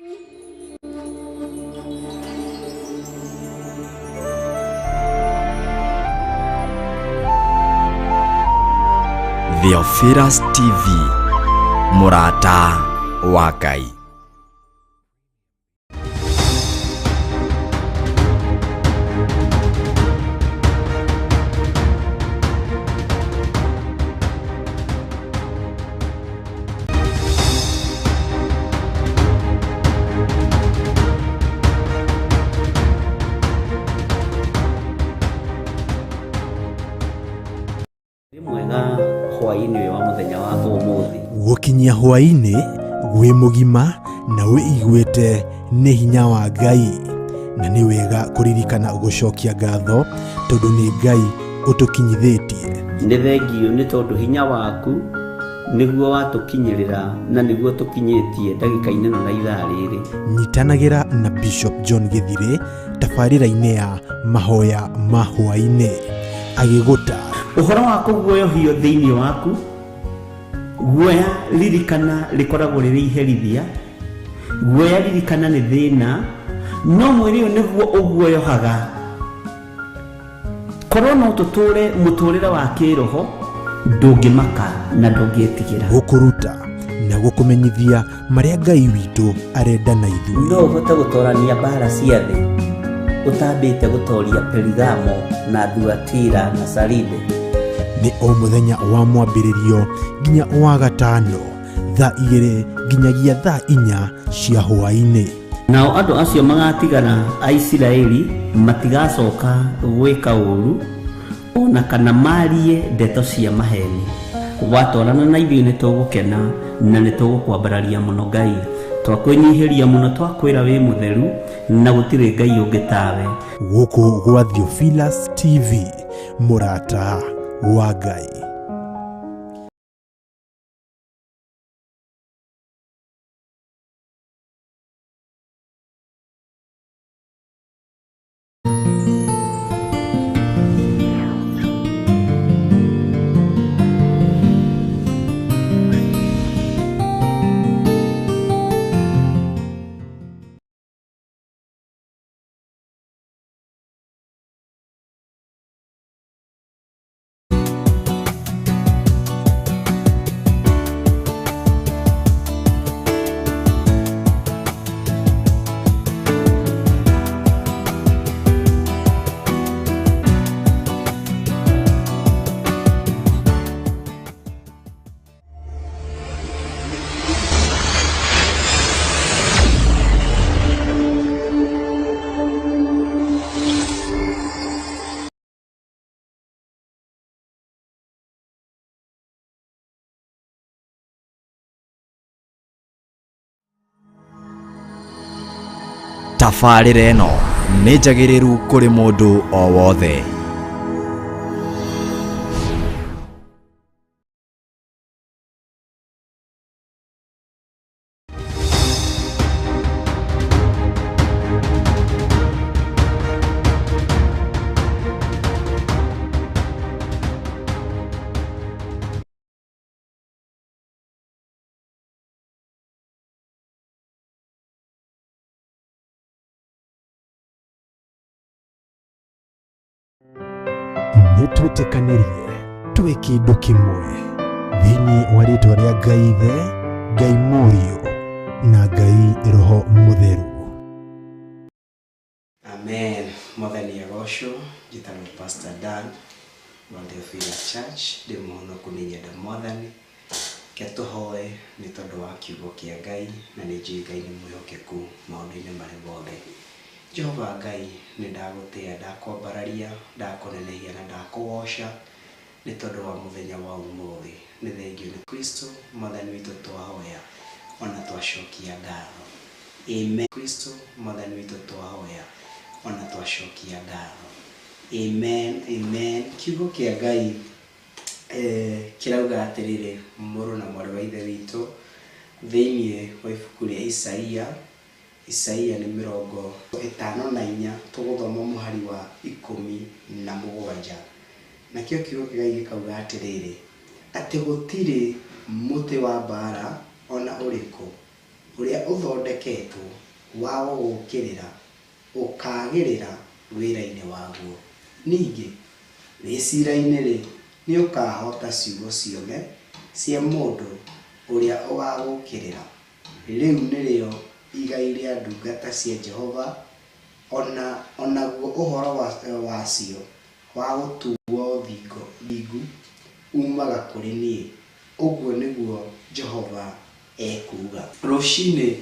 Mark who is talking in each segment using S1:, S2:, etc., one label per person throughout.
S1: Theophilus TV, mũrata wa Ngai.
S2: Wĩ mwega hwaĩ-inĩ ũyũ wa mũthenya wa ũmũthĩ.
S3: Gũkinyia hwaĩ-inĩ wĩ mũgima na wĩiguĩte nĩ hinya wa Ngai, na nĩ wega kũririkana gũcokia ngatho tondũ nĩ Ngai ũtũkinyithĩtie.
S2: Nĩ thengiũ nĩ tondũ hinya waku nĩguo watũkinyĩrĩra na nĩguo tũkinyĩtie ndagĩka-inĩ ĩno na ithaa rĩrĩ.
S3: Nyitanagĩra na Bishop John Gĩthirĩ tabarĩra-inĩ ya mahoya ma hwaĩ-inĩ agĩgũta
S2: Ũhoro wa kũguoyohio thĩinĩ waku, guoya ririkana rĩkoragwo rĩrĩ iherithia, guoya ririkana nĩ thĩna, no mwĩrĩ ũyũ nĩguo ũguoyohaga. Korwo no tũtũre mũtũrĩre wa kĩroho, ndũngĩmaka na ndũngĩtigĩra.
S3: Gũkũruta na gũkũmenyithia marĩa Ngai witũ arenda na ithuĩ.
S2: No ũhote gũtorania mbara cia thĩ ũtambĩte gũtoria Perigamo na Thuatira na Saride.
S3: Nĩ o mũthenya wa mwambĩrĩrio nginya wa gatano thaa 2 nginyagia thaa 4 cia hwaĩ-inĩ.
S2: Nao andũ acio magatigara a Isiraeli matigacoka gwĩka ũũru o na kana marie ndeto cia maheni. Watwarana na ithuĩ nĩ tũgũkena na nĩ tũgũkwambararia mũno Ngai. Twakwĩnyihĩria mũno, twakwĩra wĩ mũtheru na gũtirĩ Ngai ũngĩ tawe.
S3: Gũkũ gwa Theophilus TV, mũrata wa Ngai.
S1: Tabarĩra ĩno nĩ njagĩrĩru kũrĩ mũndũ o wothe.
S3: Nĩ twĩtĩkanĩrie twĩ kĩndũ kĩmwe thĩinĩ wa rĩtwa rĩa Ngai Ithe, Ngai Mũriũ na Ngai Roho Mũtheru.
S4: Amen. Mwathani agocwo. Njĩtagwo Pastor Dan wa Theophilus Church. Ndĩ mũhonoku, nĩ nyenda Mwathani. Ke tũhoe nĩ tondũ wa kiugo kĩa Ngai, na nĩ njũĩ Ngai nĩ mwĩhokeku maũndũ-inĩ marĩ mothe. Jehova Ngai, nĩ ndagũtĩa, ndakwambararia, ndakũnenehia na ndakũgoca nĩ tondũ wa mũthenya wa ũmũthĩ. Nĩ thengio nĩ Kristo Mwathani witũ twahoya ona twacokia ngatho. Amen. Kristo Mwathani witũ twahoya ona twacokia ngatho. Amen. Amen. Kiugo kĩa Ngai kĩrauga atĩrĩrĩ, mũrũ na mwarĩ wa Ithe witũ, thĩinĩ wa ibuku rĩa Isaia, Isaia nĩ 54, tũgũthoma mũhari wa 17. Nakĩo kiugo kĩa Ngai gĩkauga atĩrĩrĩ, atĩ gũtirĩ mũtĩ wa mbara ona ũrĩkũ Ũrĩa ũthondeketwo wa gũgũũkĩrĩra ũkaagĩrĩra wĩra-inĩ waguo. Ningĩ, wĩ cira-inĩ-rĩ, nĩũkahoota ciugo ciothe cia mũndũ ũrĩa ũgagũũkĩrĩra. Rĩu nĩrĩo igai rĩa ndungata cia Jehova, o na o naguo ũhoro wacio wa gũtuwo thingu uumaga kũrĩ niĩ, ũguo nĩguo Jehova ekuuga. Rũcinĩ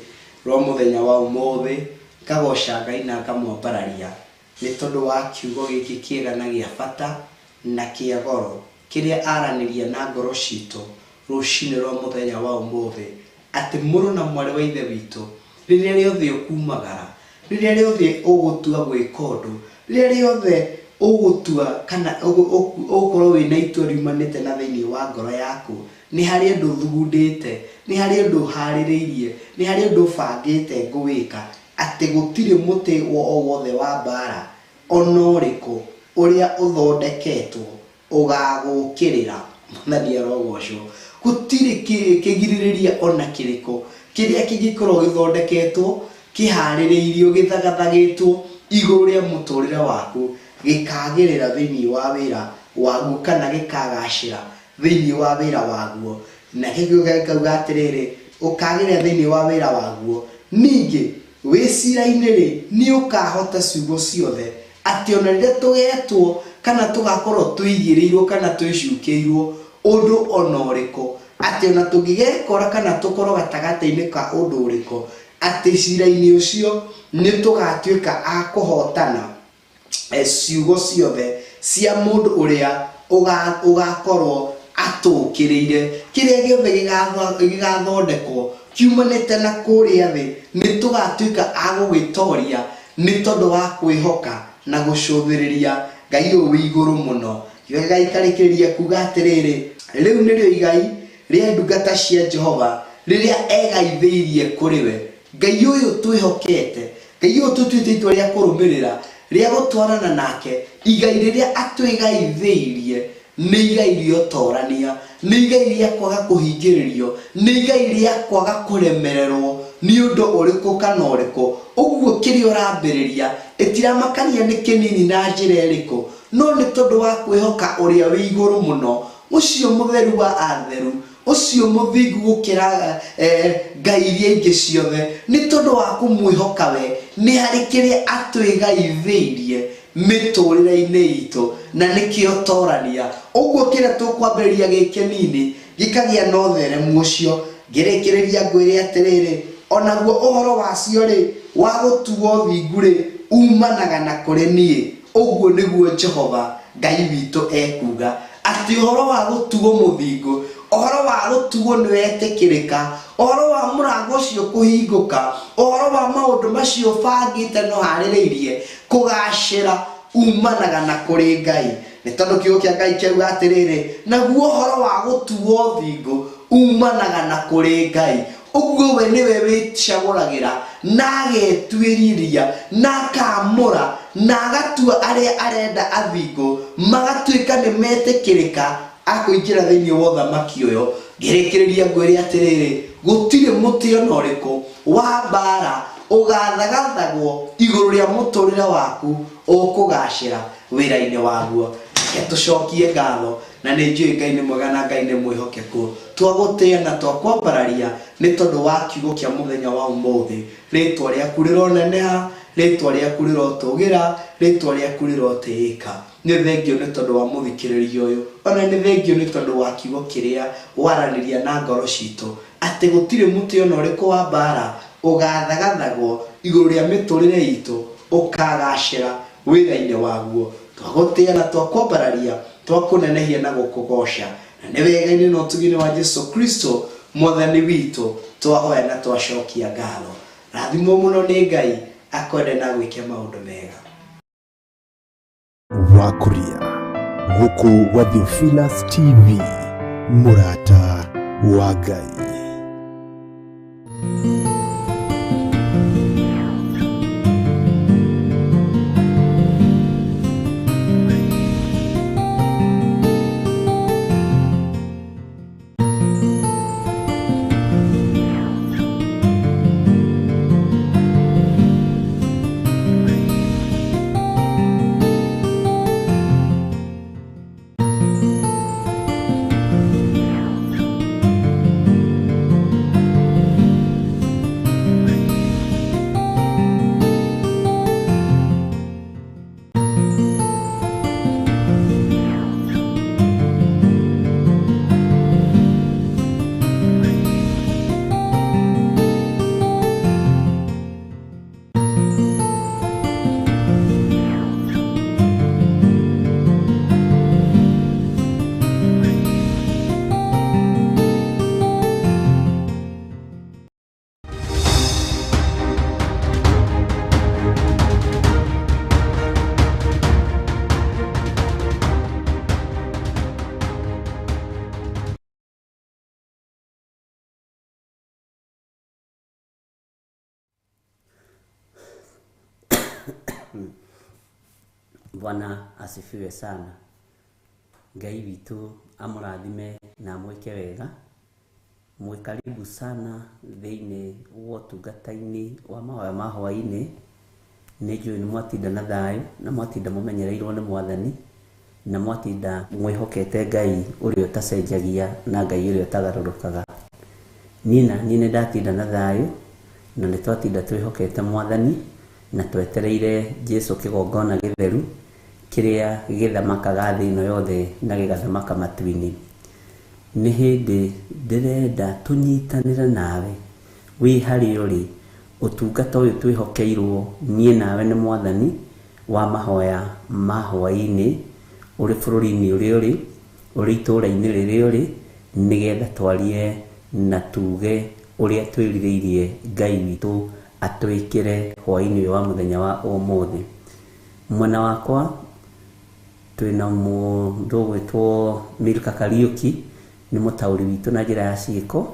S4: rwa mũthenya wa ũmũthĩ, ngagoca Ngai na ngamwambararia nĩ tondũ wa kiugo gĩkĩ kĩega na gĩa bata na kĩa goro kĩrĩa aranĩria na ngoro citũ rũcinĩ rwa mũthenya wa ũmũthĩ, atĩ mũrũ na mwarĩ wa Ithe witũ, rĩrĩa rĩothe ũkumagara, rĩrĩa rĩothe ũgũtua gwĩka ũndũ, rĩrĩa rĩothe ũgũtua kana ũgũkorwo wĩna itua riumanĩte na thĩinĩ wa ngoro yaku, nĩ harĩ ũndũ ũthugundĩte, nĩ harĩ ũndũ ũharĩrĩirie, nĩ harĩ ũndũ ũbangĩte ngũwĩka, atĩ gũtirĩ mũtĩ o wothe wa mbara ona ũrĩkũ ũrĩa ũthondeketwo ũgagũũkĩrĩra. Mwathani arogocwo. Gũtirĩ kĩgirĩrĩria ona kĩrĩkũ kĩrĩa kĩngĩkorwo gĩthondeketwo, kĩharĩrĩirio, gĩthagathagĩtwo igũrũ rĩa mũtũrĩre waku gĩkagĩrĩra thĩinĩ wa wĩra waguo kana gĩkagacĩra thĩinĩ wa wĩra waguo. Na kĩu gĩkauga atĩrĩrĩ, ũkagĩrĩra thĩinĩ wa wĩra waguo. Ningĩ wĩ cira-inĩ-rĩ, nĩ ũkahota ciugo ciothe, atĩ ona rĩrĩa tũgetwo kana tũgakorwo tũigĩrĩirwo kana twĩcukĩirwo ũndũ ona ũrĩkũ, atĩ ona tũngĩgekora kana tũkorwo gatagatĩ-inĩ ka ũndũ ũrĩkũ, atĩ cira-inĩ ũcio nĩ tũgatuĩka a kũhotana ciugo ciothe cia mũndũ ũrĩa ũgakorwo atũkĩrĩire. Kĩrĩa gĩothe gĩgathondekwo kiumanĩte na kũrĩa thĩ, nĩ tũgatuĩka a gũgĩtoria nĩ tondũ wa kwĩhoka na gũcũthĩrĩria Ngai ũyũ wĩ igũrũ mũno. Gĩgaikarĩkĩrĩria kuga atĩrĩrĩ, rĩu nĩrĩo igai rĩa ndungata cia Jehova rĩrĩa egaithĩirie kũrĩ we. Ngai ũyũ twĩhokete, Ngai ũyũ tũtuĩte itua rĩa kũrũmĩrĩra, rĩa gũtwarana nake, igai rĩrĩa atwĩgaithĩirie nĩ igai rĩa ũtorania, nĩ igai rĩa kwaga kũhingĩrĩrio, nĩ igai rĩa kwaga kũremererwo nĩ ũndũ ũrĩkũ kana ũrĩkũ. Ũguo kĩrĩa ũrambĩrĩria ĩtiramakania nĩ kĩnini na njĩra ĩrĩkũ, no nĩ tondũ wa kwĩhoka ũrĩa wĩ igũrũ mũno, ũcio mũtheru wa atheru, ũcio mũthingu gũkĩra ngai iria ingĩ ciothe, nĩ tondũ wa kũmwĩhoka we, nĩ harĩ kĩrĩa atwĩgaithĩirie mĩtũrĩre-inĩ itũ, na nĩkĩo torania. Ũguo kĩrĩa tũkwambĩrĩria gĩ kĩnini gĩkagĩa na ũtheremu ũcio. Ngĩrĩkĩrĩria ngwĩre atĩrĩrĩ, onaguo ũhoro wacio-rĩ, wa gũtuo thingu-rĩ, umanaga na kũrĩ niĩ, ũguo nĩguo Jehova Ngai witũ ekuuga. Atĩ ũhoro wa gũtuo mũthingu, ũhoro wa gũtuo nĩ wetĩkĩrĩka, ũhoro wa mũrango ũcio kũhingũka, ũhoro wa maũndũ macio ũbangĩte na ũharĩrĩirie kũgacĩra, umanaga na kũrĩ Ngai. Nĩ tondũ kiugo kĩa Ngai kĩauga atĩrĩrĩ, naguo ũhoro wa gũtuo thingu umanaga na kũrĩ Ngai. Ũguo we nĩwe wĩcagũragĩra na agetuĩriria na akaamũra na agatua arĩa arenda athingu magatuĩka nĩ metĩkĩrĩka a kũingĩra thĩinĩ wa ũthamaki ũyũ. Ngĩrĩkĩrĩria ngwĩre atĩrĩrĩ, gũtirĩ mũtĩ ona ũrĩkũ wa mbara ũgathagathagwo igũrũ rĩa mũtũrĩre waku ũkũgacĩra wĩra-inĩ waguo. Reke tũcokie ngatho, na nĩ njũĩ Ngai nĩ mwega na Ngai nĩ mwĩhokeku. Twagũtĩĩa na twakwambararia nĩ tondũ wa kiugo kĩa mũthenya wa ũmũthĩ. Rĩtwa rĩaku rĩroneneha, rĩtwa rĩaku rĩrotũgĩra, rĩtwa rĩaku rĩrotĩĩka. Nĩ thengio nĩ tondũ wa mũthikĩrĩria ũyũ, ona nĩ thengio nĩ tondũ wa kiugo kĩrĩa waranĩria na ngoro citũ, atĩ gũtirĩ mũtĩ ona ũrĩkũ wa mbara ũgathagathagwo igũrũ rĩa mĩtũrĩre itũ ũkagacĩra wĩra-inĩ waguo. Twagũtĩĩa na twakwambararia, twakũnenehia na gũkũgoca, na nĩ wega-inĩ na ũtugi-inĩ wa Jesu Kristo Mwathani witũ twahoya na twacokia ngatho. Rathimwo mũno nĩ Ngai, akwende na agwĩke maũndũ mega.
S3: Wa kũrĩa gũkũ gwa Theophilus TV, mũrata wa Ngai.
S2: Bwana asifiwe sana. Ngai witũ amũrathime na amwĩke wega. Mwĩ karibu sana thĩinĩ wa ũtungata-inĩ wa mahoya ma hwaĩ-inĩ. Nĩ njũĩ nĩ mwatinda na thayũ na mwatinda mũmenyereirwo nĩ Mwathani na mwatinda mwĩhokete Ngai ũrĩa ũtacenjagia na Ngai ũrĩa ũtagarũrũkaga. Niĩ na niĩ nĩ ndatinda na thayũ na nĩ twatinda twĩhokete Mwathani na twetereire Jesu kĩgongona gĩtheru kĩrĩa gĩthamakaga thĩ ĩno yothe na gĩgathamaka matu-inĩ. Nĩ hĩndĩ ndĩrenda tũnyitanĩre nawe wĩ harĩa ũrĩ ũtungata ũyũ twĩhokeirwo niĩ nawe nĩ Mwathani wa mahoya ma hwaĩ-inĩ ũrĩ bũrũri-inĩ ũrĩa ũrĩ, ũrĩ itũũra-inĩ rĩrĩa ũrĩ, nĩgetha twarie na tuge ũrĩa twĩrirĩirie Ngai witũ atwĩkĩre hwaĩ-inĩ ũyũ wa mũthenya wa ũmũthĩ. Mwena wakwa twĩna mũndũ ũgwĩtwo Milka Kariũki, nĩ mũtaũri witũ na njĩra ya ciĩko.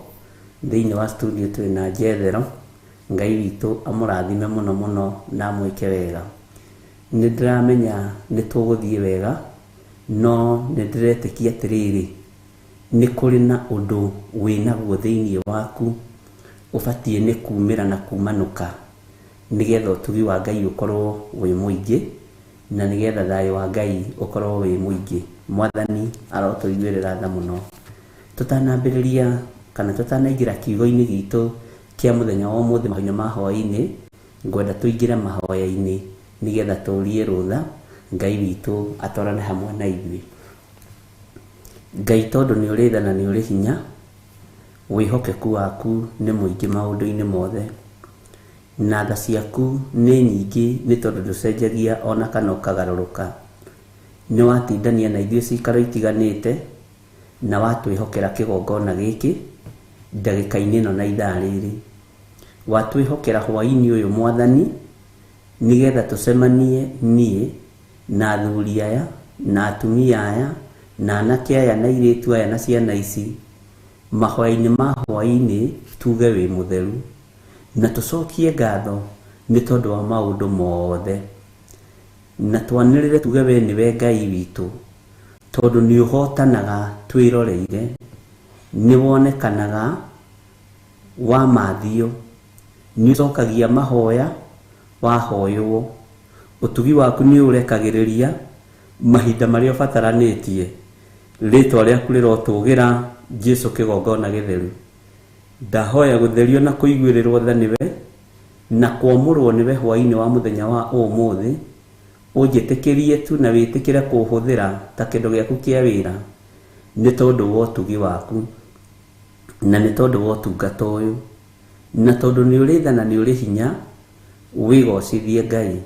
S2: Thĩinĩ wa studio twĩna Jethero. Ngai witũ amũrathime mũno mũno na amwĩke wega. Nĩ ndĩramenya nĩ tũgũthiĩ wega, no nĩ ndĩretĩkia atĩrĩrĩ, nĩ kũrĩ na ũndũ wĩnaguo thĩinĩ waku ũbatiĩ nĩ kumĩra na kumanũka nĩgetha ũtugi wa Ngai ũkorwo wĩ mũingĩ na nĩgetha thayũ wa Ngai ũkorwo wĩ mũingĩ. Mwathani arotũiguĩrĩra tha mũno. Tũtanambĩrĩria kana tũtanaingĩra kiugo-inĩ gitũ kĩa mũthenya wa ũmũthĩ mahoya ma hwaĩ-inĩ, ngwenda tũingĩre mahoya-inĩ nĩgetha tũrie rũtha Ngai witũ atwarane hamwe na ithuĩ. Ngai tondũ nĩ ũrĩ tha na nĩ ũrĩ hinya, wĩhokeku waku nĩ mũingĩ maũndũ-inĩ mothe, na tha ciaku nĩ nyingĩ nĩ tondũ ndũcenjagia ona kana ũkagarũrũka. Nĩ watindania na ithuĩ cikaro itiganĩte na watwĩhokera kĩgongona gĩkĩ ndagĩka-inĩ ĩno na ithaa rĩrĩ. Watwĩhokera hwaĩ-inĩ ũyũ Mwathani nĩgetha tũcemanie niĩ na athuri aya na atumia aya na anake aya na airĩtu aya na ciana ici mahoya-inĩ ma hwaĩ-inĩ tuge wĩ mũtheru na tũcokie ngatho nĩ tondũ wa maũndũ mothe, na twanĩrĩre tuge we nĩwe Ngai witũ tondũ nĩ ũhotanaga twĩroreire, nĩ wonekanaga wamathio, nĩ ũcokagia mahoya wahoywo, ũtugi waku nĩ ũrekagĩrĩria mahinda marĩa ũbataranĩtie. Rĩtwa rĩaku rĩrotũgĩra Jesu kĩgongona gĩtheru. Ndahoya gũtherio na kũiguĩrĩrwo tha nĩwe na kwamũrwo nĩwe hwaĩ-inĩ wa mũthenya wa ũmũthĩ. Ũnjĩtĩkĩrie tu na wĩtĩkĩre kũhũthĩra ta kĩndũ gĩaku kĩa wĩra nĩ tondũ wa ũtugi waku na nĩ tondũ wa ũtungata ũyũ, na tondũ nĩ ũrĩ tha na nĩ ũrĩ hinya, wĩgocithie Ngai.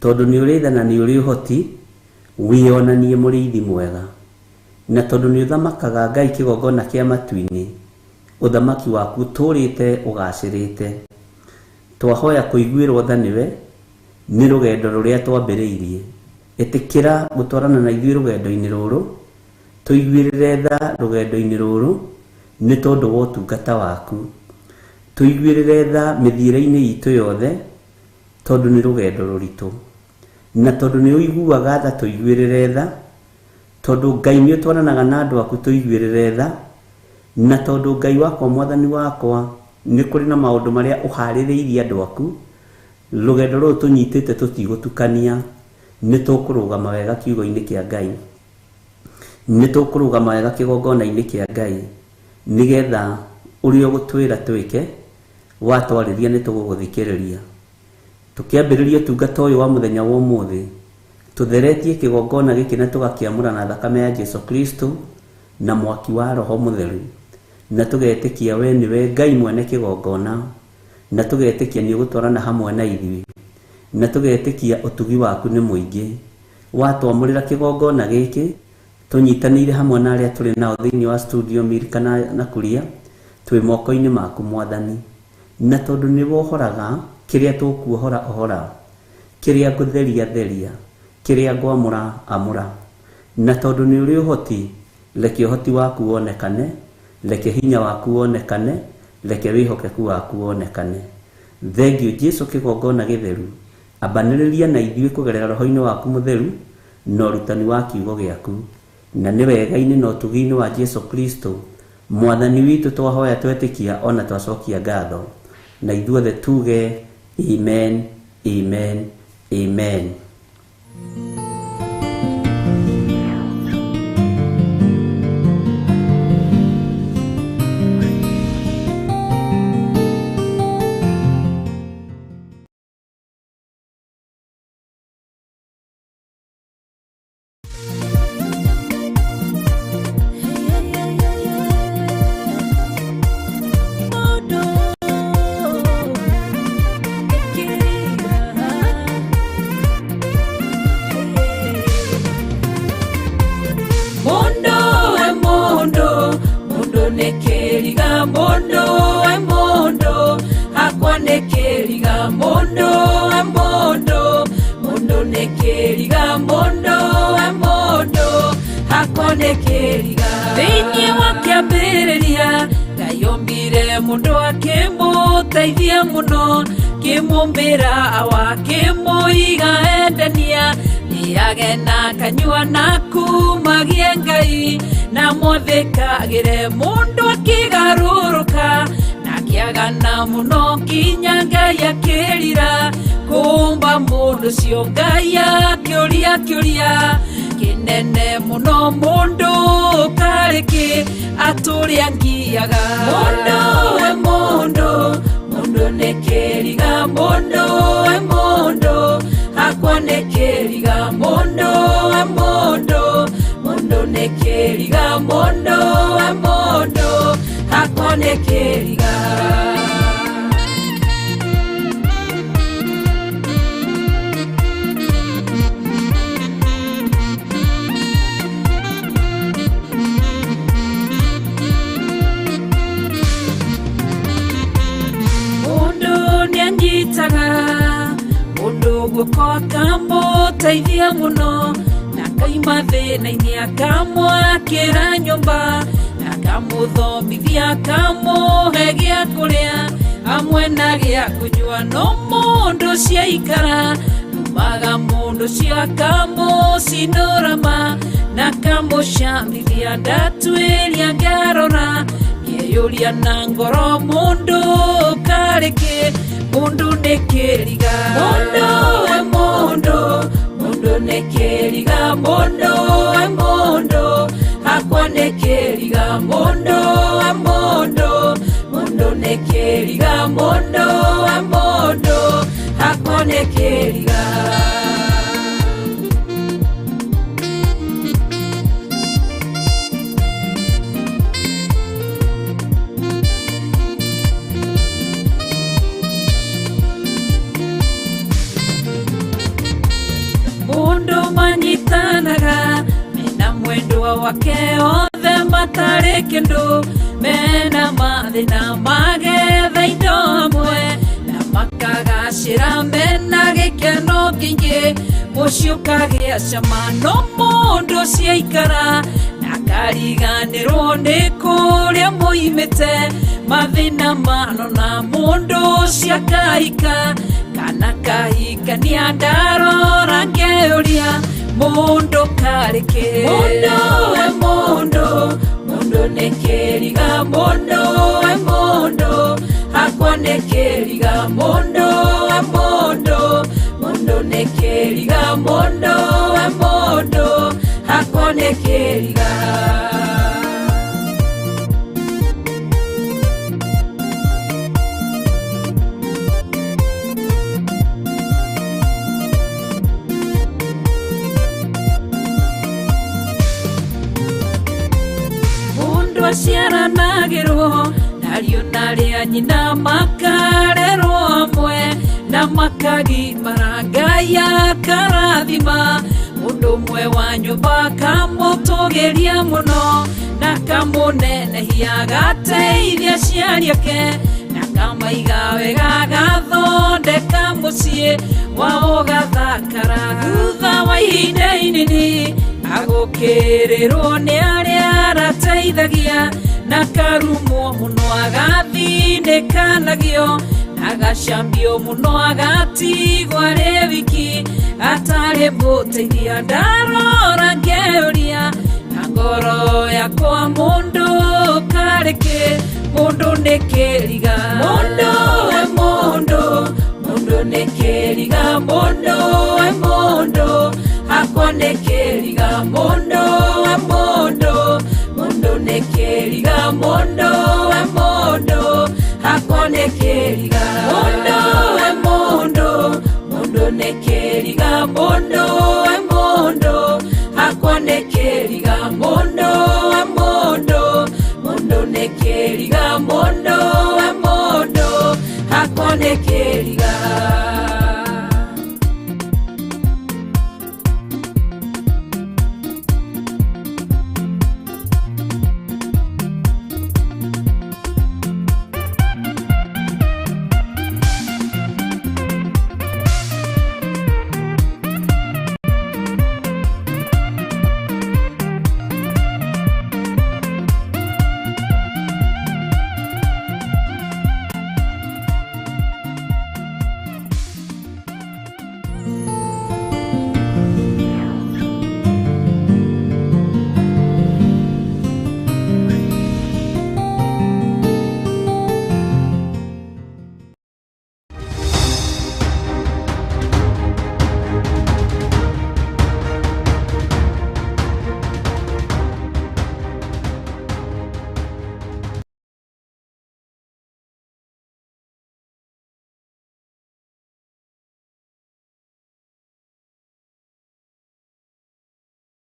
S2: Tondũ nĩ ũrĩ tha na nĩ ũrĩ ũhoti, wĩonanie mũrĩithi mwega, na tondũ nĩ ũthamakaga Ngai kĩgongona kĩa matu-inĩ, ũthamaki waku ũtũũrĩte ũgacĩrĩte. Twahoya kũiguĩrwo tha nĩwe nĩ rũgendo rũrĩa twambĩrĩirie. Ĩtĩkĩra gũtwarana na ithuĩ rũgendo-inĩ rũrũ, tũiguĩrĩre tha rũgendo-inĩ rũrũ nĩ tondũ wa ũtungata waku. Tũiguĩrĩre tha mĩthiĩre-inĩ itũ yothe tondũ nĩ rũgendo rũritũ, na tondũ nĩ ũiguaga tha tũiguĩrĩre tha, tondũ Ngai nĩ ũtwaranaga na andũ aku tũiguĩrĩre tha, na tondũ Ngai wakwa Mwathani wakwa nĩ kũrĩ na maũndũ marĩa ũharĩrĩirie andũ aku, rũgendo rũrũ tũnyitĩte tũtigũtukania, nĩ tũkũrũgama wega kiugo-inĩ kĩa Ngai, nĩ tũkũrũgama wega kĩgongona-inĩ kĩa Ngai, nĩgetha ũrĩa ũgũtwĩra twĩke watwarĩria nĩ tũgũgũthikĩrĩria. Tũkĩambĩrĩria ũtungata ũyũ wa mũthenya wa ũmũthĩ, tũtheretie kĩgongona gĩkĩ na tũgakĩamũra na thakame ya Jesu Kristo na mwaki wa Roho Mũtheru, na tũgetĩkia we nĩwe Ngai mwene kĩgongona, na tũgetĩkia nĩ ũgũtwarana hamwe na ithuĩ, na tũgetĩkia ũtugi waku nĩ mũingĩ. Watwamũrĩra kĩgongona gĩkĩ tũnyitanĩire hamwe na arĩa tũrĩ nao thĩinĩ wa studio Milka na Kuria, twĩ moko-inĩ maku Mwathani, na tondũ nĩ wohoraga kĩrĩa tũkuohora ohora, kĩrĩa ngũtheria theria, kĩrĩa ngwamũra amũra, na tondũ nĩ ũrĩ ũhoti, reke ũhoti waku wonekane, reke hinya waku wonekane, reke wĩhokeku waku wonekane. Thengiũ Jesu kĩgongona gĩtheru Ambanĩrĩria na ithuĩ kũgerera roho-inĩ waku mũtheru na ũrutani wa kiugo gĩaku, na nĩ wega-inĩ na ũtugi-inĩ wa Jesu Kristo mwathani witũ twahoya twetĩkia ona twacokia ngatho, na ithuothe tuge amen, amen, amen.
S5: Mundu we mundu, mundu nĩ kĩriga, mundu we mundu, hakwa nĩ kĩriga, mundu we mundu, mundu nĩ kĩriga, mundu we mundu, hakwa nĩ kĩriga. Thĩinĩ wa kĩambĩrĩria Ngai ombire mũndũ akĩmũteithia mũno, kĩmũmbĩra awa kĩmũiga endania, nĩage na kanyua na kumagie Ngai, na mwathĩkagĩre mũndũ akĩgarũrũka, na akĩagana mũno nginya Ngai akĩrira kũmba mũndũ ũcio. Ngai akĩũria kĩũria kĩnene mũno, mũndũ karĩ kĩ atũrĩa ngiaga. Mũndũ we mũndũ, mũndũ nĩ kĩriga, mũndũ we mũndũ, hakwa nĩ kĩriga, mũndũ we mũndũ, mũndũ nĩ kĩriga, mũndũ we mũndũ, hakwa nĩ kĩriga. Mundu nĩanyitaga mundu guoko akamũteithia mũno, na akaima thĩna-inĩ akamwakĩra nyũmba, na akamũthomithia akamũhe gĩa kũrĩa hamwe na gĩa kũnyua. No mũndũ ũcio aikara umaga mũndũ ũcio akamũcinũrama na akamũcamithia, ndatuĩria ngarora ngeyũria na ngoro, mũndũ karĩ kĩ, mũndũ nĩ kĩriga. Mũndũ we mũndũ, mũndũ nĩ kĩriga, mũndũ we mũndũ, hakwa nĩ kĩriga, mũndũ we mũndũ, mũndũ nĩ kĩriga, mũndũ we mũndũ, hakwa nĩ kĩriga. Mundu manyitanaga mena mwendwa wake othe matarĩ kĩndũ, mena mathĩna magetha indo hamwe, na makagacĩra mena gĩkeno kĩingĩ, mũciĩ ũkagĩa cama. No mũndũ ũcio aikara na akariganĩrwo nĩ kũrĩa moimĩte, mathĩna manona mũndũ ũcio akahika kana kahikania, ndarora ngeyũria mũndũ karĩ kĩ. Mũndũ we mũndũ, mũndũ nĩ kĩriga, mũndũ we mũndũ, hakwa nĩ kĩriga, mũndũ we mũndũ, mũndũ nĩ kĩriga, mũndũ we mũndũ, hakwa nĩ kĩriga. Mundu aciaranagĩrwo nariũ narĩa nyina makarerwo hamwe, na makagimara Ngai akarathima mũndũ ũmwe wa nyũmba akamũtũgĩria mũno, na akamũnenehia agateithia aciari ake, na akamaiga wega agathondeka mũciĩ wao ũgathakara. Thutha wa ihinda inini agũkĩrĩrwo nĩ arĩa arateithagia, na akarumwo mũno agathinĩkanagio, Agacambio mũno agatigwo arĩ wiki atarĩ mũteithia ndarora ngeuria na ngoro yakwa mũndũ karĩ kĩ mũndũ nĩ kĩriga mũndũ we mũndũ mũndũ nĩ kĩriga mũndũ we mũndũ hakwa nĩ kĩriga mũndũ we mũndũ mũndũ nĩ kĩriga mũndũ we mũndũ hakwa nĩ kĩriga mũndũ we mũndũ mũndũ nĩ kĩriga mũndũ we mũndũ hakwa nĩ kĩriga mũndũ we mũndũ mũndũ nĩ kĩriga mũndũ we mũndũ hakwa nĩ kĩriga.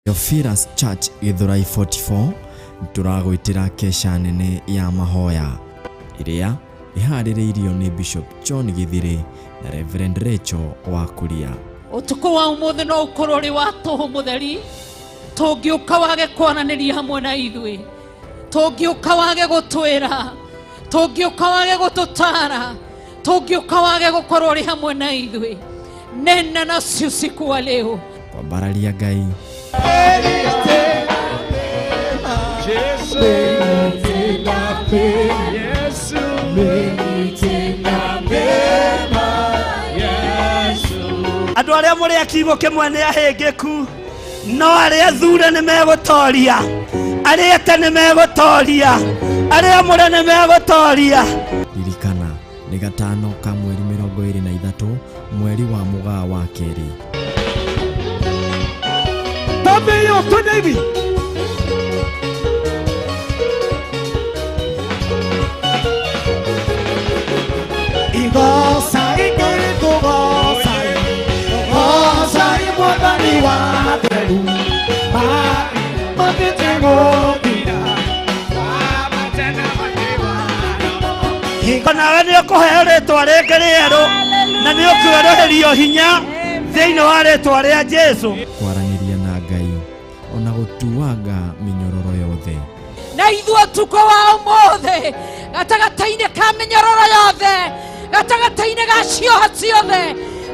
S1: Theophilus Church Githurai 44 tũragwĩtĩra kesha nene ya mahoya ĩrĩa ĩharĩrĩirio nĩ Bishop John Githiri na Reverend Rachel wa Kuria.
S5: Ũtukũ wa ũmũthĩ no ũkorwo ũrĩ wa tũhũ mũtheri tũngĩũka wage kwaranĩria hamwe na ithuĩ, tũngĩũka wage gũtwĩra, tũngĩũka wage gũtũtara, tũngĩũka wage gũkorwo ũrĩ hamwe na ithuĩ. Nena nasi usiku wa leo.
S1: Kwambararia Ngai
S2: andũ arĩa mũrĩ a kiugo kĩmwe nĩ ahĩngĩku no arĩa athure nĩ megũtoria, arĩa ete nĩ megũtoria, arĩa amũre nĩ megũtoria.
S1: Ririkana nĩ gatano ka mweri 23 mweri wa mũgaa wa kerĩ.
S6: Tabio twende hivi. Igosa ikugosa gosa imwathani wa theru matitengũthira
S2: Hingo nawe nĩ ũkũheo rĩtwa rĩngĩ rĩerũ na nĩ ũkwerũhĩrio hinya thĩinĩ wa rĩtwa rĩa Jesũ.
S1: Kwaranĩria na Ngai ona gũtuanga mĩnyororo yothe.
S5: Na ithuĩ ũtukũ wa ũmũthĩ gatagatĩ-inĩ ka mĩnyororo yothe, gatagatĩ-inĩ ga cioha ciothe,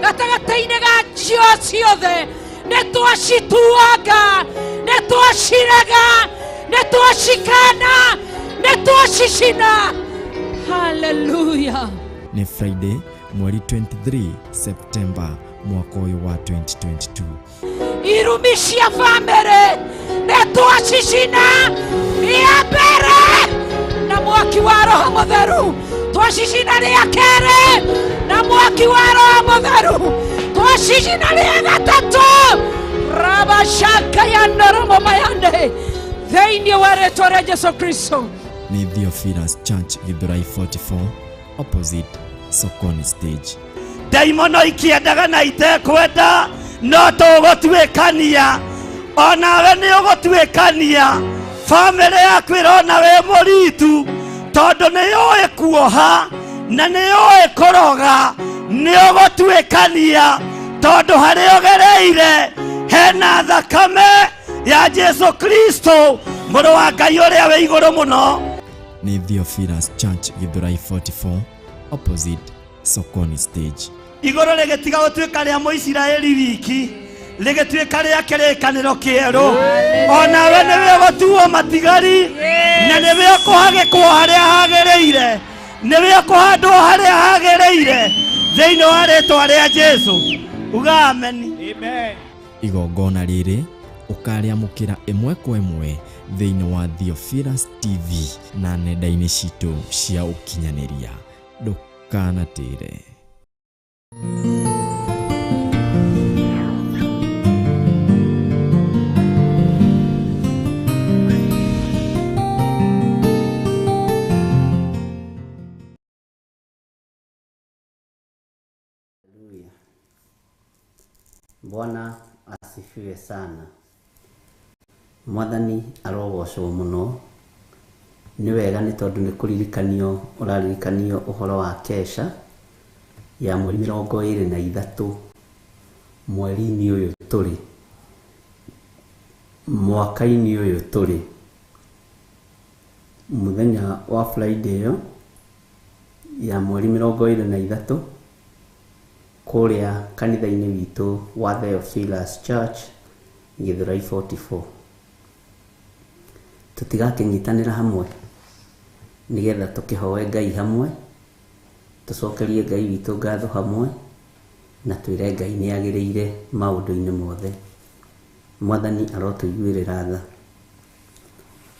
S5: gatagatĩ-inĩ ga cioha ciothe, nĩ twacituanga, nĩ twacirega, nĩ twacikana, nĩ twacicina. Hallelujah.
S1: Nĩ Friday mweri 23 September mwaka ũyũ wa 2022.
S5: Irumi cia bamĩrĩ nĩ twacicina rĩa mbere na mwaki wa Roho Mũtheru, twacicina rĩa kerĩ na mwaki wa Roho Mũtheru, twacicina rĩa gatatũ rabashaka ya noromo mayande thĩinĩ wa rĩtwa rĩa Jesu Kristo.
S1: Nĩ Theophilus Church Githurai 44 opposite Sokoni stage.
S2: Ndaimono ikĩendaga na itekwenda no tũgũtuĩkania, onawe nĩ ũgũtuĩkania. Bamĩrĩ yaku ĩrona wĩ mũritu tondũ nĩ yũĩ kuoha na nĩ yũĩ kũroga, nĩ ũgũtuĩkania tondũ harĩa ũgereire hena thakame ya Jesu Kristo mũrũ wa Ngai ũrĩa wĩ igũrũ mũno.
S1: Nĩ Theophilus Church Githurai 44 opposite Sokoni stage.
S2: Igũrũ rĩgĩtiga gũtuĩka rĩa Mũisiraeli wiki, rĩgĩtuĩka rĩa kĩrĩkanĩro kĩerũ. Onawe nĩwe ũgũtuo matigari na nĩwe ũkũhagĩkwo harĩa hagĩrĩire.
S7: Nĩwe ũkũhandwo harĩa hagĩrĩire thĩinĩ wa rĩtwa rĩa Jesũ. Uga ameni.
S6: Amen.
S1: Igongona rĩrĩ ũkarĩamũkĩra ĩmwe kwa ĩmwe thĩinĩ wa Theophilus TV na nenda-inĩ citũ cia ũkinyanĩria. Ndũkanatĩre.
S2: Haleluya. Bwana asifiwe sana. Mwathani arogocwo muno. Nĩ wega nĩ tondũ nĩ kũririkanio ũraririkanio ũhoro wa kesha ya mweri 23 mweri-inĩ ũyũ tũrĩ, mwaka-inĩ ũyũ tũrĩ, mũthenya wa Friday ĩyo ya mweri 23 kũrĩa kanitha-inĩ witũ wa Theophilus Church Githurai 44. Tũtigakĩnyitanĩra hamwe nĩgetha tũkĩhoe Ngai hamwe, tũcokerie Ngai witũ ngatho hamwe, na twĩre Ngai nĩ agĩrĩire maũndũ-inĩ mothe. Mwathani arotũiguĩrĩra tha.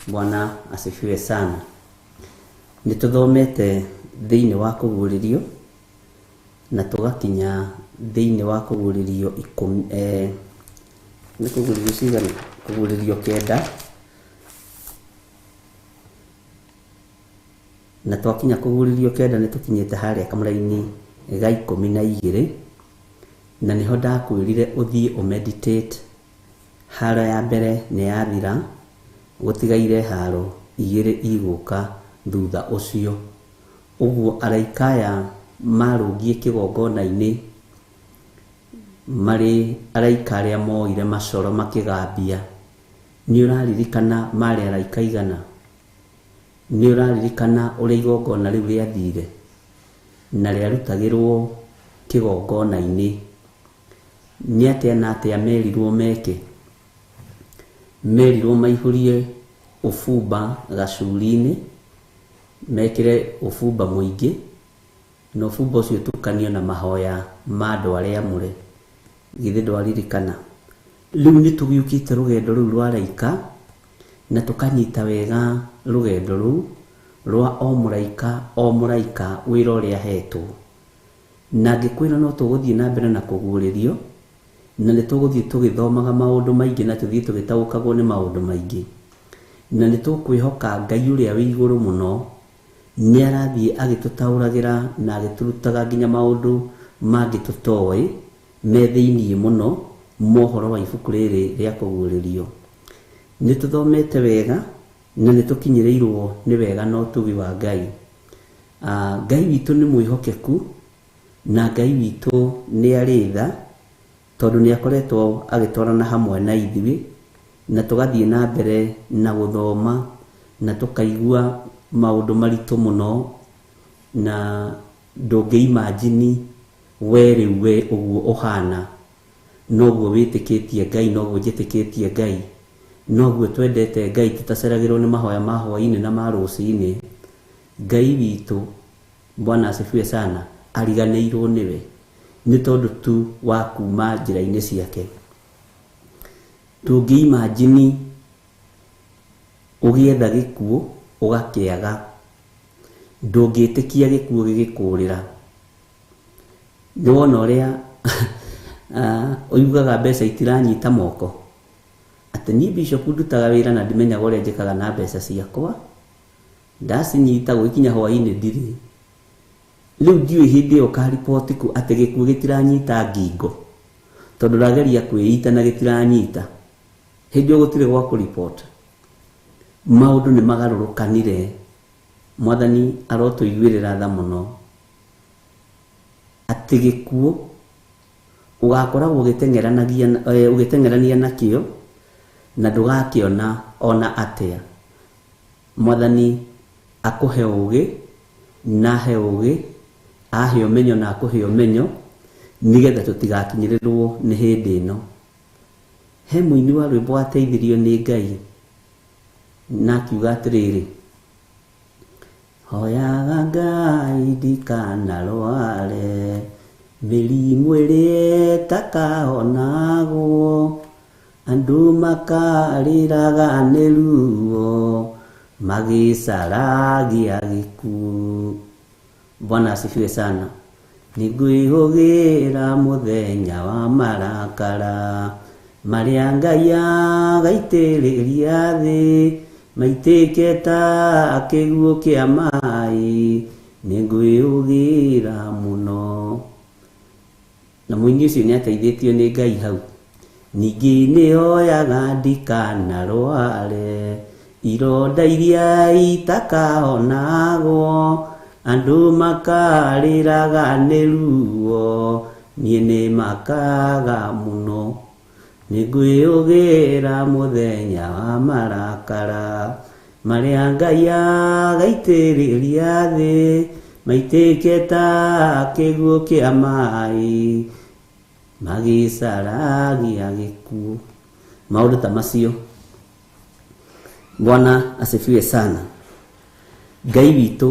S2: Bwana asifiwe sana. Nĩ tũthomete thĩinĩ wa kũguũrĩrio na tũgakinya thĩinĩ wa kũguũrĩrio ikũmi, nĩ kũguũrĩrio cigana? Kũguũrĩrio 9, na twakinya kũguũrĩrio 9 nĩ tũkinyĩte harĩa kamũraini ga 12, na nĩho ndakwĩrire ũthiĩ ũmeditate. Haro ya mbere nĩ yathira, gũtigaire haro 2 igũka thutha ũcio. Ũguo araika aya marũngiĩ kĩgongona-inĩ marĩ araika arĩa moire macoro makĩgambia. Nĩ ũraririkana marĩ araika igana? Nĩ ũraririkana ũrĩa igongona rĩu rĩathire na rĩarutagĩrwo kĩgongona-inĩ? Nĩ atĩa na atĩa merirwo meke? Merirwo maihũrie ũbumba gacuri-inĩ, mekĩre ũbumba mũingĩ, na ũbumba ũcio ũtukanio na mahoya ma andũ arĩa amũre. Githĩ ndwaririkana? Rĩu nĩ tũgĩũkĩte rũgendo rũu rwa araika na tũkanyita wega rũgendo rũu rwa o mũraika o mũraika wĩra ũrĩa ahetwo. Na ngĩkwĩra no tũgũthiĩ na mbere na kũguũrĩrio, na nĩ tũgũthiĩ tũgĩthomaga maũndũ maingĩ na tũthiĩ tũgĩtaũkagwo nĩ maũndũ maingĩ. Na nĩ tũkwĩhoka Ngai ũrĩa wĩ igũrũ mũno nĩ arathiĩ agĩtũtaũragĩra na agĩtũrutaga nginya maũndũ mangĩ tũtoĩ me thĩiniĩ mũno mohoro wa ibuku rĩrĩ rĩa kũguũrĩrio. Nĩ tũthomete wega na nĩ tũkinyĩrĩirwo nĩ wega na ũtugi wa Ngai. Ngai witũ nĩ mwĩhokeku na Ngai witũ nĩ arĩ tha, tondũ nĩ akoretwo agĩtwarana hamwe na ithuĩ na tũgathiĩ na mbere na gũthoma na tũkaigua maũndũ maritũ mũno, na ndũngĩimagine we rĩu we ũguo ũhana, noguo wĩtĩkĩtie Ngai, noguo njĩtĩkĩtie Ngai, noguo twendete Ngai, tũtaceragĩrwo nĩ mahoya ma hwaĩ-inĩ na ma rũcinĩ. Ngai witũ, Bwana asifiwe sana, ariganĩirwo nĩwe nĩ tondũ tu wa kuma njĩra-inĩ ciake. Tũngĩimagine ũgĩetha gĩkuũ ũgakĩaga, ndũngĩtĩkia gĩkuũ gĩgĩkũrĩra. Nĩ wona ũrĩa ũiguaga mbeca itiranyita moko, atĩ niĩ bishop ndutaga wĩra na ndimenyaga ũrĩa njĩkaga na mbeca ciakwa, ndacinyita gũgĩkinya hwaĩ-inĩ ndirĩ. Rĩu ndiũĩ hĩndĩ ĩyo ũkariboti kũ atĩ gĩkuũ gĩtiranyita ngingo, tondũ ũrageria kwĩita na gĩtiranyita. Hĩndĩ ĩyo gũtirĩ gwa kũriboti. Maũndũ nĩ magarũrũkanire. Mwathani arotũiguĩrĩra tha mũno, atĩ gĩkuũ ũgakoragwo ũgĩteng'erania nakĩo na ndũgakĩona ona atĩa. Mwathani akũhe ũgĩ na ahe ũgĩ, ahe ũmenyo na akũhe ũmenyo, nĩgetha tũtigakinyĩrĩrwo nĩ hĩndĩ ĩno. He mũini wa rwĩmbo wateithirio nĩ Ngai na akiuga atĩrĩrĩ, Hoyaga Ngai ndikanarware mĩrimũ ĩrĩa ĩtakahonagwo, andũ makarĩraga nĩ ruo magĩcaragia gĩkuũ. Bwana asifiwe sana. Nĩngwĩhũgĩra mũthenya wa marakara marĩa Ngai agaitĩrĩria thĩ, maitĩke ta kĩguũ kĩa maĩ, nĩngwĩhũgĩra mũno. Na mũini ũcio nĩateithĩtio nĩ Ngai hau. Ningĩ nĩhoyaga ndikanarware ironda iria itakahonagwo, andũ makarĩraga nĩ ruo, niĩ nĩmakaga mũno. Nĩngwĩhũgĩra mũthenya wa marakara marĩa Ngai agaitĩrĩria thĩ, maitĩke ta kĩguũ kĩa maĩ, magĩcaragia gĩkuũ. Maũndũ ta macio. Bwana asifiwe sana. Ngai witũ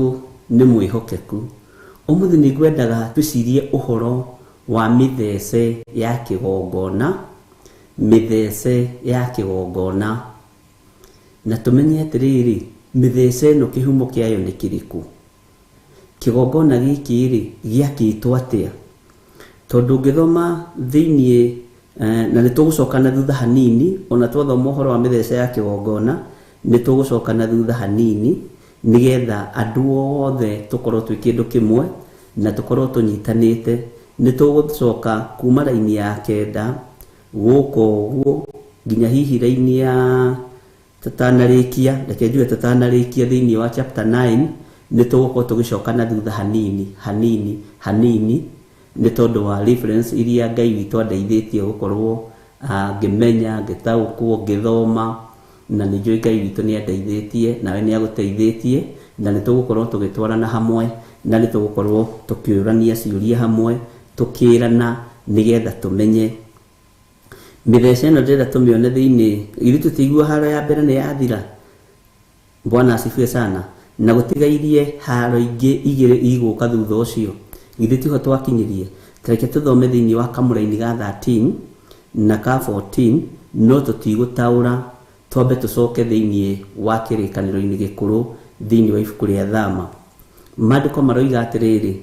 S2: nĩ mwĩhokeku. Ũmũthĩ nĩngwendaga twĩcirie ũhoro wa mĩthece ya kĩgongona, mĩthece ya kĩgongona, na tũmenye atĩrĩrĩ, mĩthece ĩno kĩhumo kĩayo nĩ kĩrĩkũ, kĩgongona gĩkĩ rĩ gĩakĩtwo atĩa, tondũ ũngĩthoma thĩiniĩ na nĩtũgũcoka na thutha hanini, ona twathoma ũhoro wa mĩthece ya kĩgongona nĩtũgũcoka na thutha hanini nĩgetha andũ othe tũkorwo twĩ kĩndũ kĩmwe na tũkorwo tũnyitanĩte. Nĩtũgũcoka kuma raini ya 9 gũkũ ũguo nginya hihi raini ya tũtanarĩkia, reke njuge tũtanarĩkia thĩiniĩ wa chapter 9, nĩtũgũkorwo tũgĩcoka na thutha hanini hanini hanini, nĩ tondũ wa reference iria Ngai witũ andeithĩtie gũkorwo ngĩmenya, ngĩtaũkwo, ngĩthoma, na nĩ njũĩ Ngai witũ nĩ andeithĩtie, nawe nĩ agũteithĩtie, na nĩ tũgũkorwo tũgĩtwarana hamwe, na nĩ tũgũkorwo tũkĩũrania ciũria hamwe, tũkĩrana nĩgetha tũmenye mĩthece ĩno ndĩrenda tũmĩone thĩiniĩ. Ithuĩ tũtigua haro ya mbere nĩ yathira. Bwana asifiwe sana. Na gũtigairie haro ingĩ igĩrĩ igũka thutha ũcio, githĩ tiho twakinyirie. Tareke tũthome thĩiniĩ wa kamũraini ga 13 na ka 14, no tũtigũtaũra, twambe tũcoke thĩiniĩ wa kĩrĩkanĩro-inĩ gĩkũrũ thĩiniĩ wa ibuku rĩa Thama. Maandĩko maroiga atĩrĩrĩ,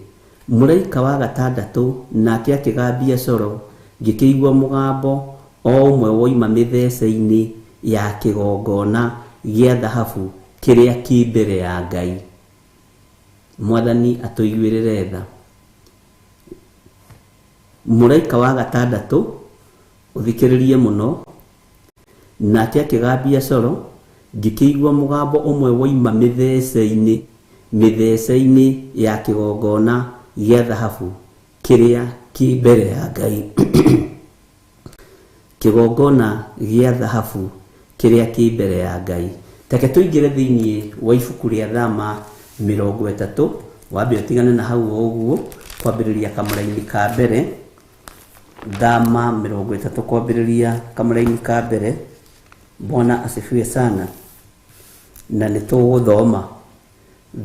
S2: mũraika wa gatandatũ nake akĩgambia coro, ngĩkĩigua mũgambo o ũmwe woima mĩthece-inĩ ya kĩgongona gĩa thahabu kĩrĩa kĩ mbere ya Ngai. Mwathani atũiguĩrĩre tha. Mũraika wa gatandatũ, ũthikĩrĩrie mũno, nake akĩgambia coro, ngĩkĩigua mũgambo ũmwe woima mĩthece-inĩ ya kĩgongona gĩa thahabu kĩrĩa kĩ mbere ya Ngai. Kĩgongona gĩa thahabu kĩrĩa kĩ mbere ya Ngai. Take tũingĩre thĩiniĩ wa ibuku rĩa Thama 30, wambe ũtigane na hau o ũguo, kwambĩrĩria kamũraini ka mbere. Thama 30 kwambĩrĩria kamũraini ka mbere. Bwana asifiwe sana. Na nĩtũgũthoma.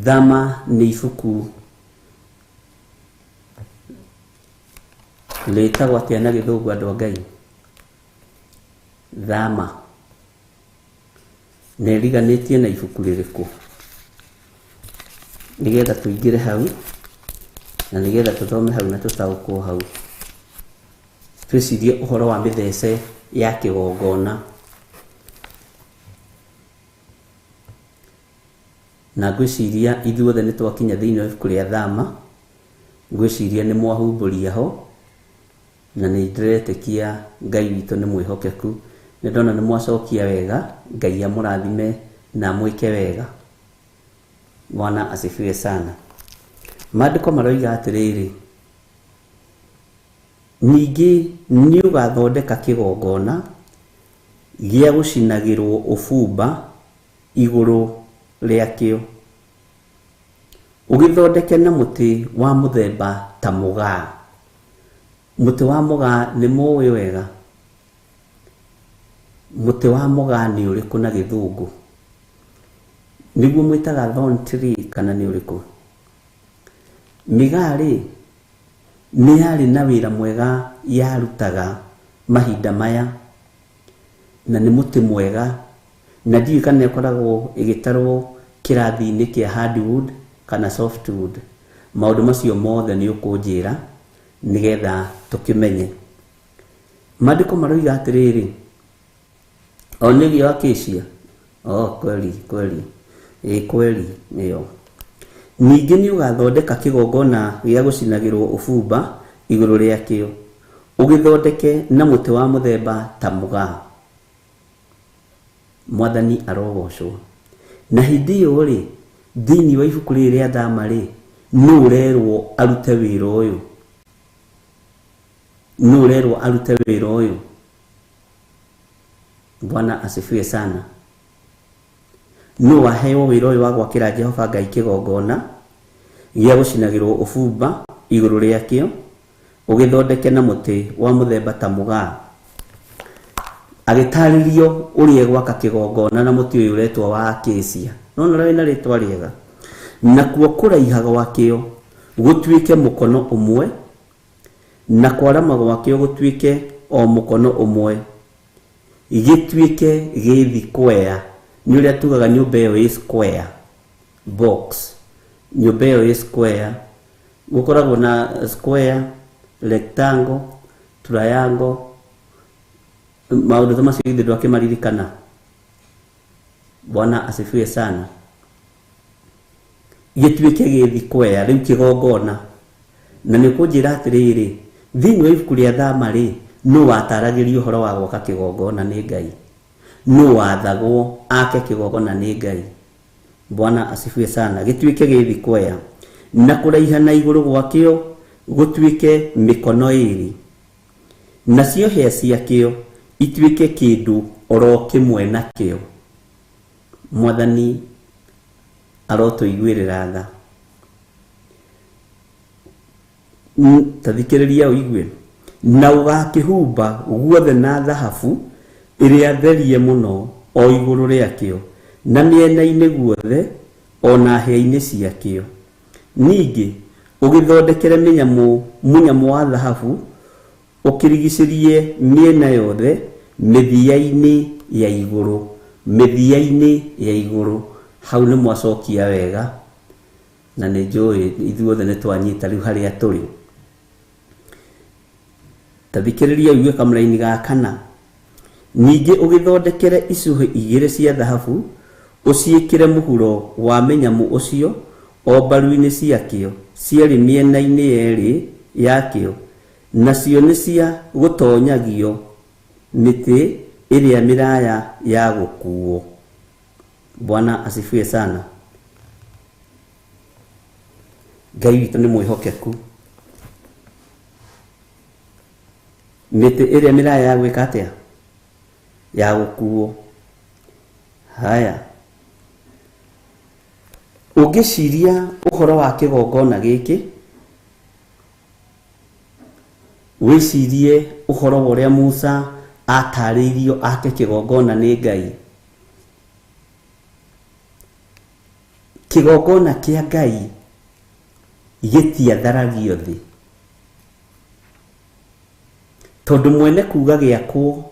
S2: Thama nĩ ibuku rĩtagwo atĩa na gĩthũngũ andũ a Ngai? Thama. Na ĩriganĩtie na ibuku rĩrĩkũ? Nĩgetha tũingĩre hau, na nĩgetha tũthome hau na tũtaũkwo hau. Twĩcirie ũhoro wa mĩthece ya kĩgongona. Na ngwĩciria ithuothe nĩ twakinya thĩinĩ wa ibuku rĩa Thama, ngwĩciria nĩ mwahumbũria ho, na nĩ ndĩretĩkia Ngai witũ nĩ mwĩhokeku. Nĩ ndona nĩ mwacokia wega, Ngai amũrathime na amwĩke wega. Bwana asifiwe sana. Maandĩko maroiga atĩrĩrĩ, ningĩ nĩ ũgathondeka kĩgongona gĩa gũcinagĩrwo ũbumba igũrũ rĩakĩo, ũgĩthondeke na mũtĩ wa mũthemba ta mũgaa. Mũtĩ wa mũgaa nĩ mũũĩ wega. Mũtĩ wa mũgaa nĩ ũrĩkũ na gĩthũngũ? Nĩguo mwĩtaga thorn tree kana nĩ ũrĩkũ? Mĩgaa rĩ, nĩ yarĩ na wĩra mwega yarutaga mahinda maya, na nĩ mũtĩ mwega, na ndiũĩ kana ĩkoragwo ĩgĩtarwo kĩrathi-inĩ kĩa hardwood kana softwood. Maũndũ macio mothe nĩ ũkũnjĩra nĩgetha tũkĩmenye. Maandĩko maroiga atĩrĩrĩ, o nĩgĩo acacia? Oh, kweli kweli, ĩ kweli nĩyo. Ningĩ nĩ ũgathondeka kĩgongona gĩa gũcinagĩrwo ũbumba igũrũ rĩakĩo, ũgĩthondeke na mũtĩ wa mũthemba ta mũgaa. Mwathani arogocwo. Na hĩndĩ ĩyo rĩ, thĩinĩ wa ibuku rĩrĩ rĩa Thama rĩ, nũ ũrerwo arute wĩra ũyũ? Nũ ũrerwo arute wĩra ũyũ? Bwana asifiwe sana. Nũ waheo wĩra ũyũ wa gwakĩra Jehova Ngai kĩgongona gĩa gũcinagĩrwo ũbumba igũrũ rĩakĩo, ũgĩthondeke na mũtĩ wa mũthemba ta mũgaa? Agĩtarĩrio ũrĩa gwaka kĩgongona na mũtĩ ũyũ ũretwo wa acacia. Nona wĩna rĩtwa rĩega. Nakuo kũraiha gwakĩo gũtuĩke mũkono ũmwe, na kwarama gwakĩo gũtuĩke o mũkono ũmwe, gĩtuĩke gĩ square. Nĩ ũrĩa tugaga nyũmba ĩyo ĩ square box, nyũmba ĩyo ĩ square, gũkoragwo na square, rectangle, triangle, maũndũ ta macio githĩ ndwakĩmaririkana? Bwana asifiwe sana. Gĩtuĩke gĩ square rĩu kĩgongona. Na nĩ ũkũnjĩra atĩrĩrĩ, thĩinĩ wa ibuku rĩa Thama rĩ, nũ wataragĩrio ũhoro wa gwaka kĩgongona nĩ Ngai? Nũ wathagwo ake kĩgongona nĩ Ngai? Bwana asifiwe sana. Gĩtuĩke gĩ square, na kũraiha na igũrũ gwakĩo gũtuĩke mĩkono ĩĩrĩ, nacio hĩa ciakĩo ituĩke kĩndũ oro kĩmwe nakĩo. Mwathani arotũiguĩrĩra tha. Ta thikĩrĩria ũigue. Na ũgakĩhumba guothe na thahabu ĩrĩa therie mũno o igũrũ rĩakĩo, na mĩena-inĩ guothe o na hĩa-inĩ ciakĩo. Ningĩ ũgĩthondekere mũnyamũ wa thahabu ũkĩrigicĩrie mĩena yothe mĩthia-inĩ ya igũrũ, mĩthia-inĩ ya igũrũ. Hau nĩ mwacokia wega, na nĩ njũĩ ithuothe nĩ twanyita rĩu harĩa tũrĩ. Ta thikĩrĩria ũigue kamũraini ga kana. Ningĩ ũgĩthondekere icũhĩ igĩrĩ cia thahabu, ũciĩkĩre mũhuro wa mĩnyamũ ũcio o mbaru-inĩ ciakĩo cierĩ mĩena-inĩ yerĩ yakĩo, nacio nĩ cia gũtoonyagio mĩtĩ ĩrĩa mĩraya ya gũkuo. Bwana asifiwe sana. Ngai witũ nĩ mwĩhokeku. Mĩtĩ ĩrĩa mĩraya ya gwĩka atĩa? Ya gũkuo. Haya, ũngĩciria ũhoro wa kĩgongona gĩkĩ, wĩcirie ũhoro wa ũrĩa Musa atarĩirio ake kĩgongona nĩ Ngai. Kĩgongona kĩa Ngai gĩtiatharagio thĩ, tondũ mwene kuga gĩakwo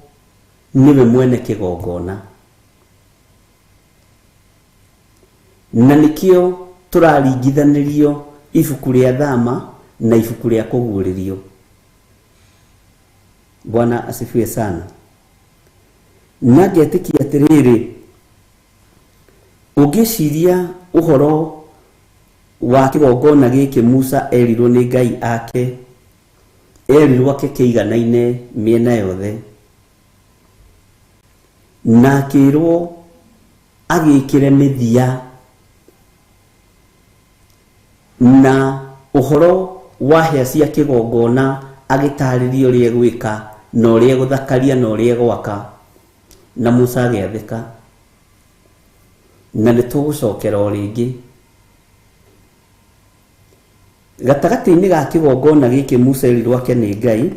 S2: nĩwe mwene kĩgongona. Na nĩkĩo tũraringithanĩrio ibuku rĩa Thama na ibuku rĩa Kũguũrĩrio. Bwana asifiwe sana. Na ngetĩkia atĩrĩrĩ, ũngĩciria ũhoro wa kĩgongona gĩkĩ Musa erirwo nĩ Ngai ake, erirwo ake kĩiganaine mĩena yothe, na akĩrwo agĩkĩre mĩthia, na ũhoro wa hĩa cia kĩgongona agĩtarĩrio ũrĩa egwĩka na ũrĩa egũthakaria na ũrĩa egwaka, na Musa agĩathĩka. Na nĩ tũgũcokera o rĩngĩ gatagatĩ-inĩ ga kĩgongona gĩkĩ Musa erirwo ake nĩ Ngai,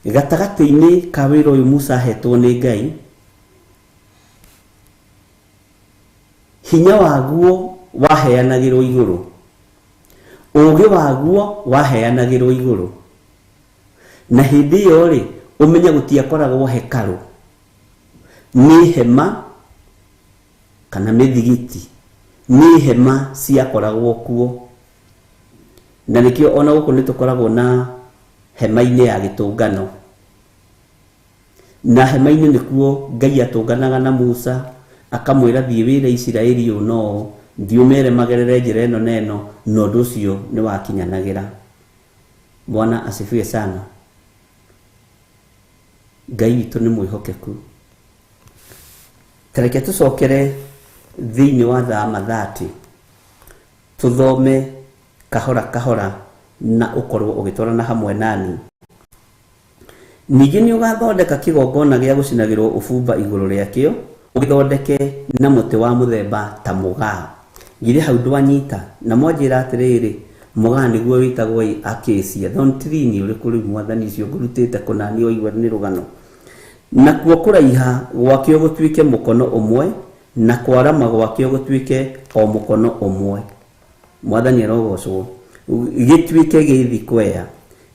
S2: gatagatĩ-inĩ ka wĩra ũyũ Musa ahetwo nĩ Ngai, Hinya waguo waheanagĩrwo igũrũ, ũũgĩ waguo waheanagĩrwo igũrũ. Na hĩndĩ ĩyo rĩ, ũmenye gũtiakoragwo hekarũ, nĩ hema kana mĩthigiti, nĩ hema ciakoragwo kuo. Na nĩkĩo ona gũkũ nĩ tũkoragwo na hema-inĩ ya gĩtũngano, na hema-inĩ nĩkuo Ngai atũnganaga na Musa akamwĩra thiĩ wĩre Isiraeli ũũ no thiĩ ũmere magerere njĩra ĩno na ĩno, na ũndũ ũcio nĩ wakinyanagĩra. Bwana asifiwe sana. Ngai witũ nĩ mwĩhokeku. Tareke tũcokere thĩinĩ wa Thama 30 tũthome kahora kahora na ũkorwo ũgĩtwarana hamwe nani. Ningĩ nĩ ũgathondeka kĩgongona gĩa gũcinagĩrwo ũbumba igũrũ rĩakĩo, ũgĩthondeke na mũtĩ wa mũthemba ta mũgaa. Githĩ hau ndwanyita? Na mwanjĩra atĩrĩrĩ, mũgaa nĩguo wĩtagwo acacia. Thorn-tree ũrĩkũ rĩu mwathani ũcio ngũrutĩte kũna nĩ waigua nĩ rũgano. Nakuo kũraiha gwakĩo gũtuĩke mũkono ũmwe, na kwarama gwakĩo gũtuĩke o mũkono ũmwe. Mwathani arogocwo. Gĩtuĩke gĩthikwea,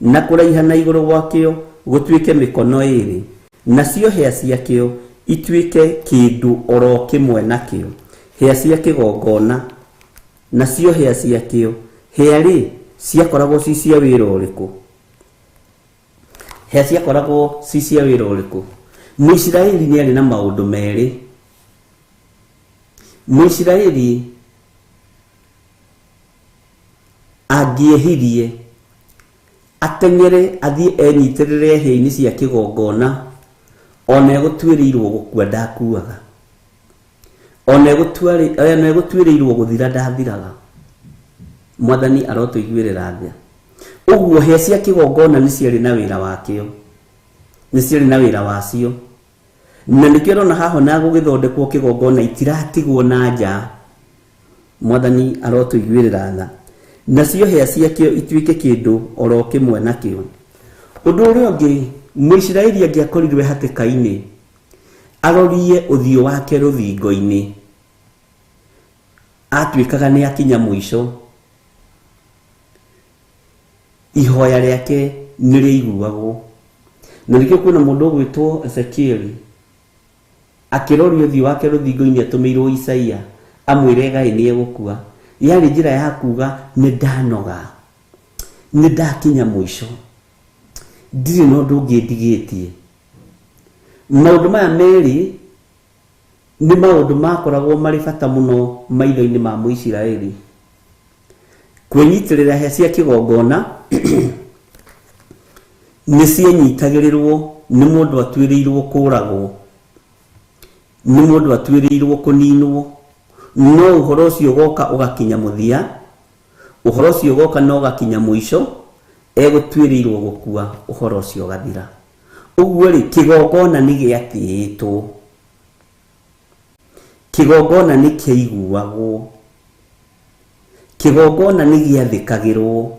S2: na kũraiha na igũrũ gwakĩo gũtuĩke mĩkono ĩĩrĩ, nacio hĩa ciakĩo ituĩke kĩndũ oro kĩmwe nakĩo, hĩa cia kĩgongona. Nacio hĩa ciakĩo, hĩa rĩ ciakoragwo ci cia wĩra ũrĩkũ? Hĩa ciakoragwo ci cia wĩra ũrĩkũ? Mũisiraeli nĩ arĩ na maũndũ merĩ. Mũisiraeli angĩehirie ateng'ere athiĩ enyitĩrĩre hĩa-inĩ cia kĩgongona, ona egũtuĩrĩirwo gũkua ndakuaga, ona egũtuĩrĩirwo gũthira ndathiraga. Mwathani arotũiguĩrĩra tha. Ũguo hĩa cia kĩgongona nĩ ciarĩ na wĩra wakĩo, nĩ ciarĩ na wĩra wacio. Na nĩkĩo ũrona haha na gũgĩthondekwo kĩgongona itiratigwo na nja. Mwathani arotũiguĩrĩra tha. Nacio hĩa ciakĩo ituĩke kĩndũ oro kĩmwe nakĩo. Ũndũ ũrĩa ũngĩ, Mũisiraeli angĩakorirwe hatĩka-inĩ, arorie ũthiũ wake rũthingo-inĩ, atuĩkaga nĩ akinya mũico, ihoya rĩake nĩ rĩiguagwo. Na nĩkĩo kwĩna mũndũ ũgwĩtwo Ezekieli akĩroria ũthiũ wake rũthingo-inĩ atũmĩirwo Isaia amwĩre Ngai nĩ egũkua. Yarĩ njĩra ya kuga nĩ ndanoga, nĩ ndakinya mũico, ndirĩ na ũndũ ũngĩ ndigĩtie. Maũndũ maya merĩ nĩ maũndũ makoragwo marĩ bata mũno maitho-inĩ ma Mũisiraeli. Kwĩnyitĩrĩra hĩa cia kĩgongona nĩ cianyitagĩrĩrwo nĩ mũndũ atuĩrĩirwo kũragwo, nĩ mũndũ atuĩrĩirwo kũninwo, no ũhoro ũcio ũgoka ũgakinya mũthia, ũhoro ũcio ũgoka na ũgakinya mũico, egũtuĩrĩirwo gũkua, ũhoro ũcio ũgathira. Ũguo rĩ, kĩgongona nĩ gĩatĩĩtwo, kĩgongona nĩ kĩaiguagwo, kĩgongona nĩ gĩathĩkagĩrwo.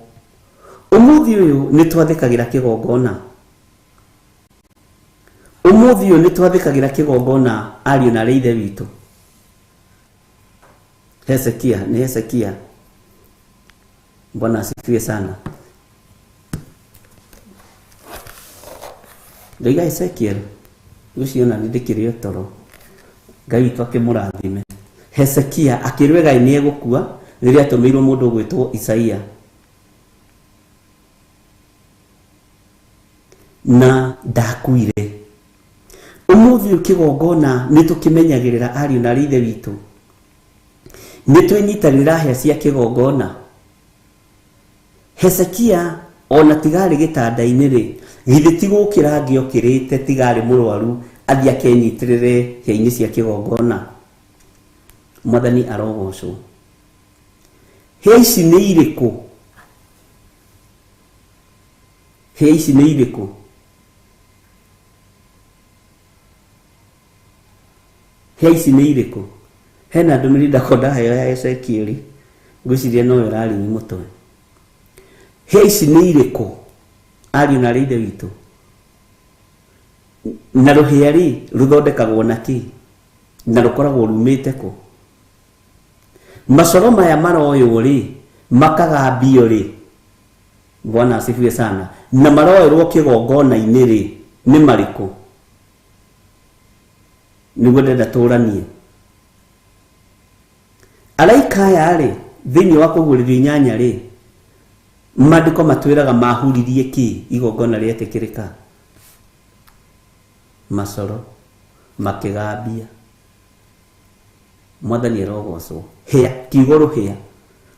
S2: Ũmũthĩ ũyũ nĩ twathĩkagĩra kĩgongona. Ũmũthĩ ũyũ nĩ twathĩkagĩra kĩgongona, ariũ na aarĩ ithe witũ. Hezekia, ni Hezekia. Bwana asifiwe sana. Ndoiga Ezekiel, ũcio ona nĩ ndĩkĩrĩ o toro. Ngai witũ akĩmũrathime. Hezekia akĩrwo Ngai nĩ egũkua rĩrĩa atũmĩirwo mũndũ ũgwĩtwo Isaia. Na ndakuire. Ũmũthĩ ũyũ kĩgongona nĩ tũkĩmenyagĩrĩra ariũ na aarĩ ithe witũ. Nĩ twĩnyitagĩrĩra hĩa cia kĩgongona. Hezekia ona tigarĩ gĩtanda-inĩ rĩ, githĩ ti gũkĩra angĩokĩrĩte tigarĩ mũrwaru athiĩ akenyitĩrĩre hĩa-inĩ cia kĩgongona. Mwathani arogocwo. Hĩa ici nĩ irĩkũ? Hĩa ici nĩ irĩkũ? Hĩa ici nĩ irĩkũ? Hena ndũmĩrĩri ndakorwo ndaheo ya Ezekieli, ngwĩciria noyo ĩrarĩ mũtwe. Hĩa ici nĩ irĩkũ, ariũ na aarĩ ithe witũ? Na rũhĩa rĩ, rũthondekagwo na kĩ? Na rũkoragwo rumĩte kũ? Macoro maya maroywo rĩ, makagambio rĩ, Bwana asifiwe sana, na maroerwo kĩgongona-inĩ rĩ, nĩ marĩkũ? Nĩguo ndĩrenda tũranie. Araika aya rĩ, thĩinĩ wa kũguũrĩrio 8 rĩ, maandĩko matwĩraga mahuririe kĩ igongona rĩetĩkĩrĩka? Macoro makĩgambia. Mwathani arogocwo. Hĩa, kiugo rũhĩa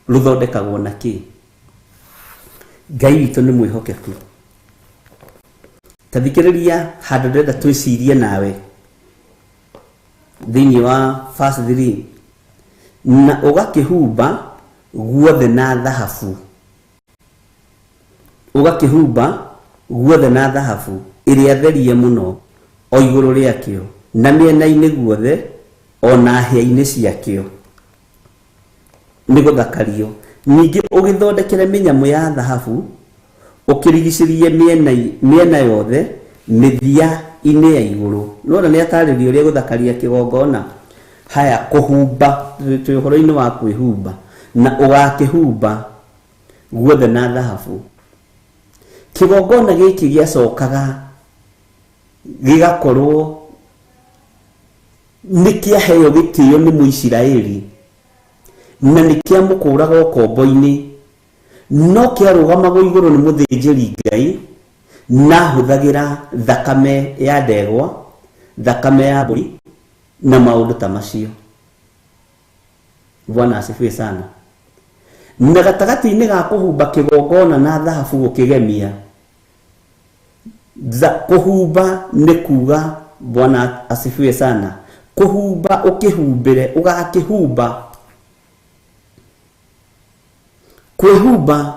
S2: rũthondekagwo na kĩ? Ngai witũ nĩ mwĩhokeku. Ta thikĩrĩria handũ ndĩrenda twĩcirie nawe thĩinĩ wa verse 3, na ũgakĩhumba guothe na thahabu, ũgakĩhumba guothe na thahabu ĩrĩa therie mũno o igũrũ rĩakĩo na mĩena-inĩ guothe o na hĩa-inĩ ciakĩo nĩ gũthakario. Ningĩ ũgĩthondekere mĩnyamũ ya thahabu ũkĩrigicĩrie mĩena yothe mĩthia-inĩ ya igũrũ. Nĩwona nĩ atarĩrio ũrĩa gũthakaria kĩgongona. Haya, kũhumba, twĩ ũhoro-inĩ wa kwĩhumba, na ũgakĩhumba guothe na thahabu. Kĩgongona gĩkĩ gĩacokaga gĩgakorwo nĩ kĩaheo gĩtĩo nĩ Mũisiraeli na nĩ kĩamũkũraga ũkombo-inĩ, no kĩarũgamagwo igũrũ nĩ mũthĩnjĩri Ngai na ahũthagĩra thakame ya ndegwa, thakame ya mbũri na maũndũ ta macio. Bwana asifiwe sana. Na gatagatĩ-inĩ ga kũhumba kĩgongona na thahabu gũkĩgemia, kũhumba nĩ kuga, Bwana asifiwe sana, kũhumba ũkĩhumbĩre, ũgakĩhumba. Kwĩhumba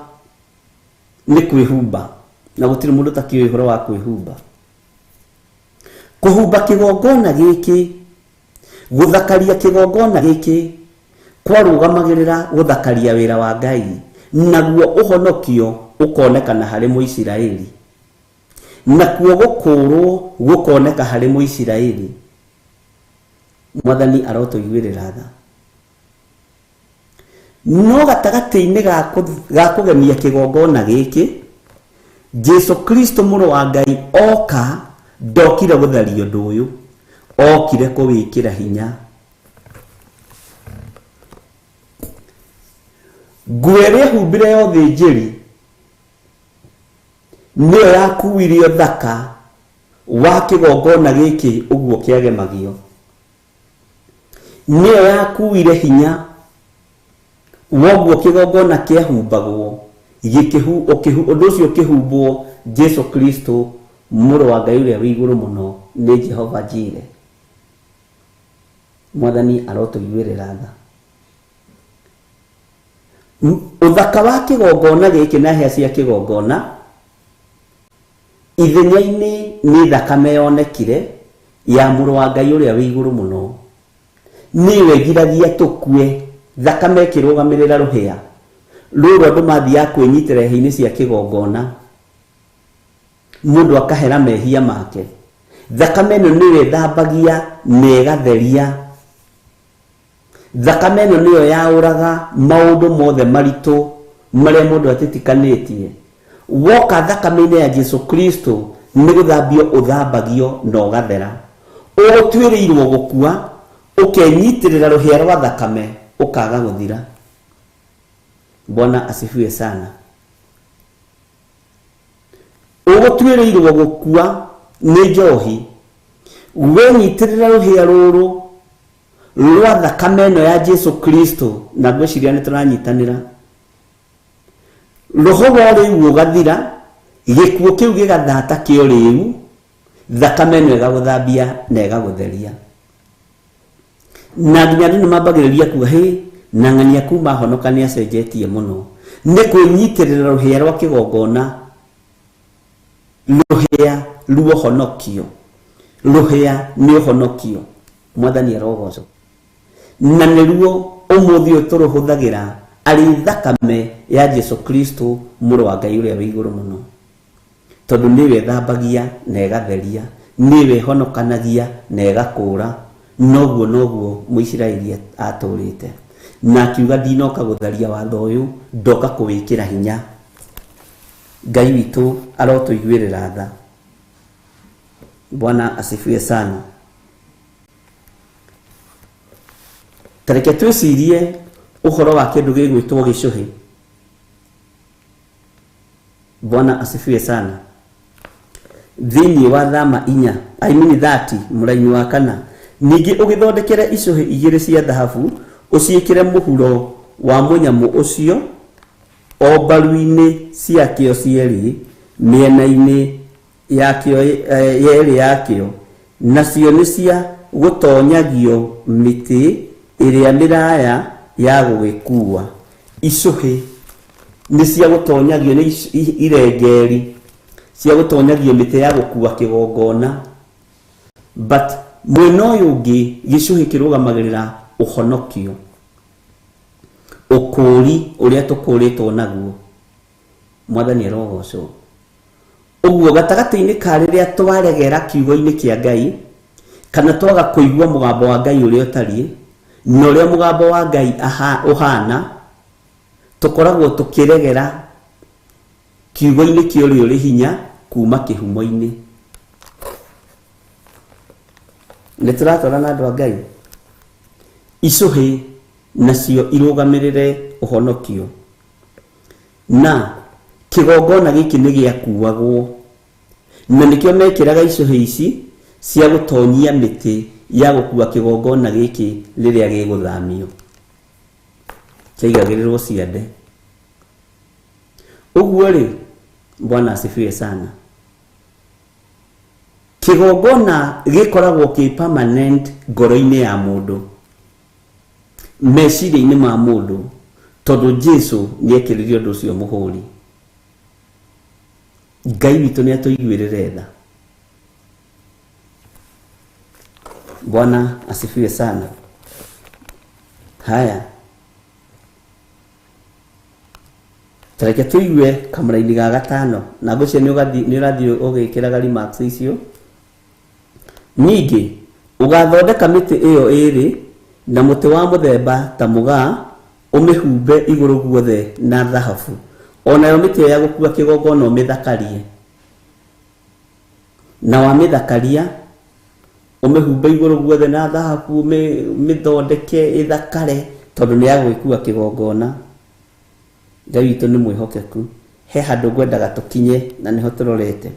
S2: nĩ kwĩhumba, na gũtirĩ mũndũ ũtakĩũĩ ũhoro wa kwĩhumba. Kũhumba kĩgongona gĩkĩ, gũthakaria kĩgongona gĩkĩ, kwarũgamagĩrĩra gũthakaria wĩra wa Ngai, naguo ũhonokio ũkonekana harĩ Mũisiraeli, nakuo gũkũũrwo gũkoneka harĩ Mũisiraeli. Mwathani arotũiguĩrĩra tha. No gatagatĩ-inĩ ga kũgemia kĩgongona gĩkĩ, Jesu Kristo mũrũ wa Ngai oka, ndokire gũtharia ũndũ ũyũ, okire kũwĩkĩra hinya. Nguo ĩrĩa ĩhumbire ya ũthĩnjĩri nĩyo yakuire ũthaka wa kĩgongona gĩkĩ ũguo kĩagemagio, nĩyo yakuire hinya woguo kĩgongona kĩahumbagwo, ũndũ ũcio ũkĩhumbwo Jesu Kristo mũrũ wa Ngai ũrĩa wĩ igũrũ mũno nĩ Jehova Jire. Mwathani arotũiguĩrĩra tha. Ũthaka wa kĩgongona gĩkĩ na hĩa cia kĩgongona ithenya-inĩ nĩ thakame yonekire ya mũrũ wa Ngai ũrĩa wĩ igũrũ mũno, nĩyo ĩgiragia tũkue. Thakame ĩkĩrũgamĩrĩra rũhĩa rũrũ andũ mathiaga kwĩnyitĩra hĩa-inĩ cia kĩgongona, mũndũ akahera mehia make. Thakame ĩno nĩyo ĩthambagia na ĩgatheria. Thakame ĩno nĩyo yaũraga maũndũ mothe maritũ marĩa mũndũ atitikanĩtie. Woka thakame-inĩ ya Jesu Kristo nĩ gũthambio ũthambagio na ũgathera. Ũgũtuĩrĩirwo gũkua, ũkenyitĩrĩra rũhĩa rwa thakame, ũkaga gũthira. Bwana asifiwe sana. Ũgũtuĩrĩirwo gũkua nĩ njohi, wenyitĩrĩra rũhĩa rũrũ rwa thakame ĩno ya Jesu Kristo, na ngwĩciria nĩ tũranyitanĩra, roho wa ũrĩu ũgathira, gĩkuũ kĩu gĩgathata kĩa ũrĩu, thakame ĩno ĩgagũthambia na ĩgagũtheria. Na nginya andũ nĩmambagĩrĩria kuga, hĩ, na ng'ania kuma honoka nĩ acenjetie mũno. Nĩ kwĩnyitĩrĩra rũhĩa rwa kĩgongona, rũhĩa ruohonokio, rũhĩa nĩ ũhonokio. Mwathani arogocwo. Na nĩruo ũmũthĩ ũyũ tũrũhũthagĩra arĩ thakame ya Jesu Kristo mũrũ wa Ngai ũrĩa wĩ igũrũ mũno, tondũ nĩwe ĩthambagia na ĩgatheria, nĩwe ĩhonokanagia na ĩgakũũra. Noguo noguo Mũisiraeli atũrĩte. Na akiuga ndinoka gũtharia watho ũyũ, ndoka kũwĩkĩra hinya. Ngai witũ arotũiguĩrĩra tha. Bwana asifiwe sana. Tareke twĩcirie ũhoro wa kĩndũ gĩgwĩtwo gĩcũhĩ. Bwana asifiwe sana. Thĩinĩ wa thama 4, I mean 30 mũraini wa 4, ningĩ ũgĩthondekere icũhĩ 2 cia thahabu, ũciĩkĩre mũhuro wa mũnyamũ ũcio o mbaru-inĩ ciakĩo cierĩ, mĩena-inĩ yakĩo yerĩ yakĩo, nacio nĩ cia gũtonyagio mĩtĩ ĩrĩa mĩraya ya gũgĩkua. Icũhĩ nĩ cia gũtonyagio, nĩ irengeri cia gũtonyagio mĩtĩ ya gũkua kĩgongona. But mwena ũyũ ũngĩ gĩcũhĩ kĩrũgamagĩrĩra ũhonokio, ũkũũri ũrĩa tũkũũrĩtwo naguo. Mwathani arogocwo. Ũguo gatagatĩ-inĩ ka rĩrĩa twaregera kiugo-inĩ kĩa Ngai, kana twaga kũigua mũgambo wa Ngai ũrĩa ũtariĩ na ũrĩa mũgambo wa Ngai ũhana, tũkoragwo tũkĩregera kiugo-inĩ kĩa ũrĩa ũrĩ hinya kuma kĩhumo-inĩ. Nĩ tũratwarana andũ a Ngai. Icũhĩ nacio irũgamĩrĩre ũhonokio, na kĩgongona gĩkĩ nĩ gĩakuagwo, na nĩkĩo mekĩraga icũhĩ ici cia gũtonyia mĩtĩ ya gũkua kĩgongona gĩkĩ rĩrĩa gĩgũthamio, kĩaigagĩrĩrwo ciande. Ũguo rĩ, Bwana asifiwe sana. Kĩgongona gĩkoragwo kĩ permanent ngoro-inĩ ya mũndũ, meciria-inĩ ma mũndũ, tondũ Jesu nĩekĩrire ũndũ ũcio mũhũri. Ngai witũ nĩatũiguĩrĩre tha. Bwana asifiwe sana. Haya, tareke tũigue kamũraini ga 5, na ngwĩciria nĩ ũrathiĩ ũgĩkĩraga remarks icio. Ningĩ ũgathondeka mĩtĩ ĩyo ĩĩrĩ na mũtĩ wa mũthemba ta mũgaa, ũmĩhumbe igũrũ guothe na thahabu. Onayo mĩtĩ ĩyo ya gũkua kĩgongona ũmĩthakarie, na wamĩthakaria ũmĩhumbe igũrũ guothe na thahabu, ũmĩthondeke ĩthakare, tondũ nĩ ya gwĩkua kĩgongona. Ngai witũ nĩ mwĩhokeku. He handũ ngwendaga tũkinye na nĩho tũrorete.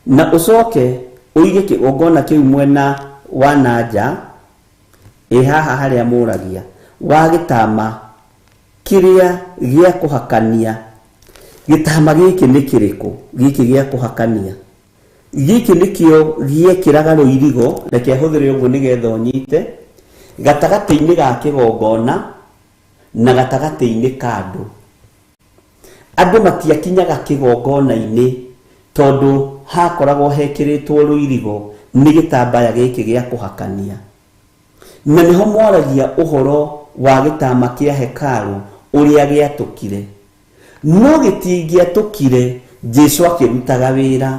S2: Na ũcoke ũige kĩgongona kĩu mwena wa na nja, ĩ haha harĩa mũragia, wa gĩtama kĩrĩa gĩa kũhakania. Gĩtama gĩkĩ nĩ kĩrĩkũ? Gĩkĩ gĩa kũhakania gĩkĩ nĩkĩo gĩekĩraga rũirigo, reke hũthĩre ũguo nĩgetha ũnyite, gatagatĩ-inĩ ga kĩgongona na gatagatĩ-inĩ ka andũ. Andũ matiakinyaga kĩgongona-inĩ tondũ hakoragwo hekĩrĩtwo rũirigo nĩ gĩtambaya gĩkĩ gĩa kũhakania. Na nĩho mwaragia ũhoro wa gĩtama kĩa hekarũ ũrĩa gĩatũkire. No gĩtingĩatũkire Jesu akĩrutaga wĩra.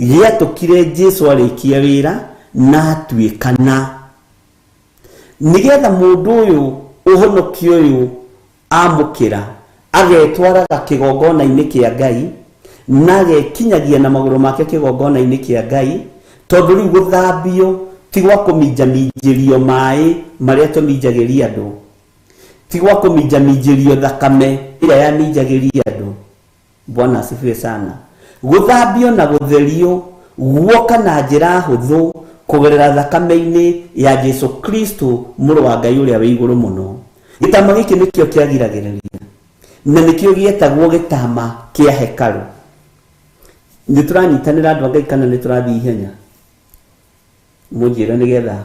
S2: Gĩatũkire Jesu arĩkia wĩra na atuĩkana, nĩgetha mũndũ ũyũ ũhonokio ũyũ amũkĩra agetwaraga kĩgongona-inĩ kĩa Ngai, na agekinyagia na magũrũ make kĩgongona-inĩ kĩa Ngai, tondũ rĩu gũthambio ti gwa kũminjaminjĩrio maĩ marĩa tũminjagĩria andũ, ti gwa kũminjaminjĩrio thakame ĩrĩa yaminjagĩria andũ. Bwana asifiwe sana. Gũthambio na gũtherio guoka na njĩra hũthũ kũgerera thakame-inĩ ya Jesu Kristo mũrũ wa Ngai ũrĩa wĩ igũrũ mũno. Gĩtama gĩkĩ nĩkĩo kĩagiragĩrĩria, na nĩkĩo gĩetagwo gĩtama kĩa hekarũ. Nĩ tũranyitanĩra andũ a Ngai kana nĩ tũrathiĩ ihenya? Mũnjĩre nĩgetha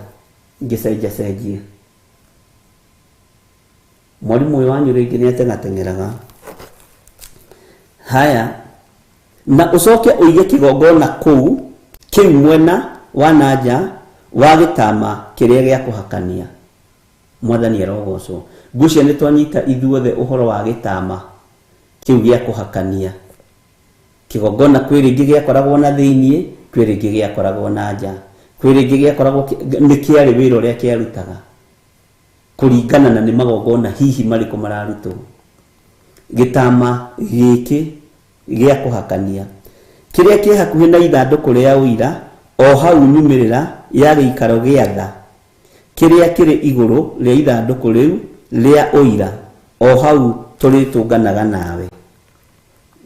S2: ngĩcenjacenjie. Mwarimũ ũyũ wanyu rĩngĩ nĩ ateng'ateng'eraga. Haya, na ũcoke ũige kĩgongona kũu kĩu mwena wa na nja wa gĩtama kĩrĩa gĩa kũhakania. Mwathani arogocwo. Ngwĩciria nĩ twanyita ithuothe ũhoro wa gĩtama kĩu gĩa kũhakania. Kĩgongona kwĩ rĩngĩ gĩakoragwo na thĩiniĩ, kwĩ rĩngĩ gĩakoragwo na nja, kwĩ rĩngĩ gĩakoragwo nĩ kĩarĩ wĩra ũrĩa kĩarutaga. Kũringana na nĩ magongona hihi marĩkũ mararutwo. Gĩtama gĩkĩ gĩa kũhakania kĩrĩa kĩ hakuhĩ na ithandũkũ rĩa ũira o hau nyumĩrĩra ya gĩikaro gĩa tha kĩrĩa kĩrĩ igũrũ rĩa ithandũkũ rĩu rĩa ũira o hau tũrĩtũnganaga nawe.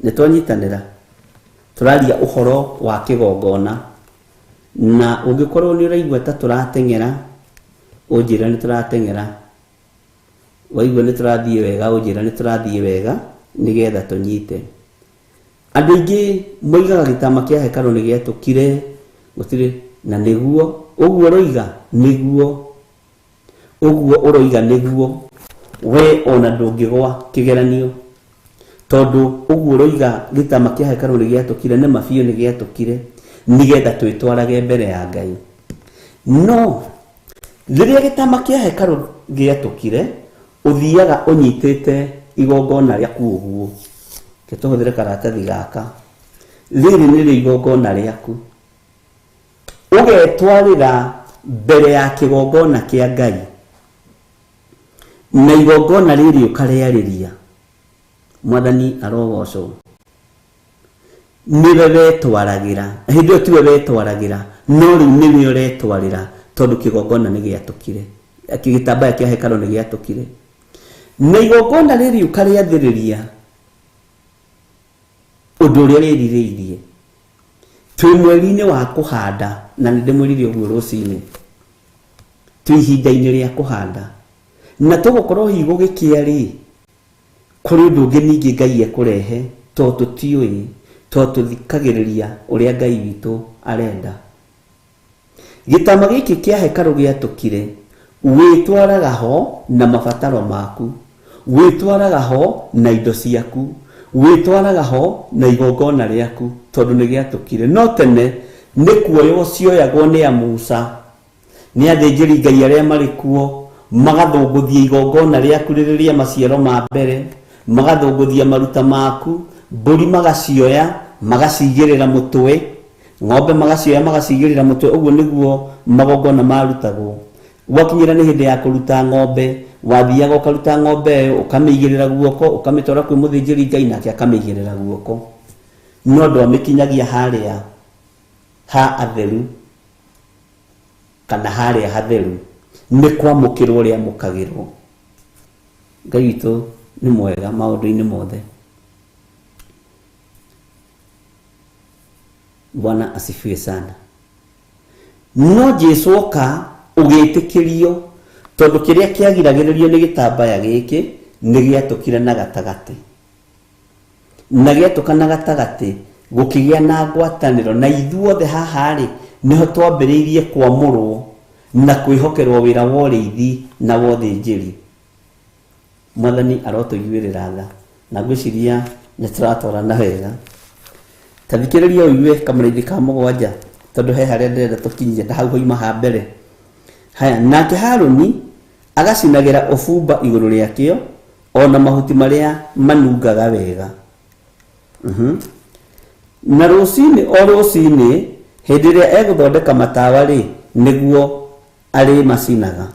S2: Nĩ twanyitanĩra, tũraria ũhoro wa kĩgongona, na ũngĩkorwo nĩ ũraigua ta tũrateng'era ũnjĩre nĩ tũrateng'era, waigua nĩ tũrathiĩ wega ũnjĩre nĩ tũrathiĩ wega nĩgetha tũnyite. Andũ aingĩ moigaga gĩtama kĩa hekarũ nĩ gĩatũkire gũtirĩ, na nĩguo ũguo ũroiga nĩguo, ũguo ũroiga nĩguo, we ona ndũngĩgwa kĩgeranio tondũ ũguo ũroiga gĩtama kĩa hekarũ nĩ gĩatũkire, nĩ ma biũ nĩ gĩatũkire nĩgetha twĩtwarage mbere ya Ngai. No rĩrĩa gĩtama kĩa hekarũ gĩatũkire ũthiaga ũnyitĩte igongona rĩaku ũguo. Reke tũhũthĩre karatathi gaka, rĩrĩ nĩrĩo igongona rĩaku, ũgetwarĩra mbere ya kĩgongona kĩa Ngai, na igongona rĩrĩ ũkarĩarĩria. Mwathani arogocwo. Nĩwe wetwaragĩra, hĩndĩ ĩyo tiwe wetwaragĩra, no rĩu nĩwe ũretwarĩra tondũ kĩgongona nĩ gĩatũkire, gĩtambaya kĩa hekarũ nĩ gĩatũkire. Na igongona rĩrĩ ũkarĩathĩrĩria ũndũ ũrĩa wĩrirĩirie. Twĩ mweri-inĩ wa kũhanda, na nĩ ndĩmwĩrire ũguo rũcinĩ, twĩ ihinda-inĩ rĩa kũhanda, na tũgũkorwo hihi gũgĩkĩa rĩ, kũrĩ ũndũ ũngĩ ningĩ Ngai ekũrehe tondũ tũtiũĩ, tondũ tũthikagĩrĩria ũrĩa Ngai witũ arenda. Gĩtama gĩkĩ kĩa hekarũ gĩatũkire, wĩtwaraga ho na mabataro maku, wĩtwaraga ho na indo ciaku, wĩtwaraga ho na igongona rĩaku tondũ nĩ gĩatũkire. No tene nĩ kuoywo cioyagwo nĩ a Musa, nĩ athĩnjĩri Ngai arĩa marĩ kuo, magathũngũthia igongona rĩaku rĩrĩ rĩa maciaro ma mbere, magathũngũthia maruta maku, mbũri magacioya magacigĩrĩra mũtwe, ng'ombe magacioya magacigĩrĩra mũtwe. Ũguo nĩguo magongona marutagwo. Gwakinyĩra nĩ hĩndĩ ya kũruta ng'ombe, wathiaga ũkaruta ng'ombe ĩyo ũkamĩigĩrĩra guoko, ũkamĩtwara kwĩ mũthĩnjĩri Ngai nake akamĩigĩrĩra guoko, no ndwamĩkinyagia harĩa ha atheru kana harĩa hatheru, nĩ kwamũkĩrwo rĩamũkagĩrwo. Ngai witũ nĩ mwega maũndũ-inĩ mothe. Bwana asifiwe sana. No Jesu oka ũgĩtĩkĩrio tondũ kĩrĩa kĩagiragĩrĩrio nĩ gĩtambaya gĩkĩ nĩ gĩatũkire na gatagatĩ, na gĩatũka na gatagatĩ gũkĩgĩa na ngwatanĩro, na ithuothe haha rĩ nĩho twambĩrĩirie kwamũrwo na kwĩhokerwo wĩra wa ũrĩithi na wa ũthĩnjĩri. Mwathani arotũiguĩrĩra tha, na ngwĩciria nĩ tũratwarana wega. Ta thikĩrĩria ũigue kamũrĩithi ka 7 tondũ he harĩa ndĩrenda tũkinyie na hau hoima ha mbere. Haya, nake Harũni agacinagĩra ũbumba igũrũ rĩakĩo ona mahuti marĩa manungaga wega. Na rũcinĩ o rũcinĩ hĩndĩ ĩrĩa egũthondeka matawa rĩ, nĩguo arĩmacinaga.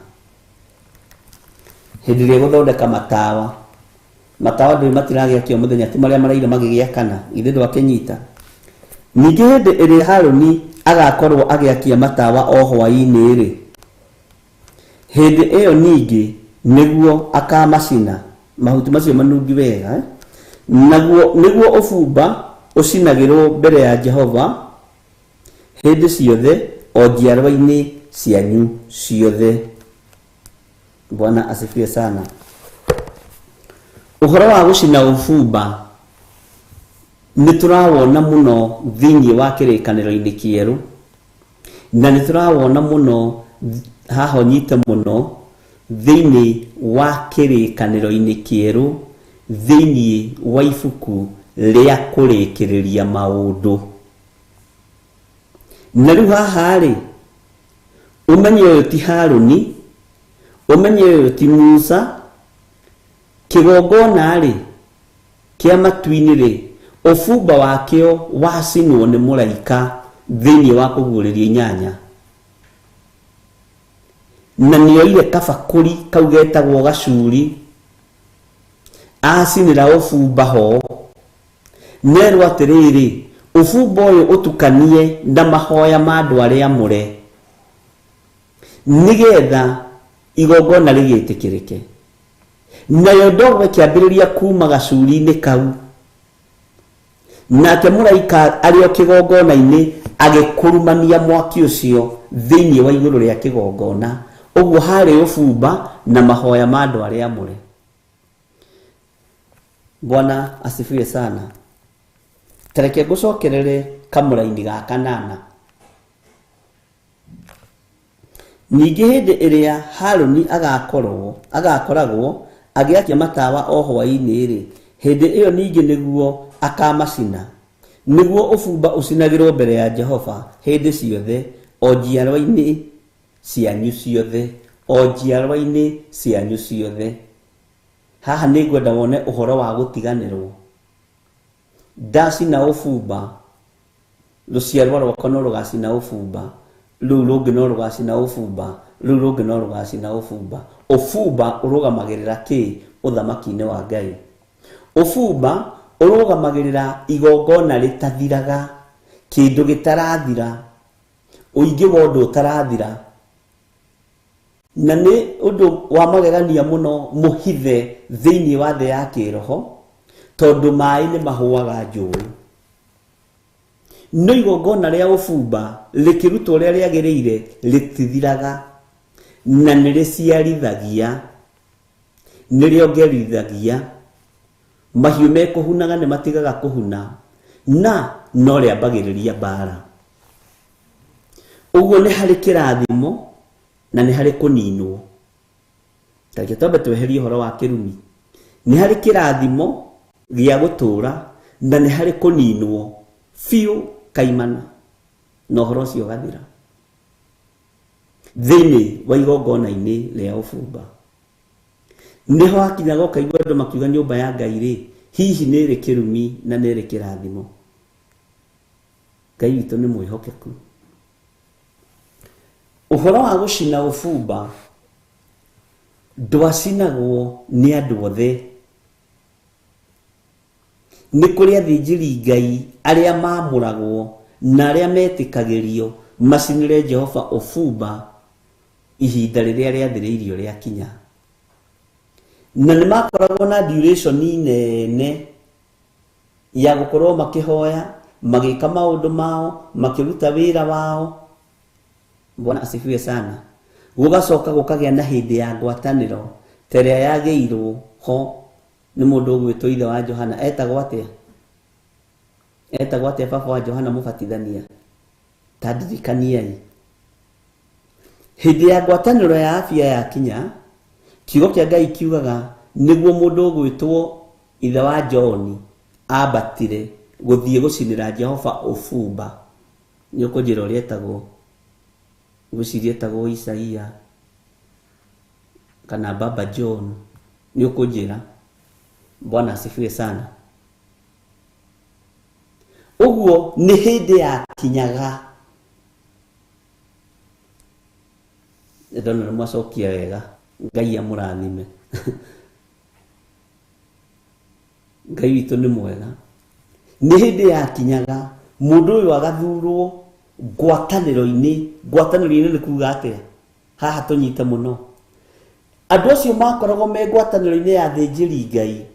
S2: Hĩndĩ ĩrĩa egũthondeka matawa, matawa ndũĩ matiragĩakio mũthenya, ti marĩa maraire magĩgĩakana, ithe ndwakĩnyita. Ningĩ hĩndĩ ĩrĩa Harũni agakorwo agĩakia matawa o hwaĩ-inĩ rĩ, hĩndĩ ĩyo ningĩ nĩguo akamacina mahuti macio manungi wega, naguo nĩguo ũbumba ũcinagĩrwo mbere ya Jehova hĩndĩ ciothe o njiarwa-inĩ cianyu ciothe. Bwana asifiwe sana. Ũhoro wa gũcina ũbumba nĩ tũrawona mũno thĩinĩ wa kĩrĩkanĩro-inĩ kĩerũ, na nĩ tũrawona mũno haha ũnyite mũno thĩinĩ wa kĩrĩkanĩro-inĩ kĩerũ, thĩinĩ wa ibuku rĩa kũrĩkĩrĩria maũndũ. Na rĩu haha rĩ, ũmenye ũyũ ti Harũni, ũmenye ũyũ ti Musa. Kĩgongona rĩ kĩa matu-inĩ rĩ, ũbumba wakĩo wacinwo nĩ mũraika thĩinĩ wa kũguũrĩria 8. Na nĩoire kabakũri kau getagwo gacuri acinĩra ũbumba ho, nerwo atĩrĩrĩ, ũbumba ũyũ ũtukanie na mahoya ma andũ arĩa amũre nĩgetha igongona rĩgĩtĩkĩrĩke. Nayo ndogo ĩkĩambĩrĩria kuma gacuri-inĩ kau, nake mũraika arĩ o kĩgongona-inĩ agĩkurumania mwaki ũcio thĩinĩ wa igũrũ rĩa kĩgongona. Ũguo harĩ ũbumba na mahoya ma andũ arĩa amũre. Bwana asifiwe sana. Tareke ngũcokerere kamũraini ga kanana. Ningĩ hĩndĩ ĩrĩa Harũni agakoragwo agĩakia matawa o hwaĩ-inĩ-rĩ, hĩndĩ ĩyo ningĩ nĩguo akamacina, nĩguo ũbumba ũcinagĩrwo mbere ya Jehova hĩndĩ ciothe, o njiarwa-inĩ cianyu ciothe, o njiarwa-inĩ cianyu ciothe. Haha nĩngwenda wone ũhoro wa gũtiganĩrwo. Ndacina ũbumba, rũciarwa rwakwa no rũgacina ũbumba, rũu rũngĩ no rũgacina ũbumba, rũu rũngĩ no rũgacina ũbumba. Ũbumba ũrũgamagĩrĩra kĩ ũthamaki-inĩ wa Ngai? Ũbumba ũrũgamagĩrĩra igongona rĩtathiraga, kĩndũ gĩtarathira, ũingĩ wa ũndũ ũtarathira. Na nĩ ũndũ wa magegania mũno mũhithe thĩinĩ wa thĩ ya kĩroho, tondũ maĩ nĩ mahũaga njũĩ. No igongona rĩa ũbumba rĩkĩrutwo ũrĩa rĩagĩrĩire rĩtithiraga, na nĩ rĩciarithagia, nĩ rĩongerithagia. Mahiũ mekũhunaga nĩ matigaga kũhuna, na no rĩambagĩrĩria mbara. Ũguo nĩ harĩ kĩrathimo na nĩ harĩ kũninwo. Tareke twambe tweherie ũhoro wa kĩrumi. Nĩ harĩ kĩrathimo gĩa gũtũũra na nĩ harĩ kũninwo biũ kaimana, na ũhoro ũcio ũgathira thĩinĩ wa igongona-inĩ rĩa ũbumba. Nĩho hakinyaga ũkaigua andũ makiuga nyũmba ya Ngai rĩ, hihi nĩ ĩrĩ kĩrumi na nĩ ĩrĩ kĩrathimo. Ngai witũ nĩ mwĩhokeku. Ũhoro wa gũcina ũbumba ndwacinagwo nĩ andũ othe. Nĩ kũrĩ athĩnjĩri Ngai arĩa maamũragwo na arĩa metĩkagĩrio macinĩre Jehova ũbumba ihinda rĩrĩa rĩathĩrĩirio rĩakinya. Na nĩ makoragwo na duration nene ya gũkorwo makĩhoya, magĩka maũndũ mao, makĩruta wĩra wao. Bwana asifiwe sana. Gũgacoka gũkagĩa na hĩndĩ ya ngwatanĩro ta ĩrĩa yagĩirwo ho nĩ mũndũ ũgwĩtwo ithe wa Johana. Etagwo atĩa? Etagwo atĩa baba wa Johana Mũbatithania? Ta ndirikaniai. Hĩndĩ ya ngwatanĩro ya afya yakinya, kiugo kĩa Ngai kiugaga nĩguo mũndũ ũgwĩtwo ithe wa John ambatire gũthiĩ gũcinĩra Jehova ũbumba. Nĩ ũkũnjĩra ũrĩa etagwo? Ngwĩciria etagwo Isaia kana Baba John. Nĩ ũkũnjĩra. Bwana asifiwe sana. Ũguo nĩ hĩndĩ yakinyaga. Ndona nĩ mwacokia wega. Ngai amũrathime. Ngai witũ nĩ mwega. Nĩ hĩndĩ yakinyaga mũndũ ũyũ agathurwo ngwatanĩro-inĩ. Ngwatanĩro-inĩ nĩ kuga atĩa? Haha tũnyite mũno. Andũ acio makoragwo me ngwatanĩro-inĩ ya athĩnjĩri Ngai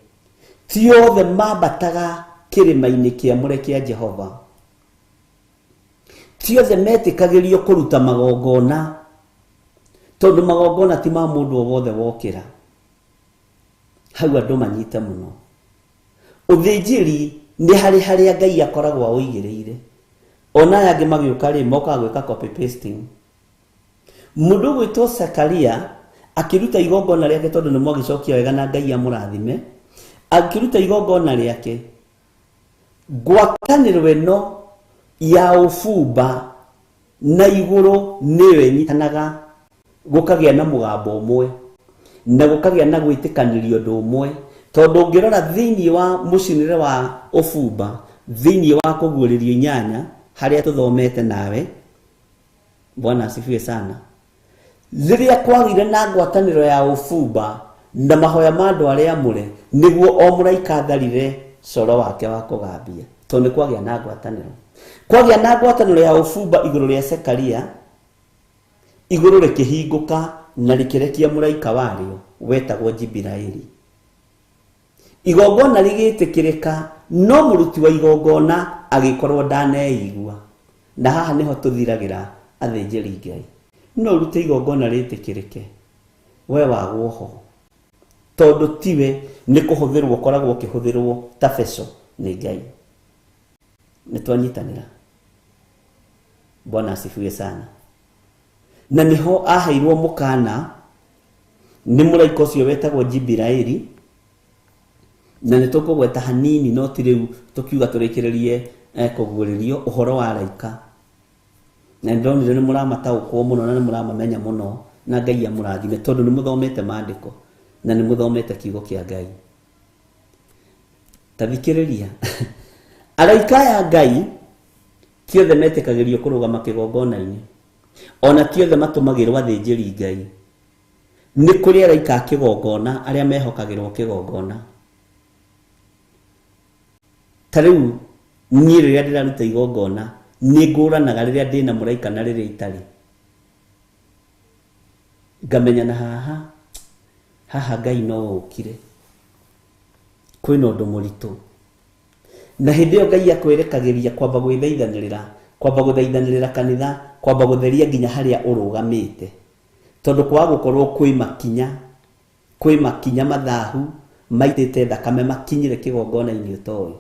S2: ti othe mambataga kĩrĩma-inĩ kĩamũre kĩa Jehova. Ti othe metĩkagĩrio kũruta magongona, tondũ magongona ti ma mũndũ o wothe wokĩra. Hau andũ manyite mũno. Ũthĩnjĩri nĩ harĩ harĩa Ngai akoragwo aũigĩrĩire. Ona aya angĩ magĩũka rĩ, mokaga gwĩka copy pasting. Mũndũ ũgwĩtwo Zakaria akĩruta igongona rĩake, tondũ nĩ mwagĩcokia wega na Ngai amũrathime, akĩruta igongona rĩake, ngwatanĩro ĩno ya ũbumba na igũrũ nĩyo ĩnyitanaga, gũkagĩa na mũgambo ũmwe na gũkagĩa na gwĩtĩkanĩria ũndũ ũmwe. Tondũ ũngĩrora thĩinĩ wa mũcinĩre wa ũbumba, thĩinĩ wa kũguũrĩrio 8 harĩa tũthomete nawe, Bwana asifiwe sana, Rĩrĩa kwagire na ngwatanĩro ya ũbumba na mahoya ma andũ arĩa amũre, nĩguo o mũraika atharire coro wake wa kũgambia, tondũ nĩ kwagĩa na ngwatanĩro. Kwagĩa na ngwatanĩro ya ũbumba igũrũ rĩa Zekaria, igũrũ rĩkĩhingũka na rĩkĩrekia mũraika warĩo wetagwo Jibiraeli. Igongona rĩgĩtĩkĩrĩka, no mũruti wa igongona agĩkorwo ndaneigua. Na haha nĩho tũthiragĩra athĩnjĩri Ngai. No ũrute igongona rĩtĩkĩrĩke, we wagwo ho, tondũ tiwe nĩ kũhũthĩrwo ũkoragwo ũkĩhũthĩrwo ta beco nĩ Ngai. Nĩ twanyitanĩra. Bwana asifiwe sana. Na nĩho aheirwo mũkana nĩ mũraika ũcio wetagwo Jibiraeli, na nĩ tũkũgweta hanini, no ti rĩu tũkiuga tũrĩkĩrĩrie kũguũrĩrio ũhoro wa araika. Na ndonire nĩ mũramataũkwo mũno na nĩ mũramamenya mũno, na Ngai amũrathime tondũ nĩ mũthomete maandĩko na nĩ mũthomete kiugo kĩa Ngai. Ta thikĩrĩria, araika aya Ngai ti othe metĩkagĩrio kũrũgama kĩgongona-inĩ, ona ti othe matũmagĩrwo athĩnjĩri Ngai. Nĩ kũrĩ araika a kĩgongona arĩa mehokagĩrwo kĩgongona. Ta rĩu niĩ rĩrĩa ndĩraruta igongona nĩ ngũranaga rĩrĩa ndĩna mũraika na rĩrĩa itarĩ. Ngamenya na haha, haha Ngai no ũkire, kwĩna ũndũ mũritũ. Na hĩndĩ ĩyo Ngai akwĩrekagĩria kwamba gwĩthaithanĩrĩra, kwamba gũthaithanĩrĩra kanitha, kwamba gũtheria nginya harĩa ũrũgamĩte, tondũ kwaga gũkorwo kwĩ makinya mathahu maitĩte thakame makinyire kĩgongona-inĩ ũtoĩ.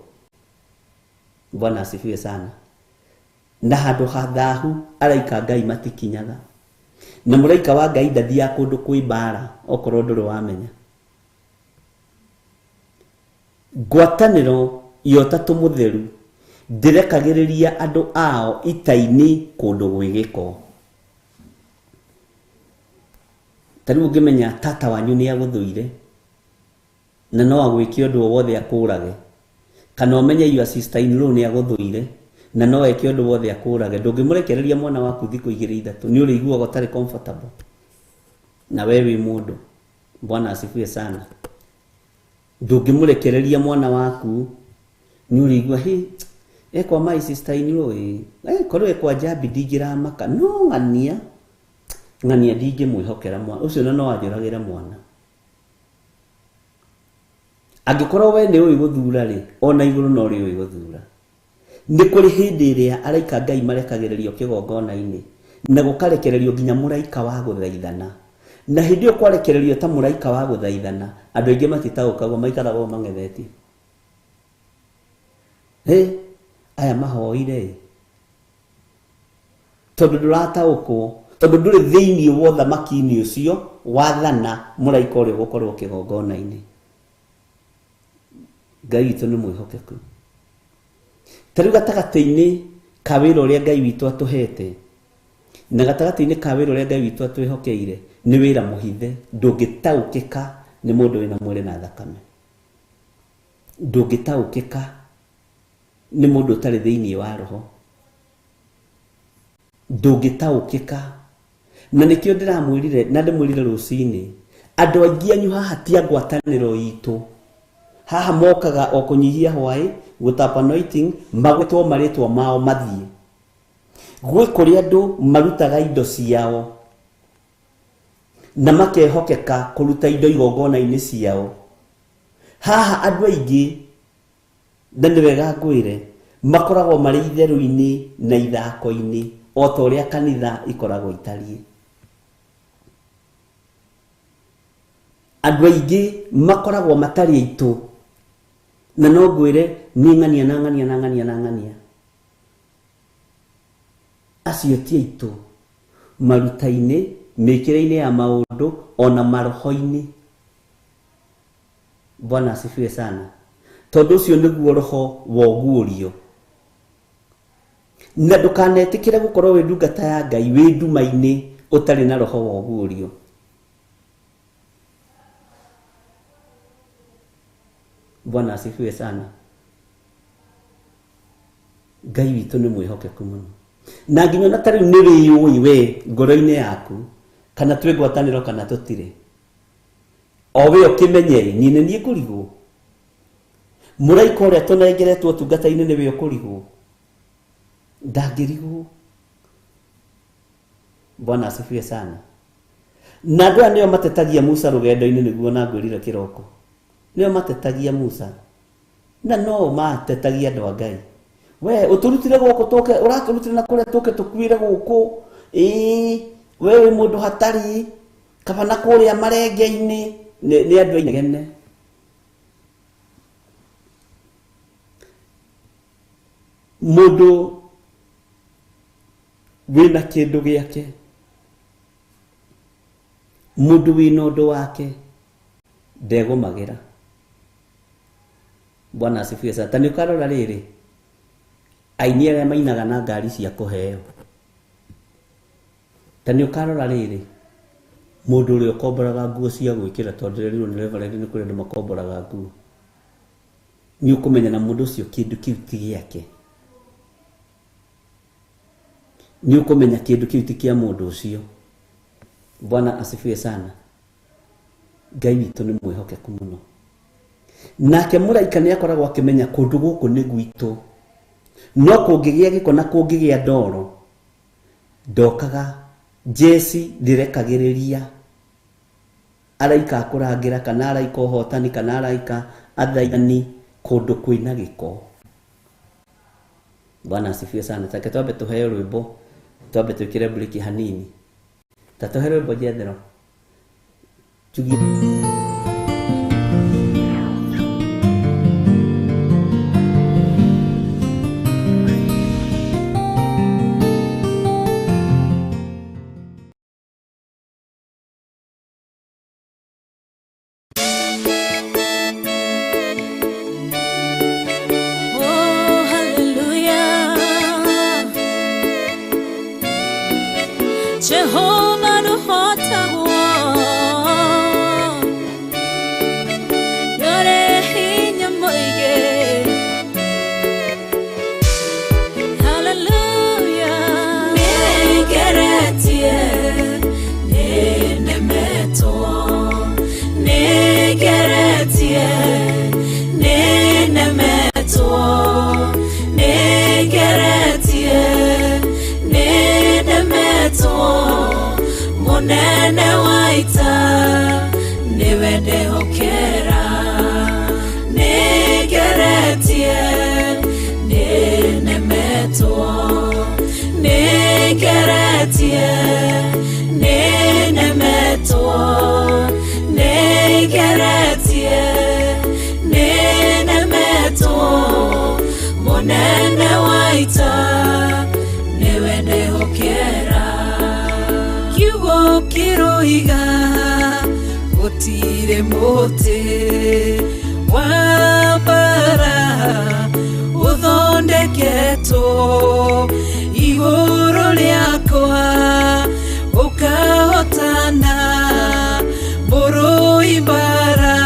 S2: Bwana asifiwe sana. Na handũ hathahu araika Ngai matikinyaga, na mũraika wa Ngai ndathiaga kũndũ kwĩ mbara okorwo ndũrĩ wamenya. Ngwatanĩro ya Ũtatũ Mũtheru ndĩrekagĩrĩria andũ ao ita-inĩ kũndũ gwĩ gĩko. Ta rĩu ũngĩmenya tata wanyu nĩ agũthũire na no agwĩke ũndũ o wothe akũrage, kana ũmenye your sister in law nĩ agũthũire na no eke ũndũ wothe akũrage, ndũngĩmũrekereria mwana waku thikũ igĩrĩ ithatũ, nĩ ũrĩiguaga ũtarĩ comfortable na we wĩ mũndũ. Bwana asifiwe sana. Ndũngĩmũrekereria mwana waku, nĩ ũrĩigua hĩ ekwa my sister in law ĩ korwo ekwa Njambi ndingĩramaka, no ng'ania ng'ania ndingĩmwĩhokera mwana ũcio, na no anjũragĩre mwana. Angĩkorwo we nĩ ũĩ gũthura rĩ, ona igũrũ no rĩũĩ gũthura. Nĩ kũrĩ hĩndĩ ĩrĩa araika Ngai marekagĩrĩrio kĩgongona-inĩ na gũkarekererio nginya mũraika wa gũthaithana. Na hĩndĩ ĩyo kwarekererio ta mũraika wa gũthaithana, andũ aingĩ matitaũkagwo, maikaraga ũguo mang'ethetie. Hĩ, aya mahoire tondũ ndũrataũkwo, tondũ ndũrĩ thĩinĩ wa ũthamaki-inĩ ũcio wathana mũraika ũrĩa ũgũkorwo kĩgongona-inĩ. Ngai witũ nĩ mwĩhokeku. Ta rĩu gatagatĩ-inĩ ka wĩra ũrĩa Ngai witũ atũhete na gatagatĩ-inĩ ka wĩra ũrĩa Ngai witũ atwĩhokeire, nĩ wĩra mũhithe, ndũngĩtaũkĩka nĩ mũndũ wĩna mwĩrĩ na thakame, ndũngĩtaũkĩka nĩ mũndũ ũtarĩ thĩinĩ wa roho, ndũngĩtaũkĩka. Na nĩkĩo ndĩramwĩrire na ndĩmwĩrire rũcinĩ, andũ aingĩ anyu haha ti a ngwatanĩro itũ, haha mokaga o kũnyihia hwaĩ, gũtap anointing, magwĩtwo marĩtwa mao mathiĩ. Gwĩ kũrĩ andũ marutaga indo ciao na makehokeka kũruta indo igongona-inĩ ciao. Haha andũ aingĩ, na nĩ wega ngwĩre, makoragwo marĩ itherũ-inĩ na ithako-inĩ o ta ũrĩa kanitha ikoragwo itariĩ. Andũ aingĩ makoragwo matarĩ aitũ, na no ngwĩre nĩ ng'ania na ng'ania na ng'ania na ng'ania. Acio ti aitũ maruta-inĩ, mĩkĩre-inĩ ya maũndũ, ona maroho-inĩ. Bwana asifiwe sana. Tondũ ũcio nĩguo roho wa ũguũrio. Na ndũkanetĩkĩre gũkorwo wĩ ndungata ya Ngai wĩ nduma-inĩ ũtarĩ na roho wa ũguũrio. Bwana asifiwe sana. Ngai witũ nĩ mwĩhokeku mũno. Na nginya ona ta rĩu nĩ wĩyũĩ we ngoro-inĩ yaku Kana twĩ ngwatanĩro kana tũtirĩ. O we ũkĩmenyeri, niĩ nĩ niĩ ngũrigwo. Mũraika ũrĩa tũnengeretwo ũtungata-inĩ nĩwe ũkũrigwo. Ndangĩrigwo. Bwana asifiwe sana. Na andũ aya nĩo matetagia Musa rũgendo-inĩ nĩguo na ngwĩrire kĩroko. Nĩo matetagia Musa. Na no matetagia andũ a Ngai. We ũtũrutire gũkũ tũke, ũratũrutire na kũrĩa tũke tũkuĩre gũkũ. Ĩĩ, we wĩ mũndũ hatarĩ, kaba na kũrĩa marenge-inĩ. Nĩ andũ inegene. Mũndũ wĩna kĩndũ gĩake, mũndũ wĩna ũndũ wake ndegũmagĩra. Bwana asifiwe sana. Ta nĩ ũkarora rĩrĩ, aini arĩa mainaga na ngari cia kũheo. Ta nĩ ũkarora rĩrĩ, mũndũ ũrĩa ũkomboraga nguo cia gwĩkĩra, tondũ ndĩrerirwo nĩ reverend nĩ kũrĩ andũ makomboraga nguo. Nĩ ũkũmenya na mũndũ ũcio kĩndũ kĩu ti gĩake. Nĩ ũkũmenya kĩndũ kĩu ti kĩa mũndũ ũcio. Bwana asifiwe sana. Ngai witũ nĩ mwĩhokeku mũno. Nake mũraika nĩ akoragwo akĩmenya kũndũ gũkũ nĩ gwitũ. No kũngĩgĩa gĩko na kũngĩgĩa ndoro, ndokaga jeci ndĩrekagĩrĩria araika akũrangĩra kana araika ũhotani kana araika athaithani kũndũ kwĩna gĩko. Bwana asifiwe sana. Take twambe tũheo rwĩmbo, twambe twĩkĩre breki hanini. Ta tũhe rwĩmbo Jethero. Tugie.
S8: Oh, hallelujah. Jehovah nuhotagwo. Yore hinya mũingĩ. Hallelujah. Nĩngeretie, nĩnemetwo. Nĩngeretie, nĩnemetwo. Nĩngeretie, nĩnemetwo. Mũnene wa ita nĩwe ndehokera. Nĩngeretie, nĩnemetwo. Nĩngeretie, nĩnemetwo. Nĩngeretie, nĩnemetwo. Mũnene wa ita nĩwe ndehokera. Kiugo kĩroiga gũtirĩ mũtĩ wa mbara ũthondeketwo igũrũ rĩakwa ũkahotana mũrũi mbara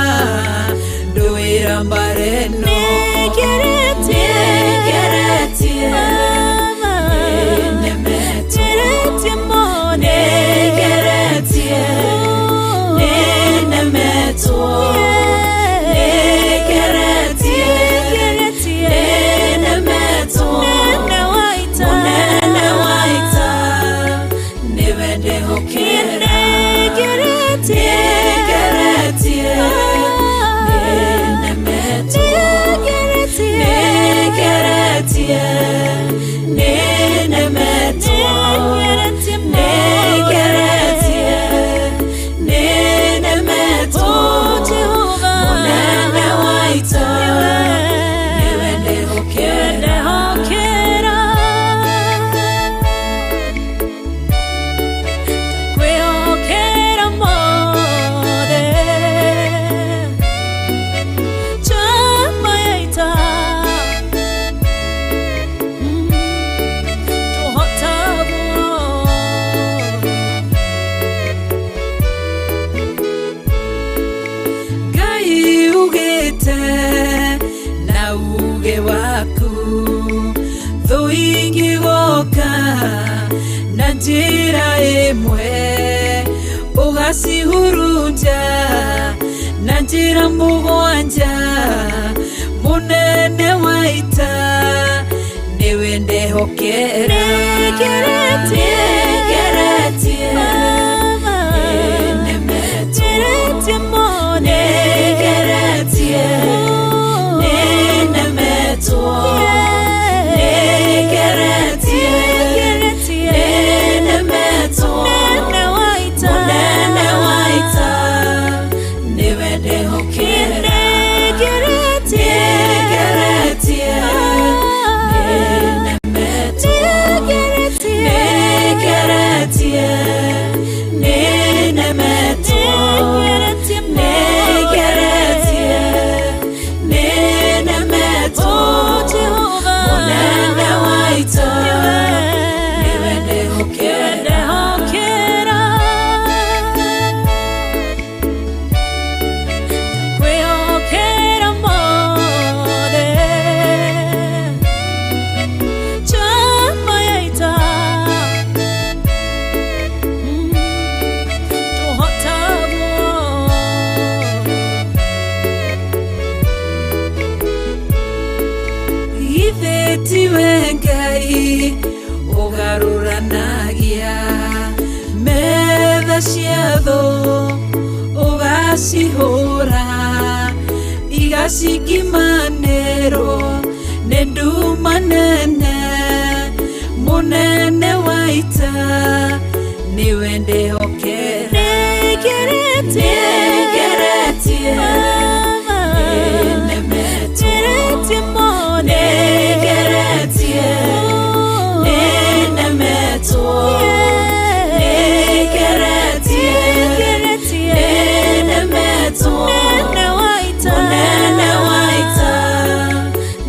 S8: ndũĩra mbara ĩno. Nĩngeretie, nĩnemetwo. Nĩngeretie, nĩnemetwo. Nĩngeretie, nĩnemetwo. Mũnene wa ita nĩwe ndehokera. Nĩngeretie, nĩnemetwo. Nĩngeretie, nĩnemetwo. Nĩngeretie, nĩnemetwo. Mũnene wa ita nĩwe ndehokera. Kwĩhokera mothe. Chama ya ita. Tũhotagwo. Ngai ugĩte na uge waku thũ ingĩgoka na njĩra ĩmwe. Ũgacihurunja na njĩra mũgwanja mũnene wa ita nĩwe ndehokera nĩngeretie nĩnemetwo nĩngeretie nĩnemetwo nĩngeretie nĩnemetwo mũnene wa ita nĩwe ndehokera nĩngeretie nĩnemetwo nĩngeretie nĩnemetwo nĩngeretie nĩnemetwo mũnene wa ita nĩwe ndehokera.
S9: Ndakwĩhokera mothe njamba ya ita tũhotagwo
S8: Githĩ tiwe Ngai ũgarũranagia metha cia thũ ũgacihũra igacikimanĩrwo nĩ nduma nene mũnene wa ita nĩwe ndehokera nĩngeretie nĩnemetwo nĩngeretie nĩnemetwo nĩngeretie nĩnemetwo mũnene wa ita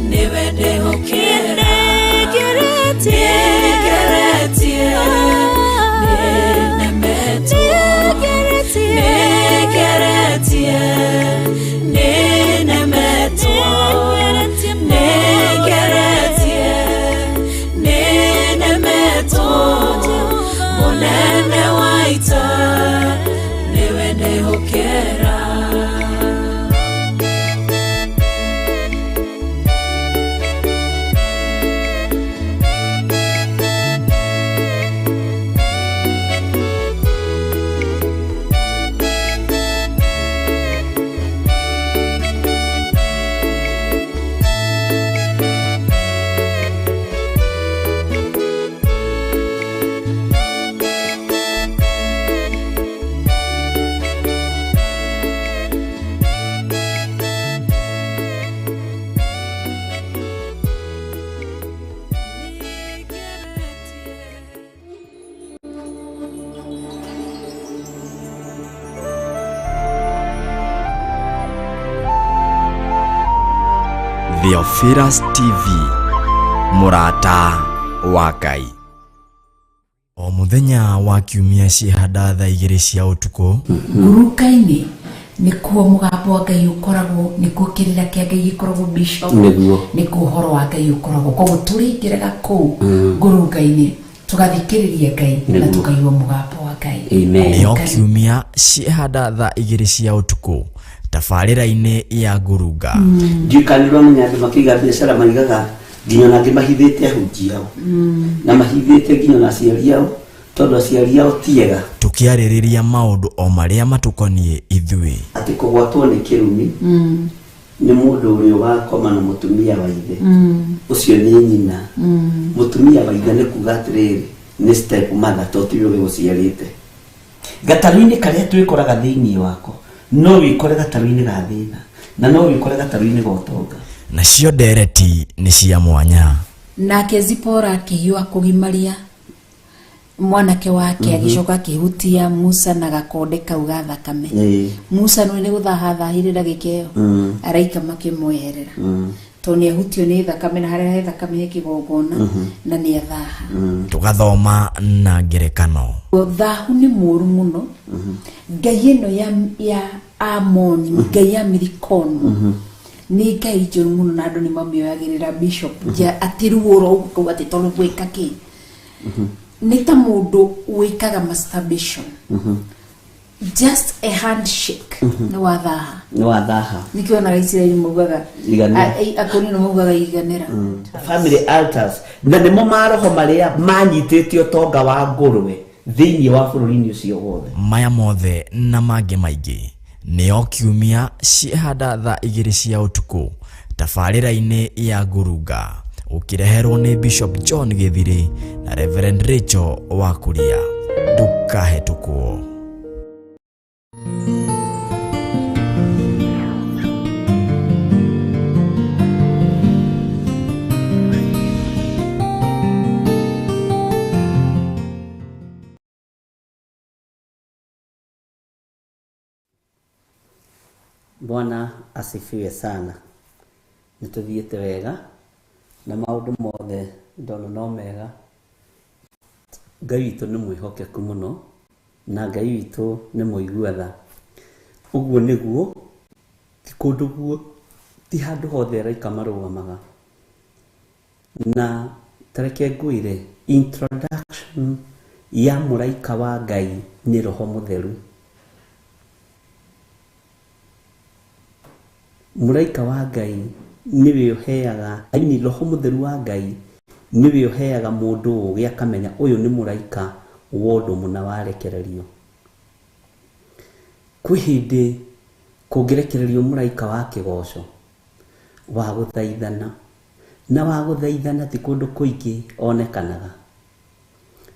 S8: nĩwe ndehokera nĩngeretie nĩnemetwo nĩngeretie nĩnemetwo nĩngeretie nĩnemetwo mũnene wa ita nĩwe ndehokera.
S1: Theophilus TV, mũrata wa Ngai. O mũthenya wa kiumia ciĩhanda thaa 2 cia ũtukũ.
S5: Nguruka-inĩ nĩkuo mũgambo wa Ngai ũkoragwo, nĩkuo kĩrĩra kĩa Ngai gĩkoragwo bishop,
S2: Nĩguo.
S5: nĩkuo ũhoro wa Ngai ũkoragwo. Koguo tũrĩingĩraga kũu ngurunga-inĩ tũgathikĩrĩria Ngai na
S2: Nĩguo.
S5: tũkaigua mũgambo wa Ngai.
S2: Amen.
S1: Nĩo kiumia ciĩhanda thaa 2 cia ũtukũ tabarĩra-inĩ ya ngurunga.
S2: Ndiũĩ kana nĩũramenya andũ makĩiga biacara maigaga nginya ona angĩ mahithĩte ahunjia ao na mahithĩte nginya ona aciari ao tondũ aciari ao ti ega.
S1: Tũkĩarĩrĩria maũndũ o marĩa matũkoniĩ ithuĩ.
S2: Atĩ kũgwatwo nĩ kĩrumi nĩ mũndũ ũrĩa ũgakoma na mũtumia wa ithe ũcio nĩ nyina. Mũtumia wa ithe nĩ kuga atĩrĩrĩ nĩ step mother to tiwe ũgĩgũciarĩte. Gatarũ-inĩ karĩa twĩkoraga thĩinĩ wako no wĩkore gatarũ-inĩ ga thĩna na no wĩkore gatarũ-inĩ ga ũtonga.
S1: Nacio ndereti nĩ cia mwanya.
S5: Nake Zipora akĩhiũha kũgimaria mwanake wake agĩcoka akĩhutia Musa na gakonde kau ga thakame. Musa nĩ gũthahathahire ndagĩka ĩyo araika makĩmweherera tondũ nĩ ahutio nĩ thakame na harĩa he thakame he kĩgongona na nĩ athaha.
S1: Tũgathoma na ngerekano.
S5: Thahu nĩ mũũru mũno. Ngai ĩno ya Amoni, Ngai ya Milikomu nĩ Ngai njũru mũno na andũ nĩ mamĩoyagĩrĩra bishop atĩ ruo ũguo atĩ tondũ gwĩka kĩ. Nĩ ta mũndũ wĩkaga masturbation.
S10: Just a handshake nĩ wathaha.
S2: Nĩ wathaha.
S10: Nĩkĩo onaga Isiraeli maugaga
S2: Iganĩra.
S10: Akorino maugaga iganĩra.
S2: Family altars na nĩmo maroho marĩa manyitĩte ũtonga wa ngũrwe thĩinĩ wa bũrũri-inĩ ũcio wothe.
S1: Maya mothe na mangĩ maingĩ nĩo kiumia ciehanda thaa 2 cia ũtukũ tabarĩra-inĩ ya Ngurunga ũkĩreherwo nĩ Bishop John Gĩthirĩ na Reverend Rachel Wakuria. Ndũkahetũkwo.
S2: Bwana asifiwe sana. Nĩtũthiĩte wega na maũndũ mothe ndona no mega. Ngai witũ nĩ mwĩhokeku mũno na Ngai witũ nĩ mũigua tha. Ũguo nĩguo ti kũndũ guo ti handũ hothe araika marũgamaga. Na tareke ngwĩre introduction ya mũraika wa Ngai nĩ Roho Mũtheru. Mũraika wa Ngai nĩwe ũheaga, I mean, Roho Mũtheru wa Ngai nĩwe ũheaga mũndũ ũgĩ akamenya ũyũ nĩ mũraika wa ũndũ mũna warekererio. Kwĩ hĩndĩ kũngĩrekererio mũraika wa kĩgoco wa gũthaithana, na wa gũthaithana ti kũndũ kũingĩ onekanaga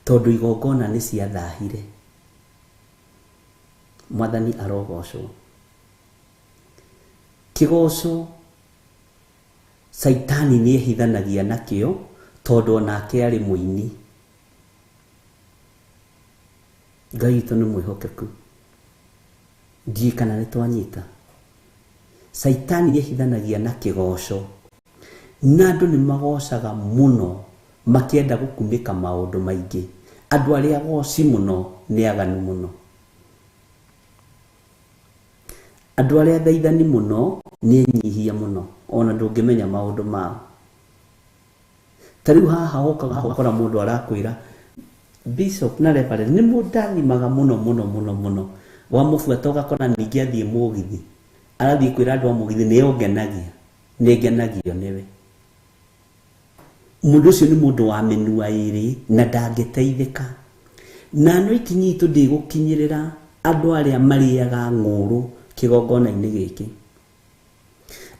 S2: tondũ igongona nĩ ciathahire. Mwathani arogocwo. Kĩgoco Saitani nĩ ehithanagia nakĩo tondũ onake arĩ mũini. Ngai witũ nĩ mwĩhokeku. Ndiũĩ kana nĩ twanyita. Saitani nĩ ehithanagia na kĩgoco na andũ nĩ magocaga mũno makĩenda gũkunĩka maũndũ maingĩ. Andũ arĩa agoci mũno nĩ aganu mũno. Andũ arĩa athaithani mũno nĩ enyihia mũno ona ndũngĩmenya maũndũ mao. Ta rĩu haha ũkaga ũgakora mũndũ arakwĩra Bishop na Reverend nĩ mũndathimaga mũno mũno mũno mũno. Wamũbuata ũgakora ningĩ athiĩ mũgithi arathiĩ kwĩra andũ a mũgithi nĩyo ngenagia, nĩ ngenagio nĩwe. Mũndũ ũcio nĩ mũndũ wa mĩnua ĩrĩ na ndangĩteithĩka. Na anointing itũ ndĩgũkinyĩrĩra andũ arĩa marĩaga ng'ũrũ kĩgongona-inĩ gĩkĩ.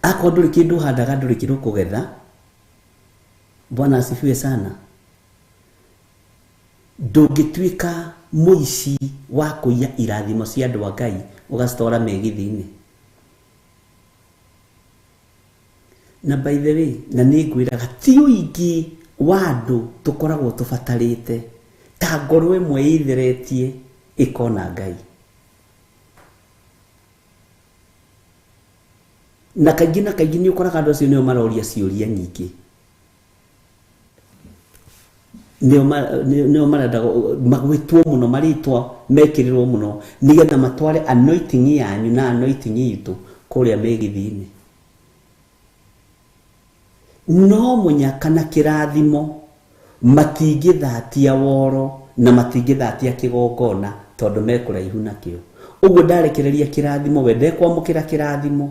S2: Akorwo ndũrĩ kĩndũ ũhandaga ndũrĩ kĩndũ ũkũgetha. Bwana asifiwe sana. Ndũngĩtuĩka mũici wa kũiya irathimo cia andũ a Ngai ũgacitwara mĩgithi-inĩ. Na by the way, na nĩ ngwĩraga ti ũingĩ wa andũ tũkoragwo tũbatarĩte ta ngoro ĩmwe ĩtheretie ĩkona Ngai. Na kaingĩ na kaingĩ nĩ ũkoraga andũ acio nĩo maroria ciũria nyingĩ. Nĩo marenda magwĩtwo mũno marĩtwa mekĩrĩrwo mũno nĩgetha matware anointing yanyu na anointing itũ kũrĩa mĩgithi-inĩ. No mũnyaka na kĩrathimo matingĩthatia woro na matingĩthatia kĩgongona tondũ me kũraihu nakĩo. Ũguo ndarekereria kĩrathimo we ndekwamũkĩra kĩrathimo.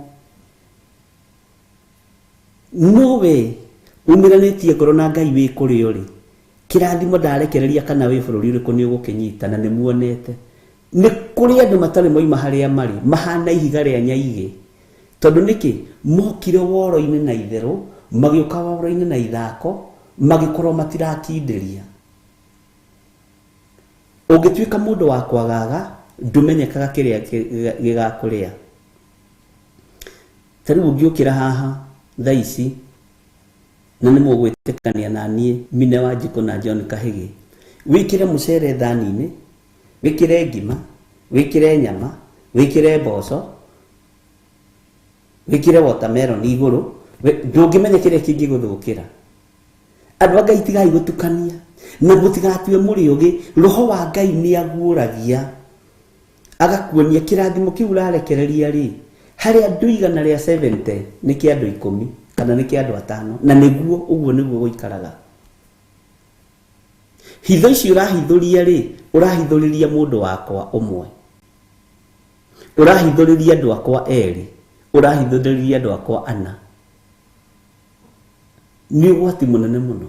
S2: No we umĩranĩtie ngoro na Ngai wĩ kũrĩa ũrĩ. Kĩrathimo ndarekereria kana wĩ bũrũri ũrĩkũ nĩ ũgũkĩnyita na nĩ muonete. Nĩ kũrĩ andũ matarĩ moima harĩa marĩ mahana ihiga rĩa nyaigĩ. Tondũ nĩkĩ mokire woro-inĩ na itherũ magĩũka woro-inĩ na ithako magĩkorwo matirakindĩria. Ũngĩtuĩka mũndũ wa kwagaga ndũmenyekaga kĩrĩa gĩgakũrĩa. Ta rĩu ũngĩũkĩra haha thaa ici na nĩ mũgwĩtĩkania na niĩ Mine wa Njikũ na John Kahĩgĩ, wĩkĩre mũcere thani-inĩ, wĩkĩre ngima, wĩkĩre nyama, wĩkĩre mboco, wĩkĩre watermelon igũrũ, ndũngĩmenya kĩrĩa kĩngĩgũthũkĩra. Andũ a Ngai tigai gũtukania na mũtigatue mũrĩ ũgĩ. Roho wa Ngai nĩ aguũragia agakuonia kĩrathimo kĩu ũrarekereria rĩ harĩ andũ 170 nĩ kĩa andũ 10 kana nĩ kĩa andũ 5 na nĩguo ũguo nĩguo gũikaraga. Hitho ici ũrahithũria rĩ ũrahithũrĩria mũndũ wakwa ũmwe. Ũrahithũrĩria andũ akwa erĩ, ũrahithũrĩria andũ akwa ana. Nĩ ũgwati mũnene mũno.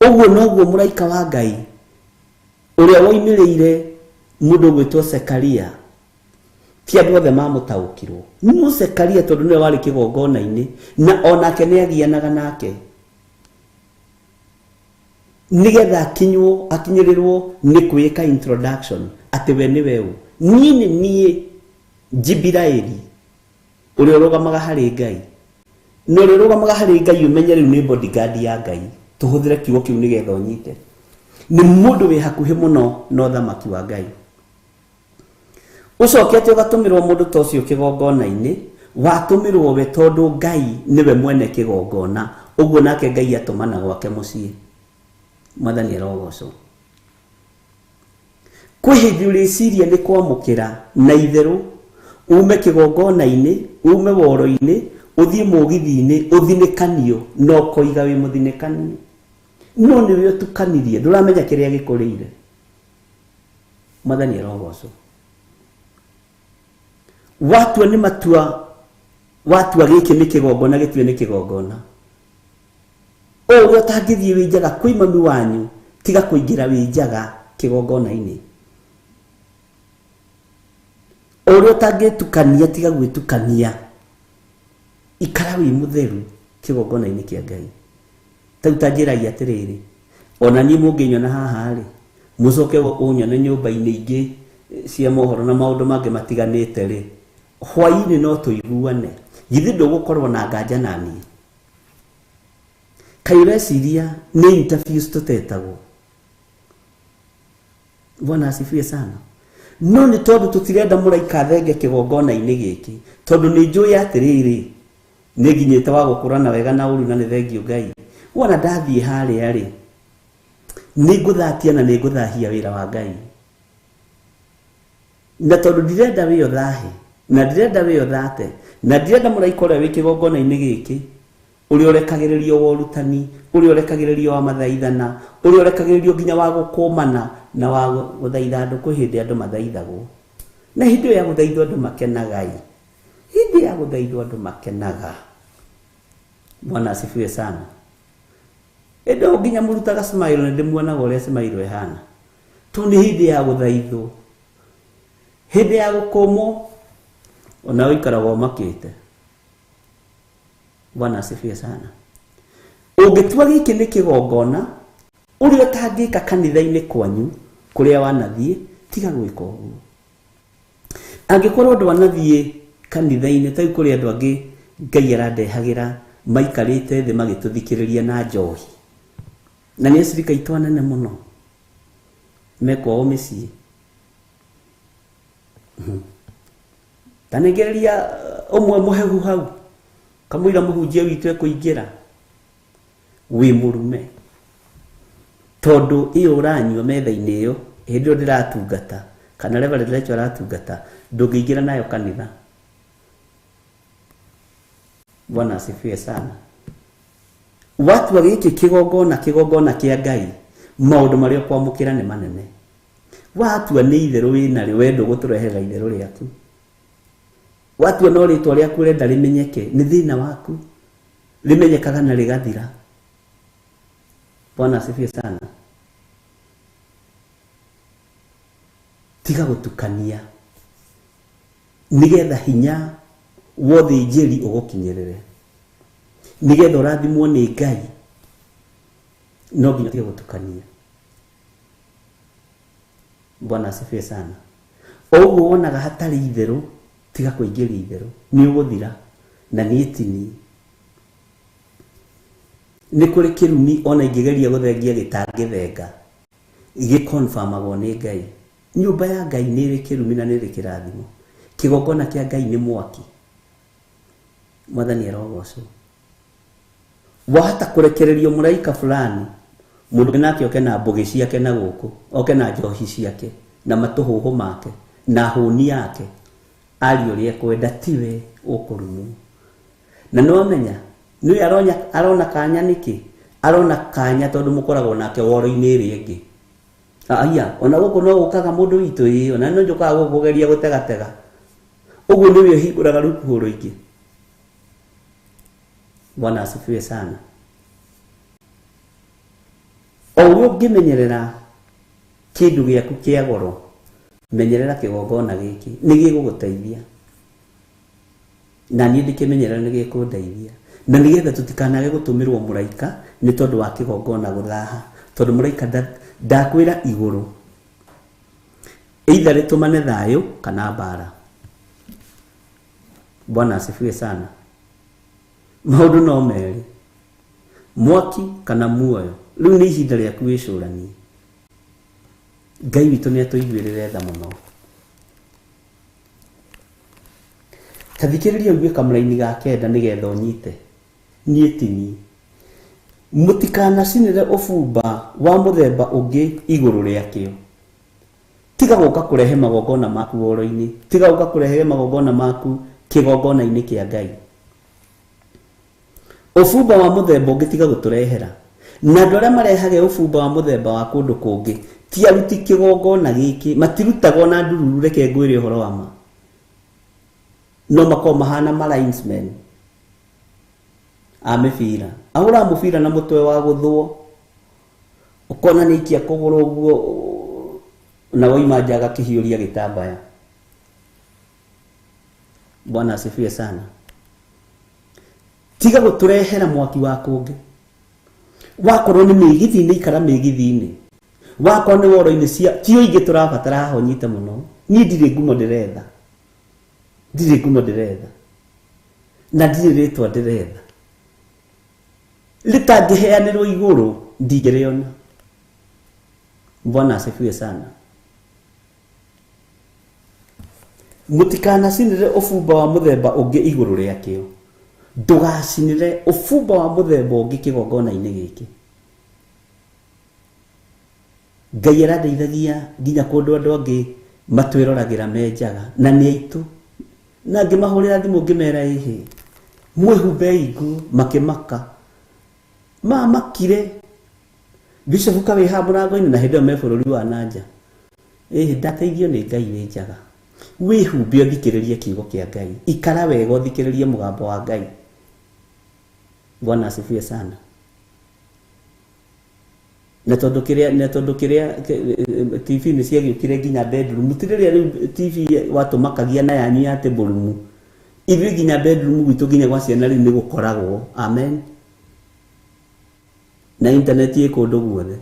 S2: Ũguo noguo mũraika wa Ngai ũrĩa woimĩrĩire mũndũ ũgwĩtwo Sekaria, ti andũ othe mamũtaũkirwo. No Sekaria tondũ nĩwe warĩ kĩgongona-inĩ na onake nĩ agianaga nake, nĩgetha akinywo akinyĩrĩrwo nĩ kwĩka introduction atĩ we nĩwe ũ. Niĩ nĩ niĩ Jibiraeli ũrĩa ũrũgamaga harĩ Ngai. Na ũrĩa ũrũgamaga harĩ Ngai ũmenye rĩu nĩ bodyguard ya Ngai. Tũhũthĩre kiugo kĩu nĩgetha ũnyite. Nĩ mũndũ wĩ hakuhĩ mũno na ũthamaki wa Ngai. Ũcoke atĩ ũgatũmĩrwo mũndũ ta ũcio kĩgongona-inĩ, watũmĩrwo we tondũ Ngai nĩwe mwene kĩgongona, ũguo nake Ngai atũmana gwake mũciĩ. Mwathani arogocwo. Kwĩ hĩndĩ ũrĩciria nĩ kwamũkĩra na itherũ, ume kĩgongona-inĩ, ume woro-inĩ, ũthiĩ mũgithi-inĩ, ũthinĩkanio, na ũkoiga wĩ mũthinĩkanie. No nĩwe ũtukanirie, ndũramenya kĩrĩa gĩkũrĩire. Mwathani arogocwo. Watua nĩ matua, watua gĩkĩ nĩ kĩgongona, gĩtue nĩ kĩgongona. O ũrĩa ũtangĩthiĩ wĩ njaga kwĩ mami wanyu, tiga kũingĩra wĩ njaga kĩgongona-inĩ. O ũrĩa ũtangĩtukania, tiga gwĩtukania. Ikara wĩ mũtheru kĩgongona-inĩ kĩa Ngai. Tau ta njĩragia atĩrĩrĩ, ona niĩ mũngĩnyona haha rĩ, mũcoke ũnyone nyũmba-inĩ ingĩ cia mohoro na maũndũ mangĩ matiganĩte rĩ, hwaĩ-inĩ no tũiguane. Githĩ ndũgũkorwo na nganja na niĩ? Kaĩ ũreciria nĩ interviews tũtetagwo? Bwana asifiwe sana. No nĩ tondũ tũtirenda mũraika athenge kĩgongona-inĩ gĩkĩ, tondũ nĩ njũĩ atĩrĩrĩ, nĩ nginyĩte wa gũkũrana wega na ũru na nĩ thengio Ngai. Wona ndathiĩ harĩa rĩ, nĩ ngũthatia na nĩ ngũthahia wĩra wa Ngai. Na tondũ ndirenda wĩ ũthahe, na ndirenda wĩ ũthate, na ndirenda mũraika ũrĩa wĩ kĩgongona-inĩ gĩkĩ, ũrĩa ũrekagĩrĩrio wa ũrutani, ũrĩa ũrekagĩrĩrio wa mathaithana, ũrĩa ũrekagĩrĩrio nginya wa gũkũmana na wa gũthaitha andũ, kwĩ hĩndĩ andũ mathaithagwo. Na hĩndĩ ĩyo ya gũthaithwo andũ makenaga ĩ. Hĩndĩ ya gũthaithwo andũ makenaga. Bwana asifiwe sana. Ĩndĩ o nginya mũrutaga smile, nĩ ndĩmuonaga ũrĩa smile ĩhana. Tondũ nĩ hĩndĩ ya gũthaithwo. Hĩndĩ ya gũkũmwo, ona ũikaraga ũmakĩte. Bwana asifiwe sana. Ũngĩtua gĩkĩ nĩ kĩgongona, ũrĩa ũtangĩka kanitha-inĩ kwanyu, kũrĩa wanathiĩ, tiga gwĩka ũguo. Angĩkorwo ndwanathiĩ kanitha-inĩ, ta rĩu kũrĩ andũ angĩ Ngai arandehagĩra maikarĩte thĩ magĩtũthikĩrĩria na njohi. Na nĩ acirika aitũ anene mũno, me kwao mĩciĩ. Ta nĩngereria ũmwe mũhehu hau, kamũira mũhunjia witũ ekũingĩra, wĩ mũrume. Tondũ ĩyo ũranyua metha-inĩ ĩyo, hĩndĩ ĩyo ndĩratungata, kana Reverend Rachel aratungata, ndũngĩingĩra nayo kanitha. Bwana asifiwe sana. Watua gĩkĩ kĩgongona, kĩgongona kĩa Ngai, maũndũ marĩa ũkwamũkĩra nĩ manene. Watua nĩ itherũ wĩnarĩo, we ndũgũtũrehera itherũ rĩaku. Watua no rĩtwa rĩaku ũrenda rĩmenyeke, nĩ thĩna waku. Rĩmenyekaga na rĩgathira. Bwana asifiwe sana. Tiga gũtukania nĩgetha hinya wothe njĩri ũgũkinyĩrĩre, nĩgetha ũrathimwo nĩ Ngai, no nginya ũtige gũtukania. Bwana asifiwe sana. O ũguo wonaga hatarĩ itherũ, tiga kũingĩria itherũ, nĩ ũgũthira. Na niĩ ti niĩ. Nĩ kũrĩ kĩrumi ona ingĩgeria gũthengia gĩtangĩthenga, gĩkonfamagwo nĩ Ngai. Nyũmba ya Ngai nĩ ĩrĩ kĩrumi na nĩ ĩrĩ kĩrathimo. Kĩgongona kĩa Ngai nĩ mwaki. Mwathani arogocwo. Wahota kũrekererio mũraika fulani, mũndũ nake oke na mbũgĩ ciake na gũkũ, oke na njohi ciake, na matũhũhũ make, na hũni yake, arie ũrĩa ekwenda, tiwe ũkũrumwo. Na nĩwamenya, nĩwe arona kanya nĩkĩ? Arona kanya tondũ mũkoragwo nake woro-inĩ ĩrĩa ĩngĩ. Aya ona gũkũ no gũkaga mũndũ witũ ĩĩ ona no njũkaga gũkũ kũgeria gũtegatega ũguo nĩwe ũhingũraga rũkuo rũingĩ. Bwana asifiwe sana. O ũrĩa ũngĩmenyerera kĩndũ gĩaku kĩa goro, menyerera kĩgongona gĩkĩ nĩ gĩgũgũteithia. Na niĩ ndĩkĩmenyerera nĩ gĩkũndeithia. Na nĩgetha tũtikanage gũtũmĩrwo mũraika nĩ tondũ wa kĩgongona gũthaha, tondũ mũraika ndakwĩra igũrũ either rĩtũmane thayũ kana mbara. Bwana asifiwe sana. Maũndũ no merĩ, mwaki kana muoyo. Rĩu nĩ ihinda rĩaku wĩcũranie. Ngai witũ nĩ atũiguĩrĩre tha mũno. Ta thikĩrĩria ũigue kamũraini ga kenda nĩgetha ũnyite. Niĩ ti niĩ. Mũtikanacinĩre ũbumba wa mũthemba ũngĩ igũrũ rĩakĩo. Tiga gũka kũrehe magongona maku woro-inĩ, tiga gũka kũrehe magongona maku kĩgongona-inĩ kĩa Ngai. Ũbumba wa mũthemba ũngĩ tiga gũtũrehera. Na andũ arĩa marehage ũbumba wa mũthemba wa kũndũ kũngĩ ti aruti kĩgongona gĩkĩ, matirutagwo na ndururu. Reke ngwĩre ũhoro wa ma, no makorwo mahana ma linesmen a mĩbira. Ahũraga mũbira na mũtwe wa gũthwo, ũkona nĩ aikia kũgũrũ ũguo na wauma nja agakĩhiũria gĩtambaya. Bwana asifiwe sana. Tiga gũtũrehera mwaki wa kũngĩ. Wakorwo nĩ mĩgithi-inĩ, ikara mĩgithi-inĩ. Wakorwo nĩ woro-inĩ cia tio ingĩ tũrabatara haha ũnyite mũno. Niĩ ndirĩ ngumo ndĩretha, ndirĩ ngumo ndĩretha, na ndirĩ rĩtwa ndĩretha rĩtangĩheanĩrwo igũrũ ndingĩrĩona. Bwana asifiwe sana. Mũtikanacinĩre ũbumba wa mũthemba ũngĩ igũrũ rĩakĩo. Ndũgacinĩre ũbumba wa mũthemba ũngĩ kĩgongona-inĩ gĩkĩ. Ngai arandeithagia nginya kũndũ andũ angĩ matwĩroragĩra me njaga na nĩ aitũ, na ngĩmahũrĩra thimũ ngĩmera ĩhĩ mwĩhumbei nguo, makĩmaka mamakire. Bishop kawĩ haha mũrango-inĩ na hĩndĩ ĩyo me bũrũri wa nanja. Ĩhĩ ndateithio nĩ Ngai wĩ njaga. Wĩhumbe ũthikĩrĩrie kiugo kĩa Ngai, ikara wega ũthikĩrĩrie mũgambo wa Ngai. Bwana asifiwe sana. Na tondũ kĩrĩa TV nĩ ciagĩũkire nginya bedroom, ti rĩrĩa rĩu TV watũmakagia na yanyu ya table room, ithuĩ nginya bedroom gwitũ nginya gwa ciana rĩu nĩ gũkoragwo. Amen. Na internet ĩ kũndũ guothe.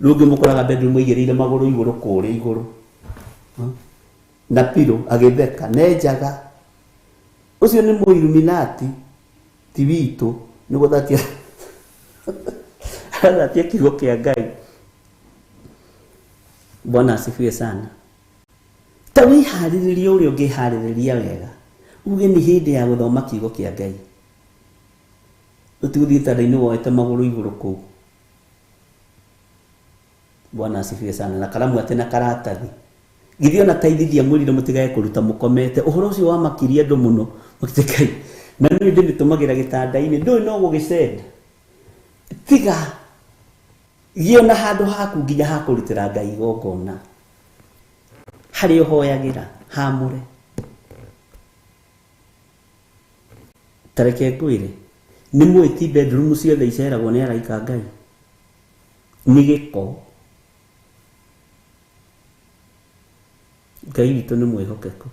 S2: Rĩu ũngĩ mũkoraga bedroom aigĩrĩire magũrũ igũrũ kũrĩa igũrũ na pillow agĩtheka nenjaga. Ũcio nĩ mũiluminati ti witũ, nĩ gũthatia athatia kiugo kĩa Ngai. Bwana asifiwe sana. Ta wĩharĩrĩrie ũrĩa ũngĩharĩrĩria wega, uge nĩ hĩndĩ ya gũthoma kiugo kĩa Ngai. Ũtigũthiĩ gĩtanda-inĩ woete magũrũ igũrũ kũu. Bwana asifiwe sana. Na karamu atĩ na karatathi. Githĩ ona taithithia mwĩrire mũtigage kũruta mũkomete. Ũhoro ũcio wamakirie andũ mũno makĩte Ngai, na niĩ ndĩmĩtũmagĩra gĩtanda-inĩ ndũĩ no gũgĩcenda. Tiga gĩo na handũ haku nginya ha kũrutĩra Ngai igongona, harĩa ũhoyagĩra hamũre. Ta reke ngwĩre, nĩ mũĩ ti bedroom ciothe iceragwo nĩ araika a Ngai, nĩ gĩko. Ngai witũ nĩ mwĩhokeku.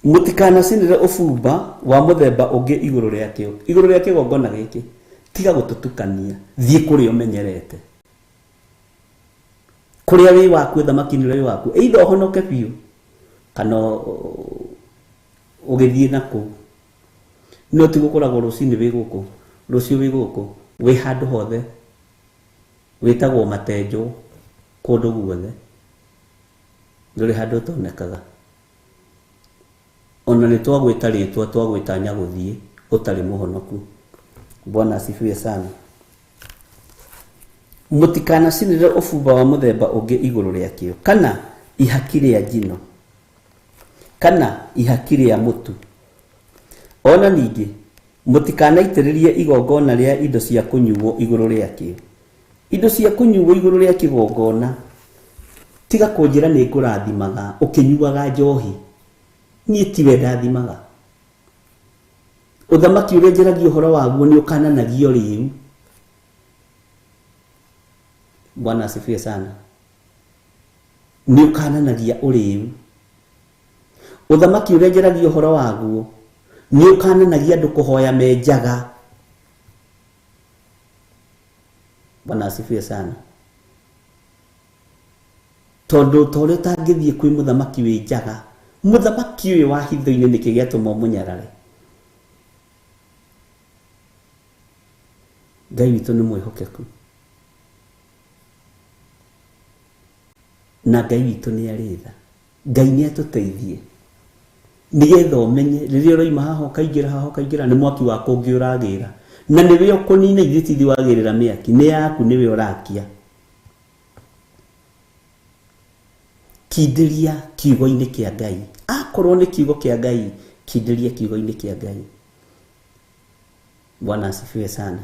S2: Mũtikanacinĩre ũbumba wa mũthemba ũngĩ igũrũ rĩakĩo, igũrũ rĩa kĩgongona gĩkĩ. Tiga gũtũtukania, thiĩ kũrĩa ũmenyerete, kũrĩa wĩ waku, thamaki-inĩ ũrĩa wĩ waku, either ũhonoke biũ kana ũgĩthiĩ na kũu. No ti gũkoragwo rũcinĩ wĩ gũkũ, rũciũ wĩ gũkũ, wĩ handũ hothe, wĩtagwo matenjwo kũndũ guothe, ndũrĩ handũ ũtonekaga. Ona nĩ twagwĩta rĩtwa, twagwĩta nyagũthiĩ ũtarĩ mũhonoku. Bwana asifiwe sana. Mũtikanacinĩre ũbumba wa mũthemba ũngĩ igũrũ rĩakĩo, kana ihaki rĩa njino, kana ihaki rĩa mũtu. Ona ningĩ mũtikanaitĩrĩrie igongona rĩa indo cia kũnyuo igũrũ rĩakĩo. Indo cia kũnyuo igũrũ rĩa kĩgongona, tiga kũnjĩra nĩ ngũrathimaga ũkĩnyuaga njohi. Niĩ tiwe ndathimaga. Ũthamaki ũrĩa njaragia ũhoro waguo nĩ ũkananagia ũrĩu. Bwana asifiwe sana. Nĩ ũkananagia ũrĩu. Ũthamaki ũrĩa njaragia ũhoro waguo nĩ ũkananagia andũ kũhoya me njaga. Bwana asifiwe sana. Tondũ ta ũrĩa ũtangĩthiĩ kwĩ mũthamaki wĩ njaga, mũthamaki ũyũ wa hitho-inĩ nĩkĩ gĩatũma ũmũnyarare? Ngai witũ nĩ mwĩhokeku, na Ngai witũ nĩ arĩ tha. Ngai nĩ atũteithie nĩgetha ũmenye rĩrĩa ũroima haha ũkaingĩra haha ũkaingĩra nĩ mwaki wa kũngĩ ũragĩra, na nĩwe ũkũnina, ithuĩ ti ithuĩ wagĩrĩra mĩaki, nĩ yaku, nĩwe ũrakia. Kindĩria kiugo-inĩ kĩa Ngai. Akorwo nĩ kiugo kĩa Ngai, kindĩria kiugo-inĩ kĩa Ngai. Bwana asifiwe sana.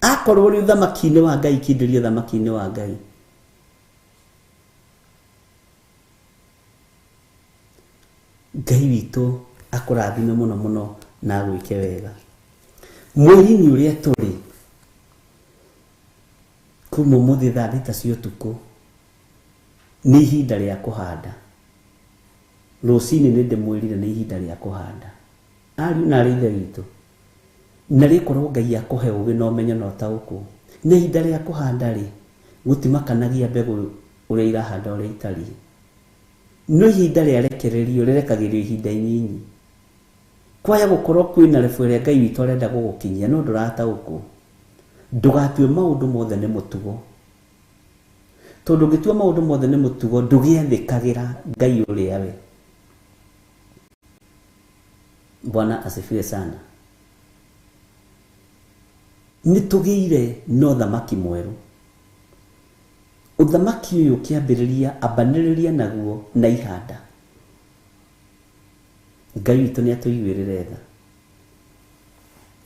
S2: Akorwo ũrĩ ũthamaki-inĩ wa Ngai, kindĩria ũthamaki-inĩ wa Ngai. Ngai witũ akũrathime mũno mũno na agwĩke wega. Mweri-inĩ ũrĩa tũrĩ, kuma ũmũthĩ thaa 6 cia ũtukũ nĩ ihinda rĩa kũhanda. Rũcinĩ nĩ ndĩmwĩrire nĩ ihinda rĩa kũhanda. Ariũ na aarĩ a Ithe witũ, na rĩkorwo Ngai akũhe ũgĩ na ũmenyo na ũtaũkũ, na ihinda rĩa kũhanda rĩ, gũtimakanagia mbegũ ũrĩa irahanda ũrĩa itariĩ. No ihinda rĩarekererio rĩrekagĩrio ihinda inyinyi. Kwaya gũkorwo kwĩna rebu ĩrĩa Ngai witũ arenda gũgũkinyia, no ndũrataũkwo. Ndũgatue maũndũ mothe nĩ mũtugo, tondũ ũngĩtua maũndũ mothe nĩ mũtugo ndũgĩathĩkagĩra Ngai ũrĩa we. Bwana asifiwe sana. Nĩ tũgĩire na ũthamaki mwerũ. Ũthamaki ũyũ ũkĩambĩrĩria, ambanĩrĩria naguo na ihanda. Ngai witũ nĩ atũiguĩrĩre tha.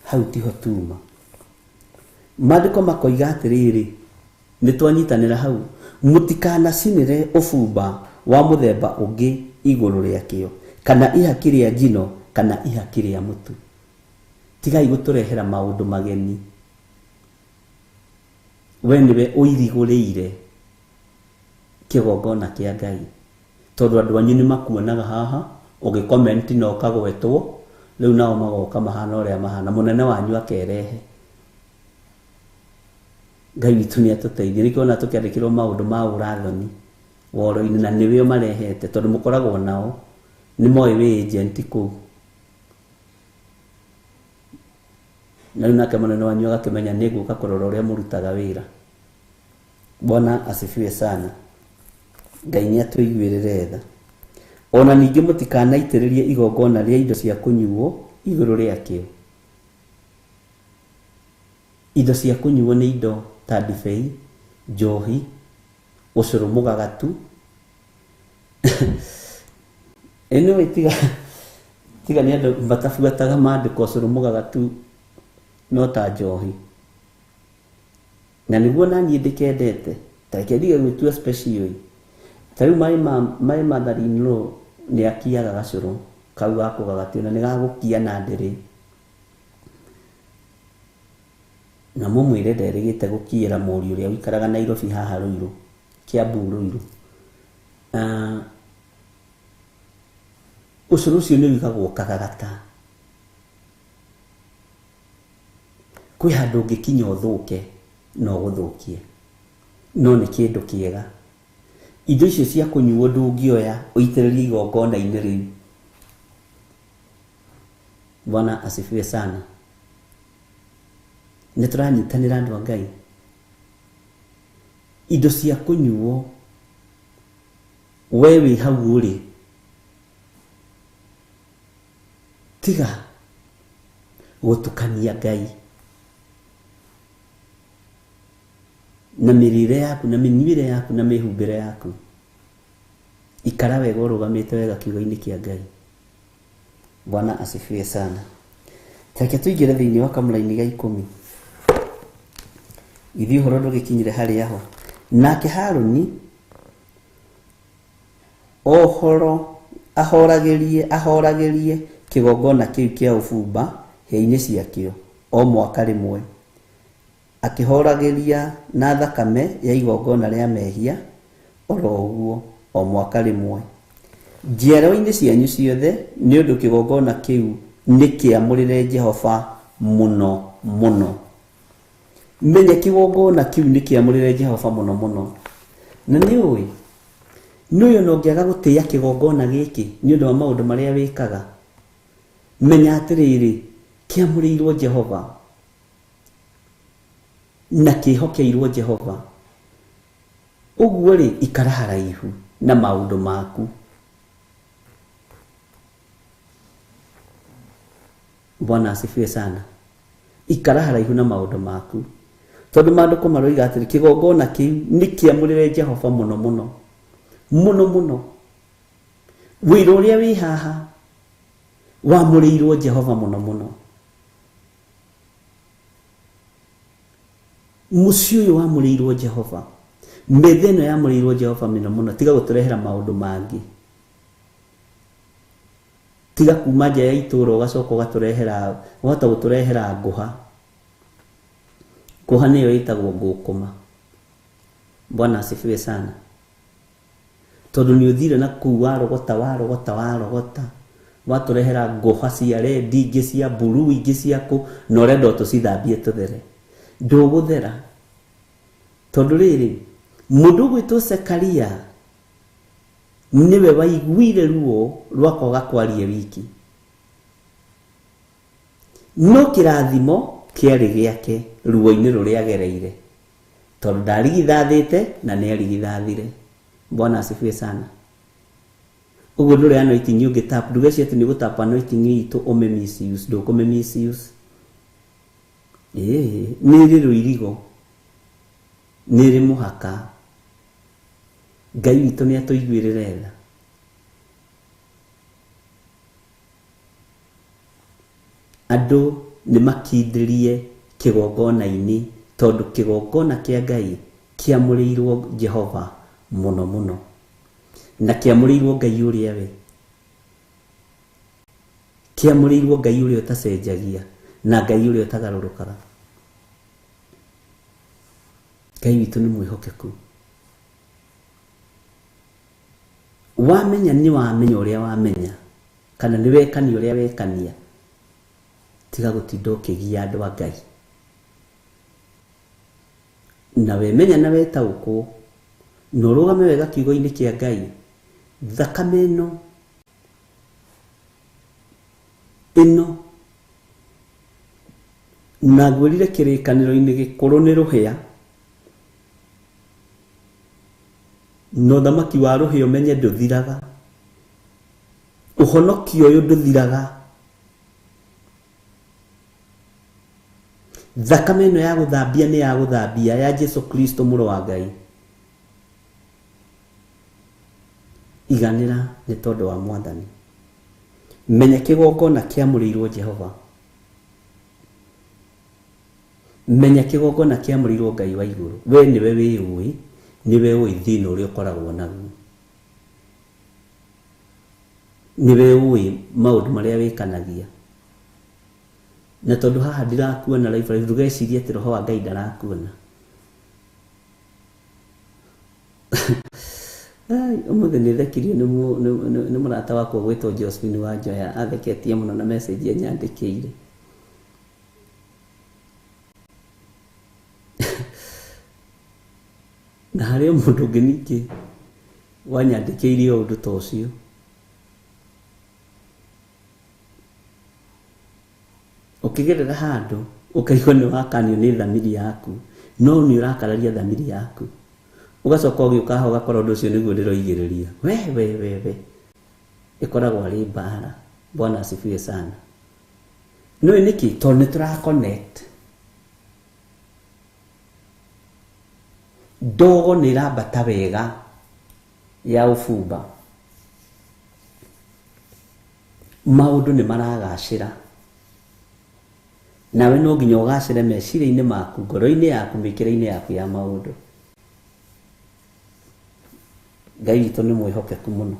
S2: Hau tiho tuma. Maandĩko makoiga atĩrĩrĩ, nĩ twanyitanĩra hau, mũtikanacinĩre ũbumba wa mũthemba ũngĩ igũrũ rĩakĩo, kana ihaki rĩa njino, kana ihaki rĩa mũtu. Tigai gũtũrehera maũndũ mageni. We nĩwe ũirigũrĩire kĩgongona kĩa Ngai, tondũ andũ anyu nĩ makuonaga haha ũgĩkomenti na ũkagwetwo, rĩu nao magoka mahana ũrĩa mahana, mũnene wanyu akerehe. Ngai witũ nĩ atũteithie. Nĩkĩo ona tũkĩandĩkĩrwo maũndũ ma ũrathoni woro-inĩ, na nĩwe marehete, tondũ mũkoragwo nao nĩ moĩ wĩ agent kũu. Na rĩu nake mũnene wanyu agakĩmenya nĩ ngũka kũrora ũrĩa mũrutaga wĩra. Bwana asifiwe sana. Ngai nĩ atũiguĩrĩre tha. Ona ningĩ mũtikanaitĩrĩrie igongona rĩa indo cia kũnyuo igũrũ rĩakĩo. Indo cia kũnyuo nĩ indo ta ndibei, njohi, ũcũrũ mũgagatu. Anyway, tiga nĩ andũ matabuataga maandĩko, ũcũrũ mũgagatu no ta njohi. Na nĩguo naniĩ ndĩkendete, ta reke ndige gwĩtua special. Ta rĩu maĩ mother-in-law nĩ akiaga gacũrũ kau ga kũgagatio, na nĩ gagũkia na ndĩrĩ. Na mũmwĩre nderĩgĩte gũkiĩra mũriũ ũrĩa ũikaraga Nairobi haha Ruiru, Kiambu Ruiru. Ũcũrũ ũcio nĩ ũigagwo kagagata. Kwĩ handũ ũngĩkinya ũthũke, no ũgũthũkie, no nĩ kĩndũ kĩega. Indo icio cia kũnyuo ndũngĩoya ũitĩrĩrie igongona-inĩ rĩu. Bwana asifiwe sana. Nĩ tũranyitanĩra andũ a Ngai. Indo cia kũnyuo we wĩ hau ũrĩ, tiga gũtukania Ngai na mĩrĩre yaku, na mĩnyuĩre yaku, na mĩhumbĩre yaku. Ikara wega ũrũgamĩte wega kiugo-inĩ kĩa Ngai. Bwana asifiwe sana. Reke tũingĩre thĩinĩ wa kamũraini ga 10. Ithuĩ ũhoro ndũgĩkinyire harĩa ho. Nake Harũni ohoro ahoragĩrie kĩgongona kĩu kĩa ũbumba hĩa-inĩ ciakĩo o mwaka rĩmwe, akĩhoragĩria na thakame ya igongona rĩa mehia oro ũguo o mwaka rĩmwe njiarwa-inĩ cianyu ciothe, nĩ ũndũ kĩgongona kĩu nĩ kĩamũrĩre Jehova mũno mũno. Menya kĩgongona kĩu nĩ kĩamũrĩre Jehova mũno mũno. Na nĩ ũĩ nĩ ũyũ no ũngĩaga gũtĩĩa kĩgongona gĩkĩ nĩ ũndũ wa maũndũ marĩa wĩkaga, menya atĩrĩrĩ, kĩamũrĩirwo Jehova na kĩhokeirwo Jehova. Ũguo rĩ, ikara haraihu na maũndũ maku. Bwana asifiwe sana. Ikara haraihu na maũndũ maku, tondũ maandĩko maroiga atĩrĩ, kĩgongona kĩu nĩ kĩamũrĩre Jehova mũno mũno mũno mũno. Wĩra ũrĩa wĩ haha wamũrĩirwo Jehova mũno mũno. Mũciĩ ũyũ wamũrĩirwo Jehova, metha ĩno yamũrĩirwo Jehova mũno mũno. Tiga gũtũrehera maũndũ mangĩ, tiga kuma nja ya itũũra ũgacoka ũgatũrehera, wahota gũtũrehera ngũha. Ngũha nĩyo ĩtagwo ngũkũma. Bwana asifiwe sana. Tondũ nĩ ũthire na kũu warogota warogota warogota, watũrehera ngũha cia rendi, ingĩ cia mburu, ingĩ cia kũ, na ũrenda ũtũcithambie tũthere. Ndũgũthera. Tondũ rĩrĩ, mũndũ ũgwĩtwo Zekaria nĩwe waiguire ruo rwa kwaga kwaria wiki, no kĩrathimo kĩarĩ gĩake ruo-inĩ rũrĩa agereire, tondũ ndarigithathĩte na nĩ arigithathire. Bwana asifiwe sana. Ũguo ndũrĩ anointing ũngĩ tap, ndũgecirie atĩ nĩ ũgũtap anointing itũ ũmĩ misuse, ndũkũmĩ misuse. Ĩĩ, nĩ ĩrĩ rũirigo, nĩ ĩrĩ mũhaka. Ngai witũ nĩ atũiguĩrĩre tha. Andũ nĩ makindĩrie kĩgongona-inĩ, tondũ kĩgongona kĩa Ngai kĩamũrĩirwo Jehova mũno mũno, na kĩamũrĩirwo Ngai ũrĩa we, kĩamũrĩirwo Ngai ũrĩa ũtacenjagia na Ngai ũrĩa ũtagarũrũkaga. Ngai witũ nĩ mwĩhokeku. Wamenya nĩ wamenya ũrĩa wamenya, kana nĩ wekania ũrĩa wekania, tiga gũtinda ũkĩgia andũ a Ngai. Na wemenya na wetaũkwo, na ũrũgame wega kiugo-inĩ kĩa Ngai, thakame ĩno ĩno na ngwĩrire kĩrĩkanĩro-inĩ gĩkũrũ nĩ rũhĩa, na ũthamaki wa rũhĩa ũmenye ndũthiraga, ũhonokio ũyũ ndũthiraga. Thakame ĩno ya gũthambia nĩ ya gũthambia ya Jesu Kristo mũrũ wa Ngai. Iganĩra nĩ tondũ wa Mwathani. Menya kĩgongona kĩamũrĩirwo Jehova. Menya kĩgongona kĩamũrĩirwo Ngai wa igũrũ. We nĩwe wĩyũĩ, nĩwe ũĩ thĩna ũrĩa ũkoragwo naguo, nĩwe ũĩ maũndũ marĩa wĩkanagia. Na tondũ haha ndirakuona live live, ndũgecirie atĩ roho wa Ngai ndarakuona. Ai, ũmũthĩ nĩ thekirio nĩ mũrata wakwa gwĩtwo Josephine wa Njoya, atheketie mũno na message anyandĩkĩire. Na harĩ o mũndũ ũngĩ ningĩ wanyandĩkĩire o ũndũ ta ũcio. Ũkĩgerera handũ ũkaigua nĩ wakanio nĩ thamiri yaku, no nĩ ũrakararia thamiri yaku, ũgacoka ũgĩũka haha ũgakora ũndũ ũcio nĩguo ndĩroigĩrĩria. We we we we, ĩkoragwo arĩ mbara. Bwana asifiwe sana. Nĩũĩ nĩkĩ? Tondũ nĩ tũra connect. Ndogo nĩ ĩrambata wega ya ũbumba, maũndũ nĩ maragacĩra, Nawe no nginya ũgacĩre meciria-inĩ maku, ngoro-inĩ yaku, mĩkĩre-inĩ yaku ya maũndũ. Ngai witũ nĩ mwĩhokeku mũno,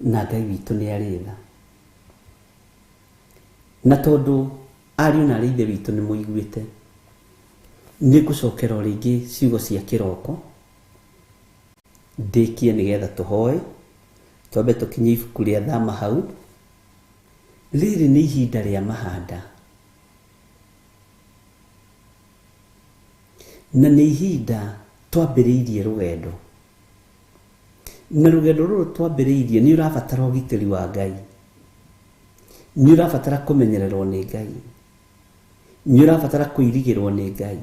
S2: na Ngai witũ nĩ arĩ tha. Na tondũ ariũ na arĩ ithe witũ nĩ mũiguĩte, nĩ ngũcokera o rĩngĩ ciugo cia kĩroko ndĩkie nĩgetha tũhoe, twambe tũkinye ibuku rĩa Thama hau. Rĩrĩ nĩ ihinda rĩa mahanda, na nĩ ihinda twambĩrĩirie rũgendo, na rũgendo rũrũ twambĩrĩirie nĩ ũrabatara ũgitĩri wa Ngai, nĩ ũrabatara kũmenyererwo nĩ Ngai, nĩ ũrabatara kũirigĩrwo nĩ Ngai,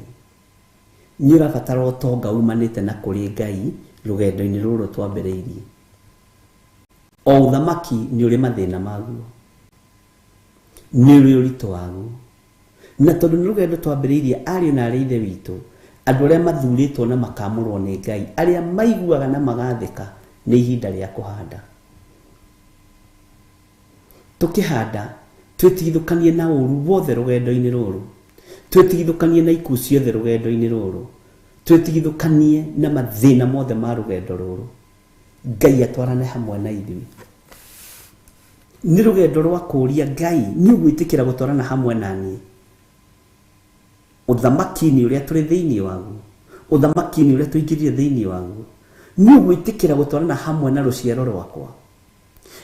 S2: nĩ ũrabatara ũtonga umanĩte na kũrĩ Ngai rũgendo-inĩ rũrũ twambĩrĩirie. O ũthamaki nĩ ũrĩ mathĩna maguo, nĩ ũrĩ ũritũ waguo, na tondũ nĩ rũgendo twambĩrĩirie ariũ na arĩ ithe witũ, andũ arĩa mathurĩtwo na makamũrwo nĩ Ngai, arĩa maiguaga na magathĩka, nĩ ihinda rĩa kũhanda. Tũkĩhanda twĩtigithũkanie na ũru wothe rũgendo-inĩ rũrũ, twĩtigithũkanie na ikuũ ciothe rũgendo-inĩ rũrũ, twĩtigithũkanie na mathĩna mothe ma rũgendo rũrũ. Ngai atwarane hamwe na ithuĩ. Nĩ rũgendo rwa kũũria Ngai, nĩ ũgwĩtĩkĩra gũtwarana hamwe na niĩ ũthamaki-inĩ ũrĩa tũrĩ thĩinĩ waguo, ũthamaki-inĩ ũrĩa tũingĩrire thĩinĩ waguo. Nĩ ũgwĩtĩkĩra gũtwarana hamwe na rũciaro rwakwa,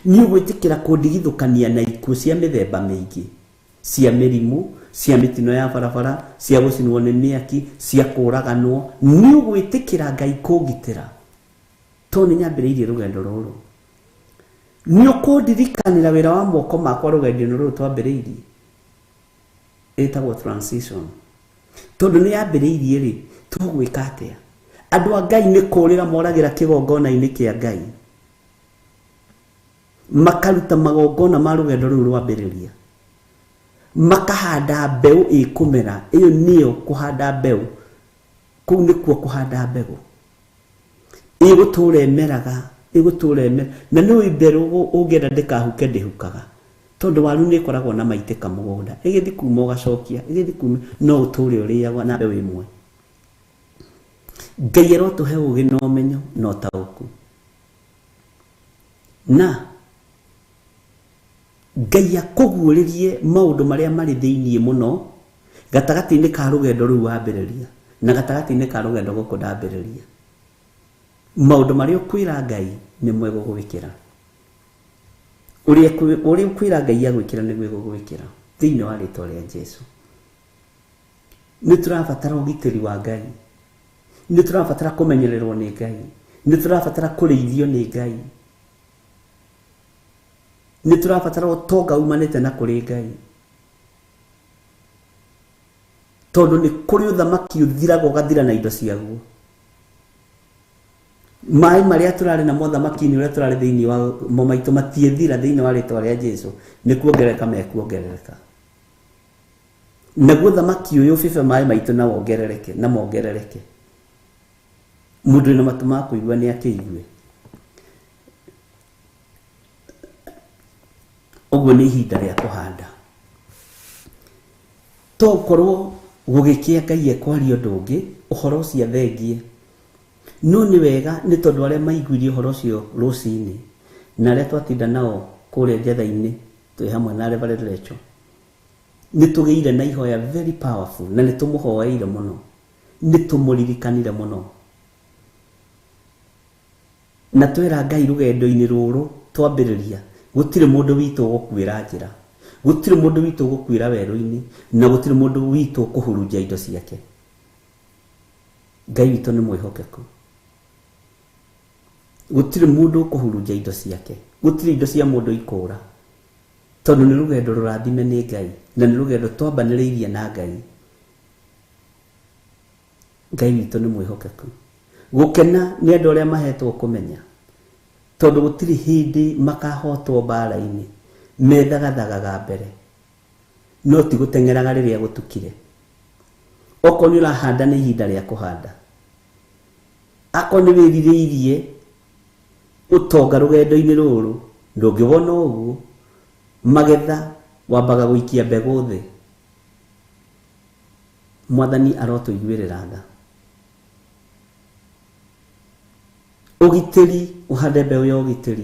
S2: nĩ ũgwĩtĩkĩra kũndigithũkania na ikuũ cia mĩthemba mĩingĩ, cia mĩrimũ, cia mĩtino ya barabara, cia gũcinwo nĩ mĩaki, cia kũũraganwo. Nĩ ũgwĩtĩkĩra Ngai kũngitĩra tondũ nĩ nyambĩrĩirie rũgendo rũrũ. Nĩ ũkũndirikanĩra wĩra wa moko makwa rũgendo-inĩ rũrũ twambĩrĩirie, ĩtagwo transition. Tondũ nĩ yambĩrĩirie rĩ, tũgwĩka atĩa? Andũ a Ngai nĩ kũũrĩra moragĩra kĩgongona-inĩ kĩa Ngai, makaruta magongona ma rũgendo rũu rwambĩrĩria, makahanda mbeũ ĩkũmera. Ĩyo nĩyo kũhanda mbeũ, kũu nĩkuo kũhanda mbegũ ĩgũtũra ĩmeraga, ĩgũtũra ĩmera. Na nĩ mbeũ ũngĩenda ndĩkahuke ndĩhukaga, tondũ waru nĩ ĩkoragwo na maitĩka mũgũnda, ĩgĩthiĩ kuma ũgacokia, ĩgĩthiĩ kuma, no ũtũre ũrĩagwo na mbeũ ĩmwe. Ngai arotũhe ũũgĩ na ũmenyo na ũtaũku, na Ngai akũguũrĩrie maũndũ marĩa marĩ thĩinĩ mũno gatagatĩ-inĩ ka rũgendo rũu wambĩrĩria na gatagatĩ-inĩ ka rũgendo gũkũ ndambĩrĩria. Maũndũ marĩa ũkwĩra Ngai nĩmo egũgwĩkĩra, ũrĩa ũkwĩra Ngai agwĩkĩra nĩguo egũgwĩkĩra thĩinĩ wa rĩtwa rĩa Jesũ. Nĩ tũrabatara ũgitĩri wa Ngai, nĩ tũrabatara kũmenyererwo nĩ Ngai, nĩ tũrabatara kũrĩithio nĩ Ngai, nĩ tũrabatara ũtonga umanĩte na kũrĩ Ngai, tondũ nĩ kũrĩ ũthamaki ũthiraga ũgathira na indo ciaguo. Maĩ marĩa tũrarĩ namo ũthamaki-inĩ ũrĩa tũrarĩ thĩinĩ wa mo maitũ matiĩthira thĩinĩ wa rĩtwa rĩa Jesũ, nĩ kuongerereka mekuongerereka. Naguo ũthamaki ũyũ ũbibe maĩ maitũ na wongerereke, na mongerereke. Mũndũ wĩna matũ ma kũigua nĩ akĩigue. Ũguo nĩ ihinda rĩa kũhanda. To ũkorwo gũgĩkĩa Ngai ekwaria ũndũ ũngĩ, ũhoro ũcio athengie. No nĩ wega nĩ tondũ arĩa maiguire ũhoro ũcio rũcinĩ na arĩa twatinda nao kũrĩa njetha-inĩ twĩ hamwe na Reverend Rachel, nĩ tũgĩire na ihoya very powerful, na nĩ tũmũhoeire mũno, nĩ tũmũririkanire mũno, na twera Ngai rũgendo-inĩ rũrũ twambĩrĩria, gũtirĩ mũndũ witũ ũgũkuĩra njĩra, gũtirĩ mũndũ witũ ũgũkuĩra werũ-inĩ, na gũtirĩ mũndũ witũ ũkũhurunja indo ciake. Ngai witũ nĩ mwĩhokeku. Gũtirĩ mũndũ ũkũhurunja indo ciake, gũtirĩ indo cia mũndũ ikũra, tondũ nĩ rũgendo rũrathime nĩ Ngai, na nĩ rũgendo twambanĩrĩirie na Ngai. Ngai witũ nĩ mwĩhokeku. Gũkena nĩ andũ arĩa mahetwo kũmenya, tondũ gũtirĩ hĩndĩ makahotwo mbara-inĩ, methagathagaga mbere, no ti gũteng'eraga rĩrĩa gũtukire. Okorwo nĩ ũrahanda nĩ ihinda rĩa kũhanda, akorwo nĩ wĩrirĩirie ũtonga rũgendo-inĩ rũrũ, ndũngĩwona ũguo. Magetha Wambaga gũikia mbegũ thĩ. Mwathani arotũiguĩrĩra tha. Ũgitĩri, ũhande mbeũ ya ũgitĩri.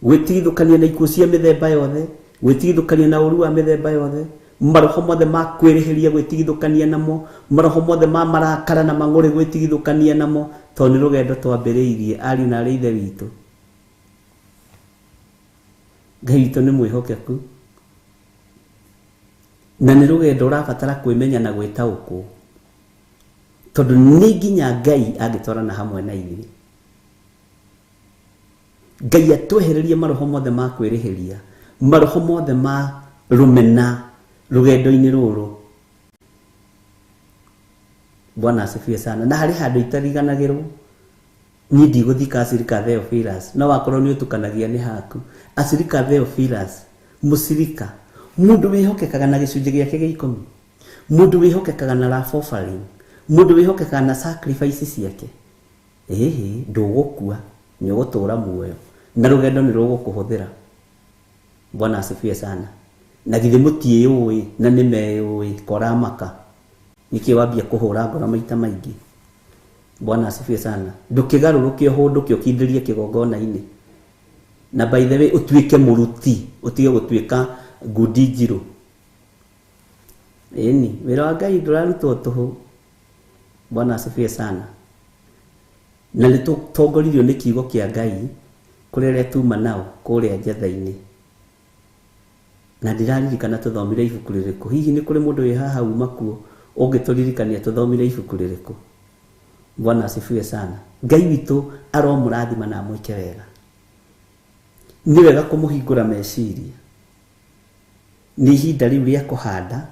S2: Gwĩtigithũkania na ikuũ cia mĩthemba yothe, gwĩtigithũkania na ũru wa mĩthemba yothe, maroho mothe ma kwĩrĩhĩria gwĩtigithũkania namo, maroho mothe ma marakara na mang'ũrĩ gwĩtigithũkania namo, tondũ nĩ rũgendo twambĩrĩirie ariũ na arĩ ithe witũ. Ngai witũ nĩ mwĩhokeku na nĩ rũgendo ũrabatara kwĩmenya na gwĩtaũkwo, tondũ nĩ nginya Ngai angĩtwarana hamwe na ithuĩ. Ngai atwehererie maroho mothe ma kwĩrĩhĩria, maroho mothe ma rũmena rũgendo-inĩ rũrũ. Bwana asifiwe sana. Na harĩ handũ itariganagĩrwo, niĩ ndigũthika acirika Theophilus, no wakorwo nĩ ũtukanagia nĩ haku. Acirika Theophilus, mũcirika, mũndũ wĩhokekaga na gĩcunjĩ gĩake gĩa 10, mũndũ wĩhokekaga na love offering, mũndũ wĩhokekaga na sacrifice ciake. Ĩhĩ, ndũgũkua, nĩ ũgũtũra muoyo na rũgendo nĩ rũgũkũhũthĩra. Bwana asifiwe sana. Na githĩ mũtiĩũĩ na nĩ meyũĩ koramaka, nĩkĩ wambia kũhũra ngoro maita maingĩ. Bwana asifiwe sana. Ndũkĩgarũrũke ũhũndũke ũkindĩrie kĩgongona-inĩ. Na by the way ũtuĩke mũruti, ũtige gũtuĩka ngundi njirũ. Ĩni, wĩra wa Ngai ndũrarutwo tũhũ. Bwana asifiwe sana. Na nĩ tũtongoririo nĩ kiugo kĩa Ngai kũrĩ arĩa tuma nao kũrĩa njetha-inĩ. Na ndĩraririkana tũthomire ibuku rĩrĩkũ. Hihi nĩ kũrĩ mũndũ wĩ haha uma kuo ũngĩtũririkania tũthomire ibuku rĩrĩkũ? Bwana asifiwe sana. Ngai witũ aromũrathima na amwĩke wega. Nĩ wega kũmũhingũra meciria. Nĩ ihinda rĩu rĩa kũhanda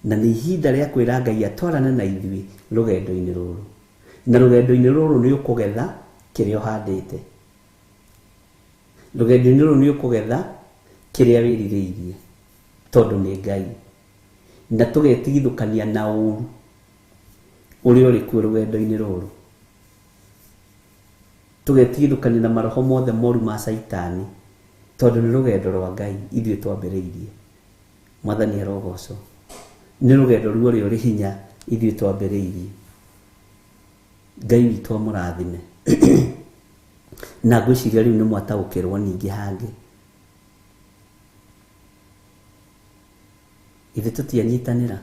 S2: na nĩ ihinda rĩa kwĩra Ngai atwarane na ithuĩ rũgendo-inĩ rũrũ. Na rũgendo-inĩ rũrũ nĩ ũkũgetha kĩrĩa ũhandĩte. Rũgendo-inĩ rũrũ nĩ ũkũgetha kĩrĩa wĩrirĩirie, tondũ nĩ Ngai. Na tũgetigithũkania na ũru ũrĩa ũrĩ kuo rũgendo-inĩ rũrũ. Tũgetigithũkania na maroho mothe moru ma Caitani, tondũ nĩ rũgendo rwa Ngai ithuĩ twambĩrĩirie. Mwathani arogocwo. Nĩ rũgendo ruo ũrĩa ũrĩ hinya ithuĩ twambĩrĩirie. Ngai witũ amũrathime. Na ngwĩciria rĩu nĩ mwataũkĩrwo ningĩ hangĩ. Ithuĩ tũtianyitanĩra.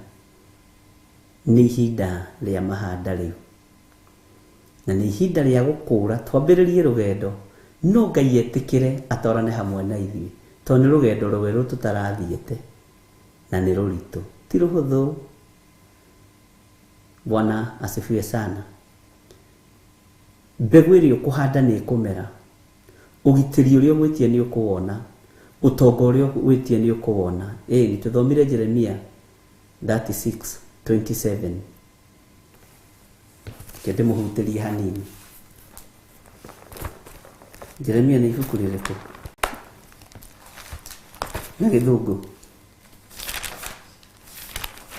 S2: Nĩ ihinda rĩa mahanda rĩu. Na nĩ ihinda rĩa gũkũra twambĩrĩrie rũgendo, no Ngai etĩkĩre atwarane hamwe na ithuĩ, tondũ nĩ rũgendo rwerũ tũtarathiĩte na nĩ rũritũ, ti rũhũthũ. Bwana asifiwe sana. Mbegũ ĩrĩa ũkũhanda nĩ ĩkũmera. Ũgitĩri ũrĩa ũgwĩtia nĩ ũkũwona. Ũtonga ũrĩa ũgwĩtia nĩ ũkũwona. Ĩĩ, tũthomire Jeremia 36:27. Reke ndĩmũhutĩrie hanini. Jeremia nĩ ibuku rĩrĩkũ? Na gĩthũngũ.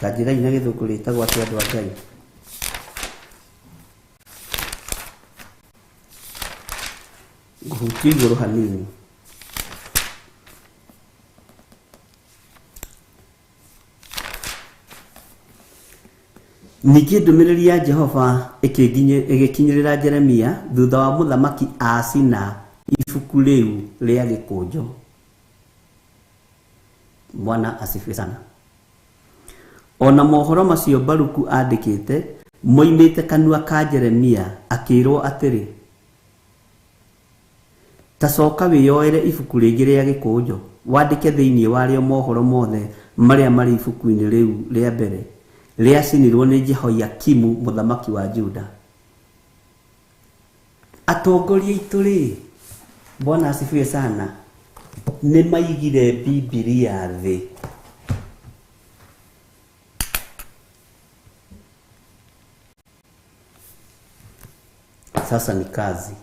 S2: Ta njĩrai na gĩthũngũ rĩtagwo atĩa andũ a Ngai? Ngũhutia igũrũ hanini. Ningĩ ndũmĩrĩri ya Jehova ĩgĩkinyĩrĩra Jeremia thutha wa mũthamaki acina ibuku rĩu rĩa gĩkũnjo. Bwana asifiwe sana. Ona mohoro macio Baruku andĩkĩte moimĩte kanua ka Jeremia akĩrwo atĩrĩ, ta coka wĩyoere ibuku rĩngĩ rĩa gĩkũnjo wandĩke thĩinĩ warĩo mohoro mothe marĩa marĩ ibuku-inĩ rĩu rĩa mbere rĩacinirwo nĩ Jehoiakimu mũthamaki wa Juda. Atongoria aitũ rĩ, Bwana asifiwe sana, nĩ maigire Bibilia thĩ. Sasa ni kazi.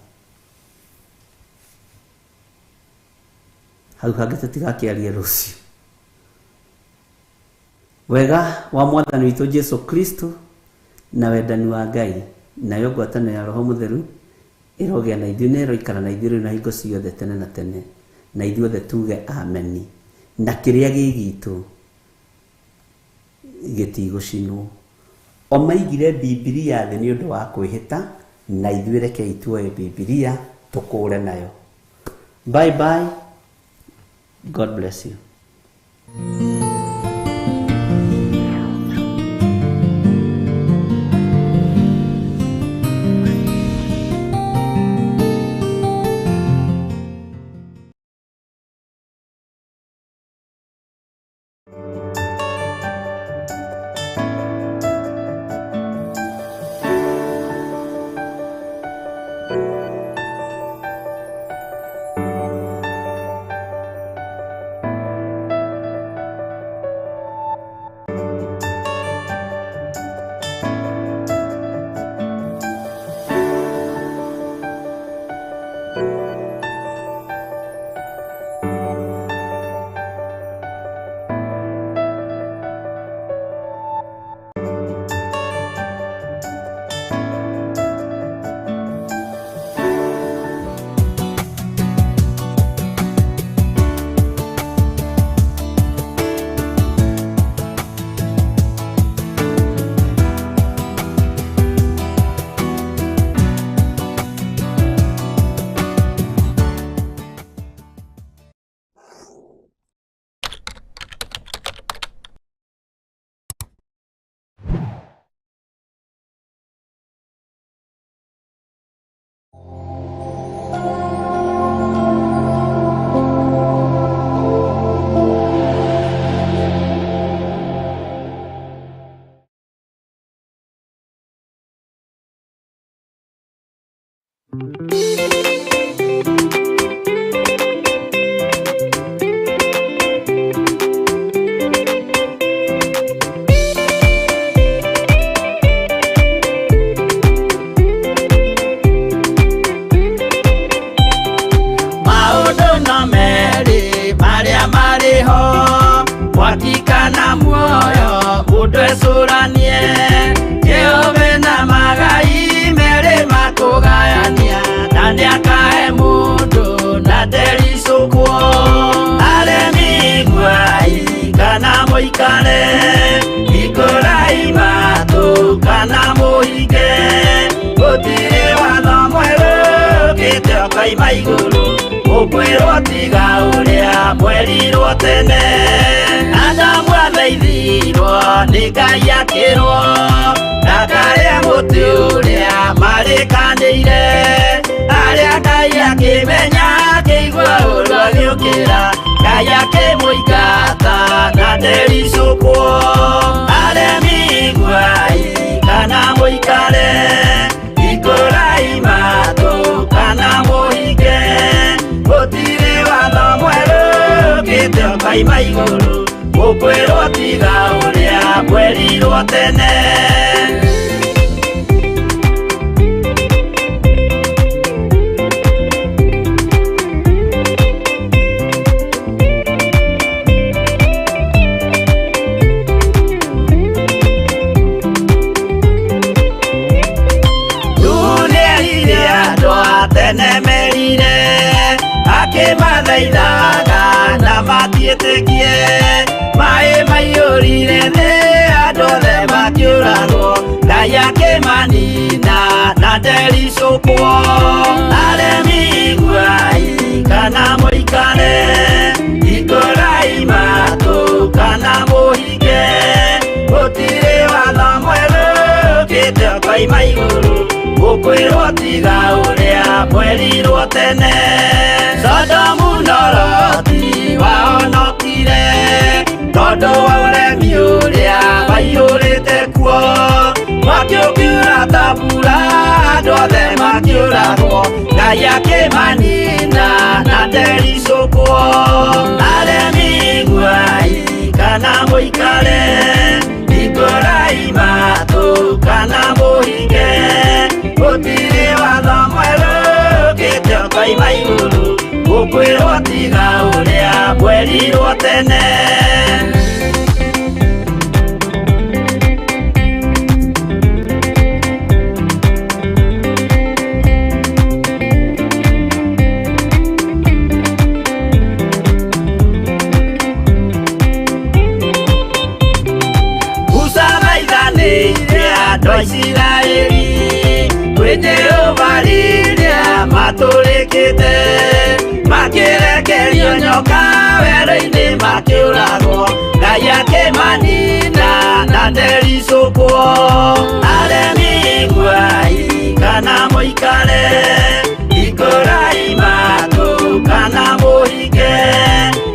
S2: Hau hangĩ tũtigakĩarie rũciũ. Wega wa Mwathani witũ Jesu Kristo na wendani wa Ngai nayo ngwatanĩro ya Roho Mũtheru ĩrogĩa na ithuĩ na ĩroikara na ithuĩ rĩu na hingo ciothe tene na tene, na ithuothe tuge ameni. Na kĩrĩa gĩ gitũ gĩtigũcinwo. O maigire Bibilia thĩ nĩ ũndũ wa kwĩhĩta, na ithuĩ rekei tuoe Bibilia tũkũre nayo. Bye bye. God bless you.
S7: Maũndũ no merĩ marĩa marĩ ho, mwaki kana muoyo, mũndũ ecũranie. Jehova na magai merĩ makũgayania, na nĩakahe mũndũ na ndericũkwo. Aremi iguai kana mũikare, hingũrai matũ kana mũhinge. Gũtirĩ watho mwerũ ũkĩte ũkoima igũrũ, ũkwĩrwo tiga ũrĩa mwerirwo tene. Adamu athaithirwo nĩ Ngai akĩrwo, ndakarĩe mũtĩ ũrĩa marĩkanĩire. Arĩa Ngai akĩmenya akĩigua ũũru agĩũkĩra, Ngai akĩmũingata na ndericũkwo. Aremi iguai kana mũikare, hingũrai matũ kana mũhinge. Gũtirĩ watho mwerũ ũkĩte ũkoima igũrũ, ũkwĩrwo tiga ũrĩa mwerirwo tene. Nĩerire andũ a tene merire, akĩmathaithaga na matiĩtĩkie. Maĩ maiyũrire thĩ andũ othe makĩũragwo, Ngai akĩmanina na ndericũkwo. Aremi iguai kana mũikare, hingũrai matũ kana mũhinge. Gũtirĩ watho mwerũ ũkĩte ũkoima igũrũ, ũkwĩrwo tiga ũrĩa mwerirwo tene. Sodomu na Loti wahonokire, tondũ wa ũremi ũrĩa waiyũrĩte kuo. Mwaki ũkiura ta mbura, andũ othe makĩũragwo, Ngai akĩmanina na ndericũkwo. Aremi iguai kana mũikare, hingũrai matũ kana mũhinge. Gũtirĩ watho mwerũ ũkĩte ũkoima igũrũ, ũkwĩrwo tiga ũrĩa mwerirwo tene. maregete Makĩrekerio nyoka werũ-inĩ makĩũragwo Ngai akĩmanina na ndericũkwo Aremi iguai kana mũikare Ikũrai matũ kana mũhinge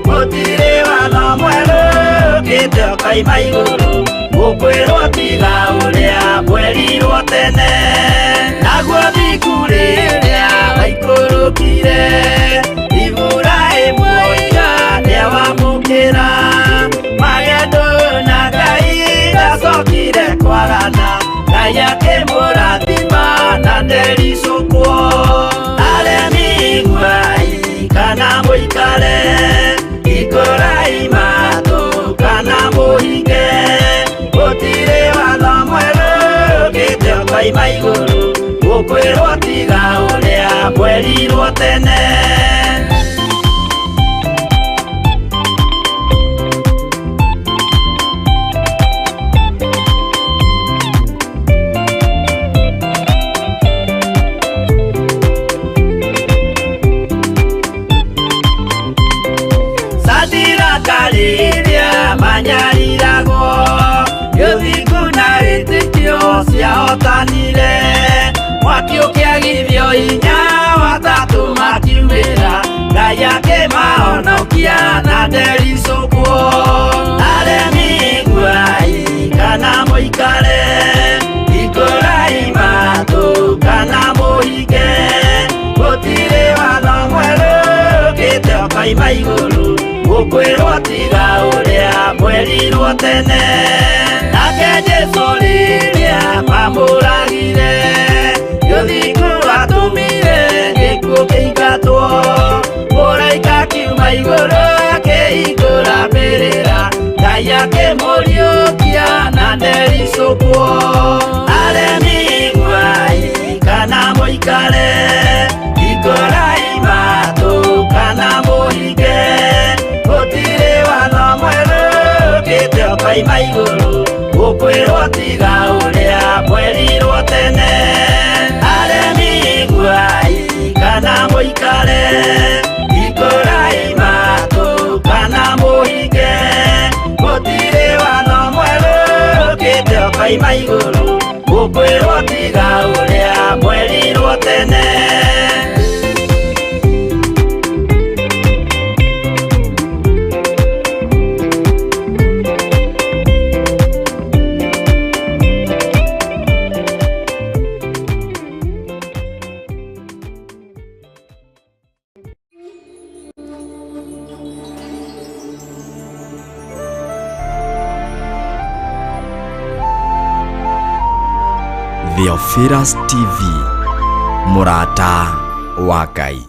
S7: Gũtirĩ watho mwerũ ũkĩte ũkoima igũrũ Gũkwĩrwo tiga ũrĩa mwerirwo tene Naguo thiku rĩrĩa waikũrũkire Iburahĩmu oiga nĩawamũkĩra Magendo na Ngai ndacokire kwagana Ngai akĩmũrathima na ndericũkwo Aremi iguai kana mũikare Ikũrai matũ kana mũhinge Gũtirĩ watho mwerũ ũkĩte ũkoima igũrũ Gũkwĩrwo tiga ũrĩa mwerirwo tene Sadiraka rĩrĩa manyariragwo Gĩthingu na wĩtĩkio ciahotanire Mwaki ũkĩagithio hinya watatũ makiumĩra Ngai akĩmahonokia na ndericũkwo Aremi iguai kana mũikare Ikũrai matũ kana mũhinge Gũtirĩ watho mwerũ ũkĩte ũkoima igũrũ Gũkwĩrwo tiga ũrĩa mwerirwo tene Nake Jesũ rĩrĩa mamũragire Gĩthingu atũmire gĩkuũ kĩingatwo Mũraika akiuma igũrũ akĩhingũra mbĩrĩra Ngai akĩmũriũkia na ndericũkwo Aremi iguai kana mũikare Ikũrai matũ kana mũhinge Gũtirĩ watho mwerũ ũkĩte ũkoima igũrũ Gũkwĩrwo tiga ũrĩa mwerirwo tene Aremi iguai kana mũikare Ikũrai matũ kana mũhinge Gũtirĩ watho mwerũ ũkĩte ũkoima igũrũ Gũkwĩrwo tiga ũrĩa mwerirwo tene
S1: Theophilus TV, mũrata wa Ngai.